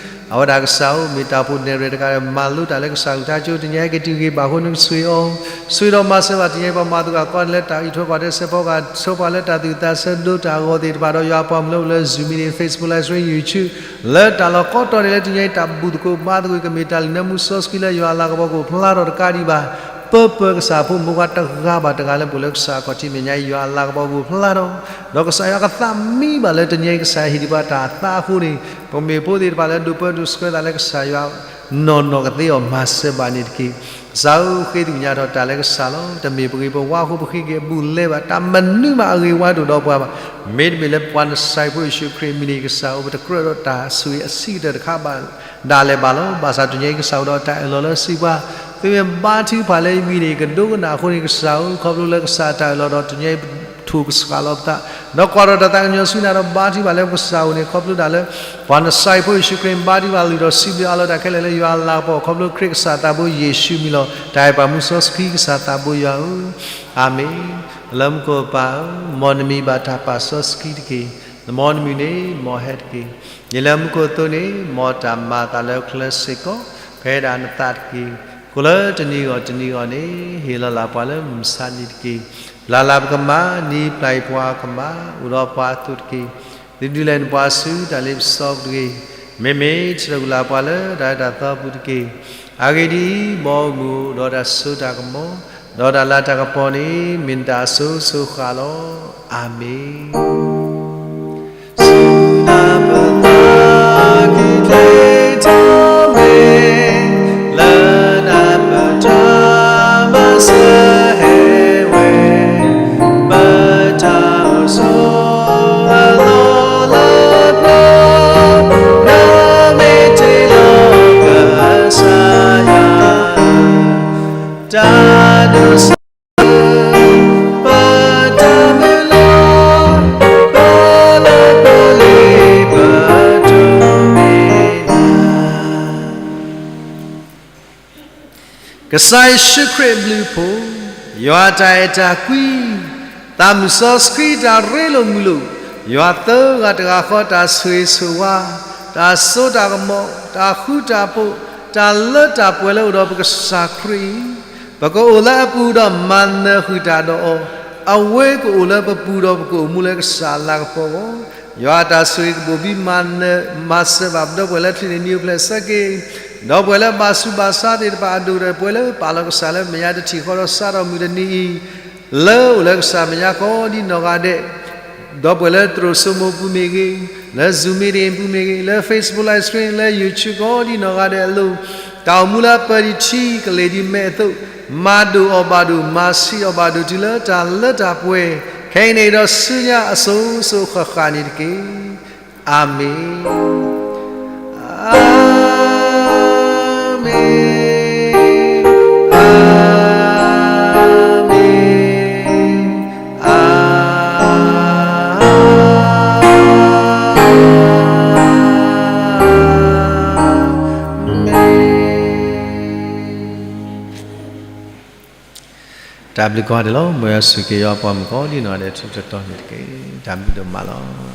အဝဲဒၣ်ကစၢ်ဧၢ, မ့ၢ်တၢ်အိၣ်ဖှိၣ်နဲၣ်ရွဲၣ်တဂၤဒီး မၤလိတၢ်လၢကစၢ်အကလုၢ်ကထါကၠိ တနံၤအံၤ က့ၤတုၤဂ့ၤဘၣ်အဃိ နကဆိၣ်ဂ့ၤအီၤ, ဆိၣ်ဂ့ၤဒီးမၤစၢၤဘၣ်တနံၤအံၤ ပှၤမၤသကိးအီၤလၢတၢ်အံးထွဲကွၢ်ထွဲ စဲးဖီကဟၣ် ဆိပှၤလၢတၢ်သူၣ်ဝံၣ်သးဆၢဒိတၢ်အဂီၢ်သ့ၣ်တဖၣ်ဒီး ယွၤအပှၤမုၣ်လၢအိၣ်လၢ Zoom meeting, Facebook Live Stream, YouTube လၢတၢ်လီၢ်ကိးတီၤန့ၣ် လၢတနံၤအံၤ တၢ်ဘူၣ်သကိးဘါသကိး ကမ့ၢ်တၢ်လုၢ်နၢမူစီဆှံလၢယွၤအလၤကပီၤကအိၣ်ဖျါထီၣ်တကးဒံးဘၣ်. ပၢပၢကစၢ်ဖိမုၣ်ဖိခွါတဂၤဘၣ်တဂၤလၢပအိၣ်လၢကစၢ်အခီၣ်ထံးမဲာ်ညါအံၤ ယွၤအလၤကပီၤကအိၣ်ဖျါထီၣ်, ဒီးကစၢ်ယွၤကသးမံဘၣ်လၢတနံၤအံၤ ကစၢ်ဟ့ၣ်ဒံးပှၤတၢ်သးအဃိန့ၣ် ပကမ့ၢ်ဖိသ့ၣ်တဖၣ်လၢဒိၣ်ပၢဒိၣ်ဆှၢသးလၢကစၢ်ယွၤ နီၢ်နီၢ်ကသ့အီၤ မၤစၢၤဘၣ်န့ၣ်တက့ၢ်. ကစၢ်ဧၢ, ဃ့သကုၤညါထီၣ်တၢ်လၢကစၢ်လီၤ. တမ့ၢ်ပဂ့ၤပဝါအဃိ ပဃ့က့ၤအဘူးအလဲဘၣ်, တၢ်မနုၤမးအဂ့ၤဝါဒိၣ်ဒီးပှၤဘၣ်. မ့တမ့ၢ်လၢပှၤနစၤရ့းဖိယ့ၣ်ၡူးခရံာ်အမံၤန့ၣ် ကစၢ်ဧၢ, ပတကြၢးဒီးတၢ်ဆိၣ်ဂ့ၤအဆံးကတၢၢ်တခါဘၣ်ဒၣ်လဲာ်ဘၣ်လီၤ. ဘၣ်ဆၣ်တနံၤအံၤ ကစၢ်အိၣ်ဒီးတၢ်အၢၣ်လီၤလၢစံးပှၤ, သုမ့ၢ်ဘါထုကဖၣ်လၢယမံၤန့ၣ် ယကဒိကနၣ်အဃိန့ၣ် ကစၢ်ဧၢ, ခီဖျိလၢကစၢ်အတၢ်အၢၣ်လီၤဒီး တနံၤအံၤ ပထိၣ်ကဆှၣ်လီၤပသး ဒီးကွၢ်ထီၣ်တၢ်သးကညီၤဆူနၤဒီး ဘါထုကဖၣ်လၢပကစၢ်အအိၣ်န့ၣ် ခီဖျိဒၣ်လၢ ပှၤနစၤရ့းဖိယ့ၣ်ၡူးခရံာ် ဘါထုကဖၣ်လုၢ်ထီၣ်စံးဘျုးအးလီၤတၢ်ခဲလၢာ်လၢယွၤအလၤကပီၤ ခီဖျိခရံာ်ကစၢ်သးဘိယ့ၣ်ၡူးမံၤလီၤ. တၢ်အဲၣ်ပှၤမူစီဆှံကစၢ်သးဘိယွၤဧၢ, အၤမ့ၣ်. လၢမူခိၣ်ပၢ်ဧၢ, မ်နမံၤဘၣ်တၢ်ပာ်စီဆှံတက့ၢ်. မ်နမုၢ်နံၤန့ၣ် မ်ဟဲတက့ၢ်. ယံာ်လၢမူခိၣ်အသိးန့ၣ် မ်တၢ်မၤအသးလၢကျဲစ့ၢ်ကီး ကဟဲဒၣ်နသးတက့ၢ်. ကိၣ်လၢတနံၤဂီၢ်တနံၤဂီၢ်န့ၣ် ဟ့ၣ်လီၤလၢပှၤလၢမုၢ်မဆါတနံၤတက့ၢ်. ပျၢ်လၢပကမၤ နံၤပျၢ်အံၤပှၤကမၤ အိၣ်ဒီးပှၤအသိးတက့ၢ်. သုဒုးလဲၤနပှၤဆူတၢ်လ့ပစီပူၤတဂ့ၤ. မ့မ့ၢ်ထံၣ်လိာ်ကွံာ်လၢပှၤလၢတၢ်အၢတၢ်သီပူၤတက့ၢ်. အဂ့ၢ်ဒ်အံၤ, မ်အအိၣ်မူအိၣ်ဒီးတၢ်စိတၢ်ကမီၤ, ဒီးတၢ်လၤတၢ်ကပီၤန့ၣ် မ့ၢ်နတၢ်အစိၤစိၤဃၣ်လီၤ. အၤမ့ၣ်. စူၢ်နၢ်ပသးကံၢ်ချ့ထီၣ်မ့ၢ် လၢနၢ်ပတၢ်မၤစၢၤဟဲဝဲ, ပတၢ်အိၣ်ဆိးအလီၢ်လၢပျၢၤ, နမ့ၢ်တ့လီၤကစၢ်ယွၤ တၢ်ဒိးစၢၤ ပတၢ်မုၢ်လၢ်, ပလၢပလ့ပတိၢ်မ့ၢ်နၤ. ကစၢ်ယ့ၣ်ၡူးခရံာ်အဘျုးအဖှိၣ်, ယွၤတၢ်အဲၣ်တၢ်ကွံ, သးမုၢ်စီဆှံတၢ်ရ့လိာ်မုာ်လိာ်, ယွၤသၢဂၤတဂၤဃီတၢ်ဆိၣ်ဂ့ၤဆိၣ်ဝါ, တၢ်စိတၢ်ကမီၤ, တၢ်ဃူတၢ်ဖိး, တၢ်လၢတၢ်ပှဲၤလၢအိၣ်ဒီးပကစၢ်ခရံာ်အံၤ, ပကအိၣ်လၢအပူၤဒီးမၤနၢၤဃုာ်တၢ်ဒီးအီၤ, အဝဲကအိၣ်လၢပပူၤဒီးပကအိၣ်မူလၢကစၢ်အလၤကပီၤအဂီၢ်, ယွၤအတၢ်ဆိၣ်ဂ့ၤကဘိၣ်ဘံမၤနၢၤမၤစၢၤဘၣ်ပဒီပုၢ်ဝဲၢ်လၢချံးန့ၣ်နံၤအိၣ်ဖျဲၣ်ဆၢက့ၤ, ဒီပုၢ်ဝဲၢ်လၢဘၣ်ဆူးဘၣ်ဆါသ့ၣ်တဖၣ်အဒိၣ်ဒီး ပှၤလၢပာ်လီၤကစၢ်လၢမဲာ်ညါတထံၣ်ဃီဒီးစးထီၣ်မုၢ်တနံၤအံၤ လၢအိၣ်လၢကစၢ်မဲာ်ညါကိးဒ်နီၢ်ဂၤဒဲး, ဒီပုၢ်ဝဲၢ်လၢသရိာ်စိမိးပူၤမ့ၢ်ဂ့ၤ, လၢ Zoom meeting ပူၤမ့ၢ်ဂ့ၤ, လၢ Facebook Live Stream, လၢ YouTube ကိးဒ်နီၢ်ဂၤဒဲးအလိၤ, တၢ်အိၣ်မူလၢအပၢၢ်ဒံးထံကလဲၤဒံးမဲာ်အသိး, မၤဒိၣ်အီၤဘၣ်ဒိၣ်, မၤဆံးအီၤဘၣ်ဒိၣ်တုၤလၢတၢ်လၢတၢ်ပှဲၤ, ခဲအံၤန့ၣ်ဒီးဆူညါအစိၤစိၤဃၣ်ဃၣ်န့ၣ်တက့ၢ်. အၤမ့ၣ်. အၤမ့ၣ်, အၤမ့ၣ်, အၤမ့ၣ်. တၢ်ဘျုးကိးဂၤဒဲးလီၤ. မ်ယွၤဆိၣ်ဂ့ၤက့ၤယွၤပှၤမုၣ်ကိးဒ်နီၢ်ဂၤဒဲး ထူးထူးတီၤတီၤန့ၣ်တက့ၢ်. တၢ်ဘျုးဒိၣ်မးလီၤ.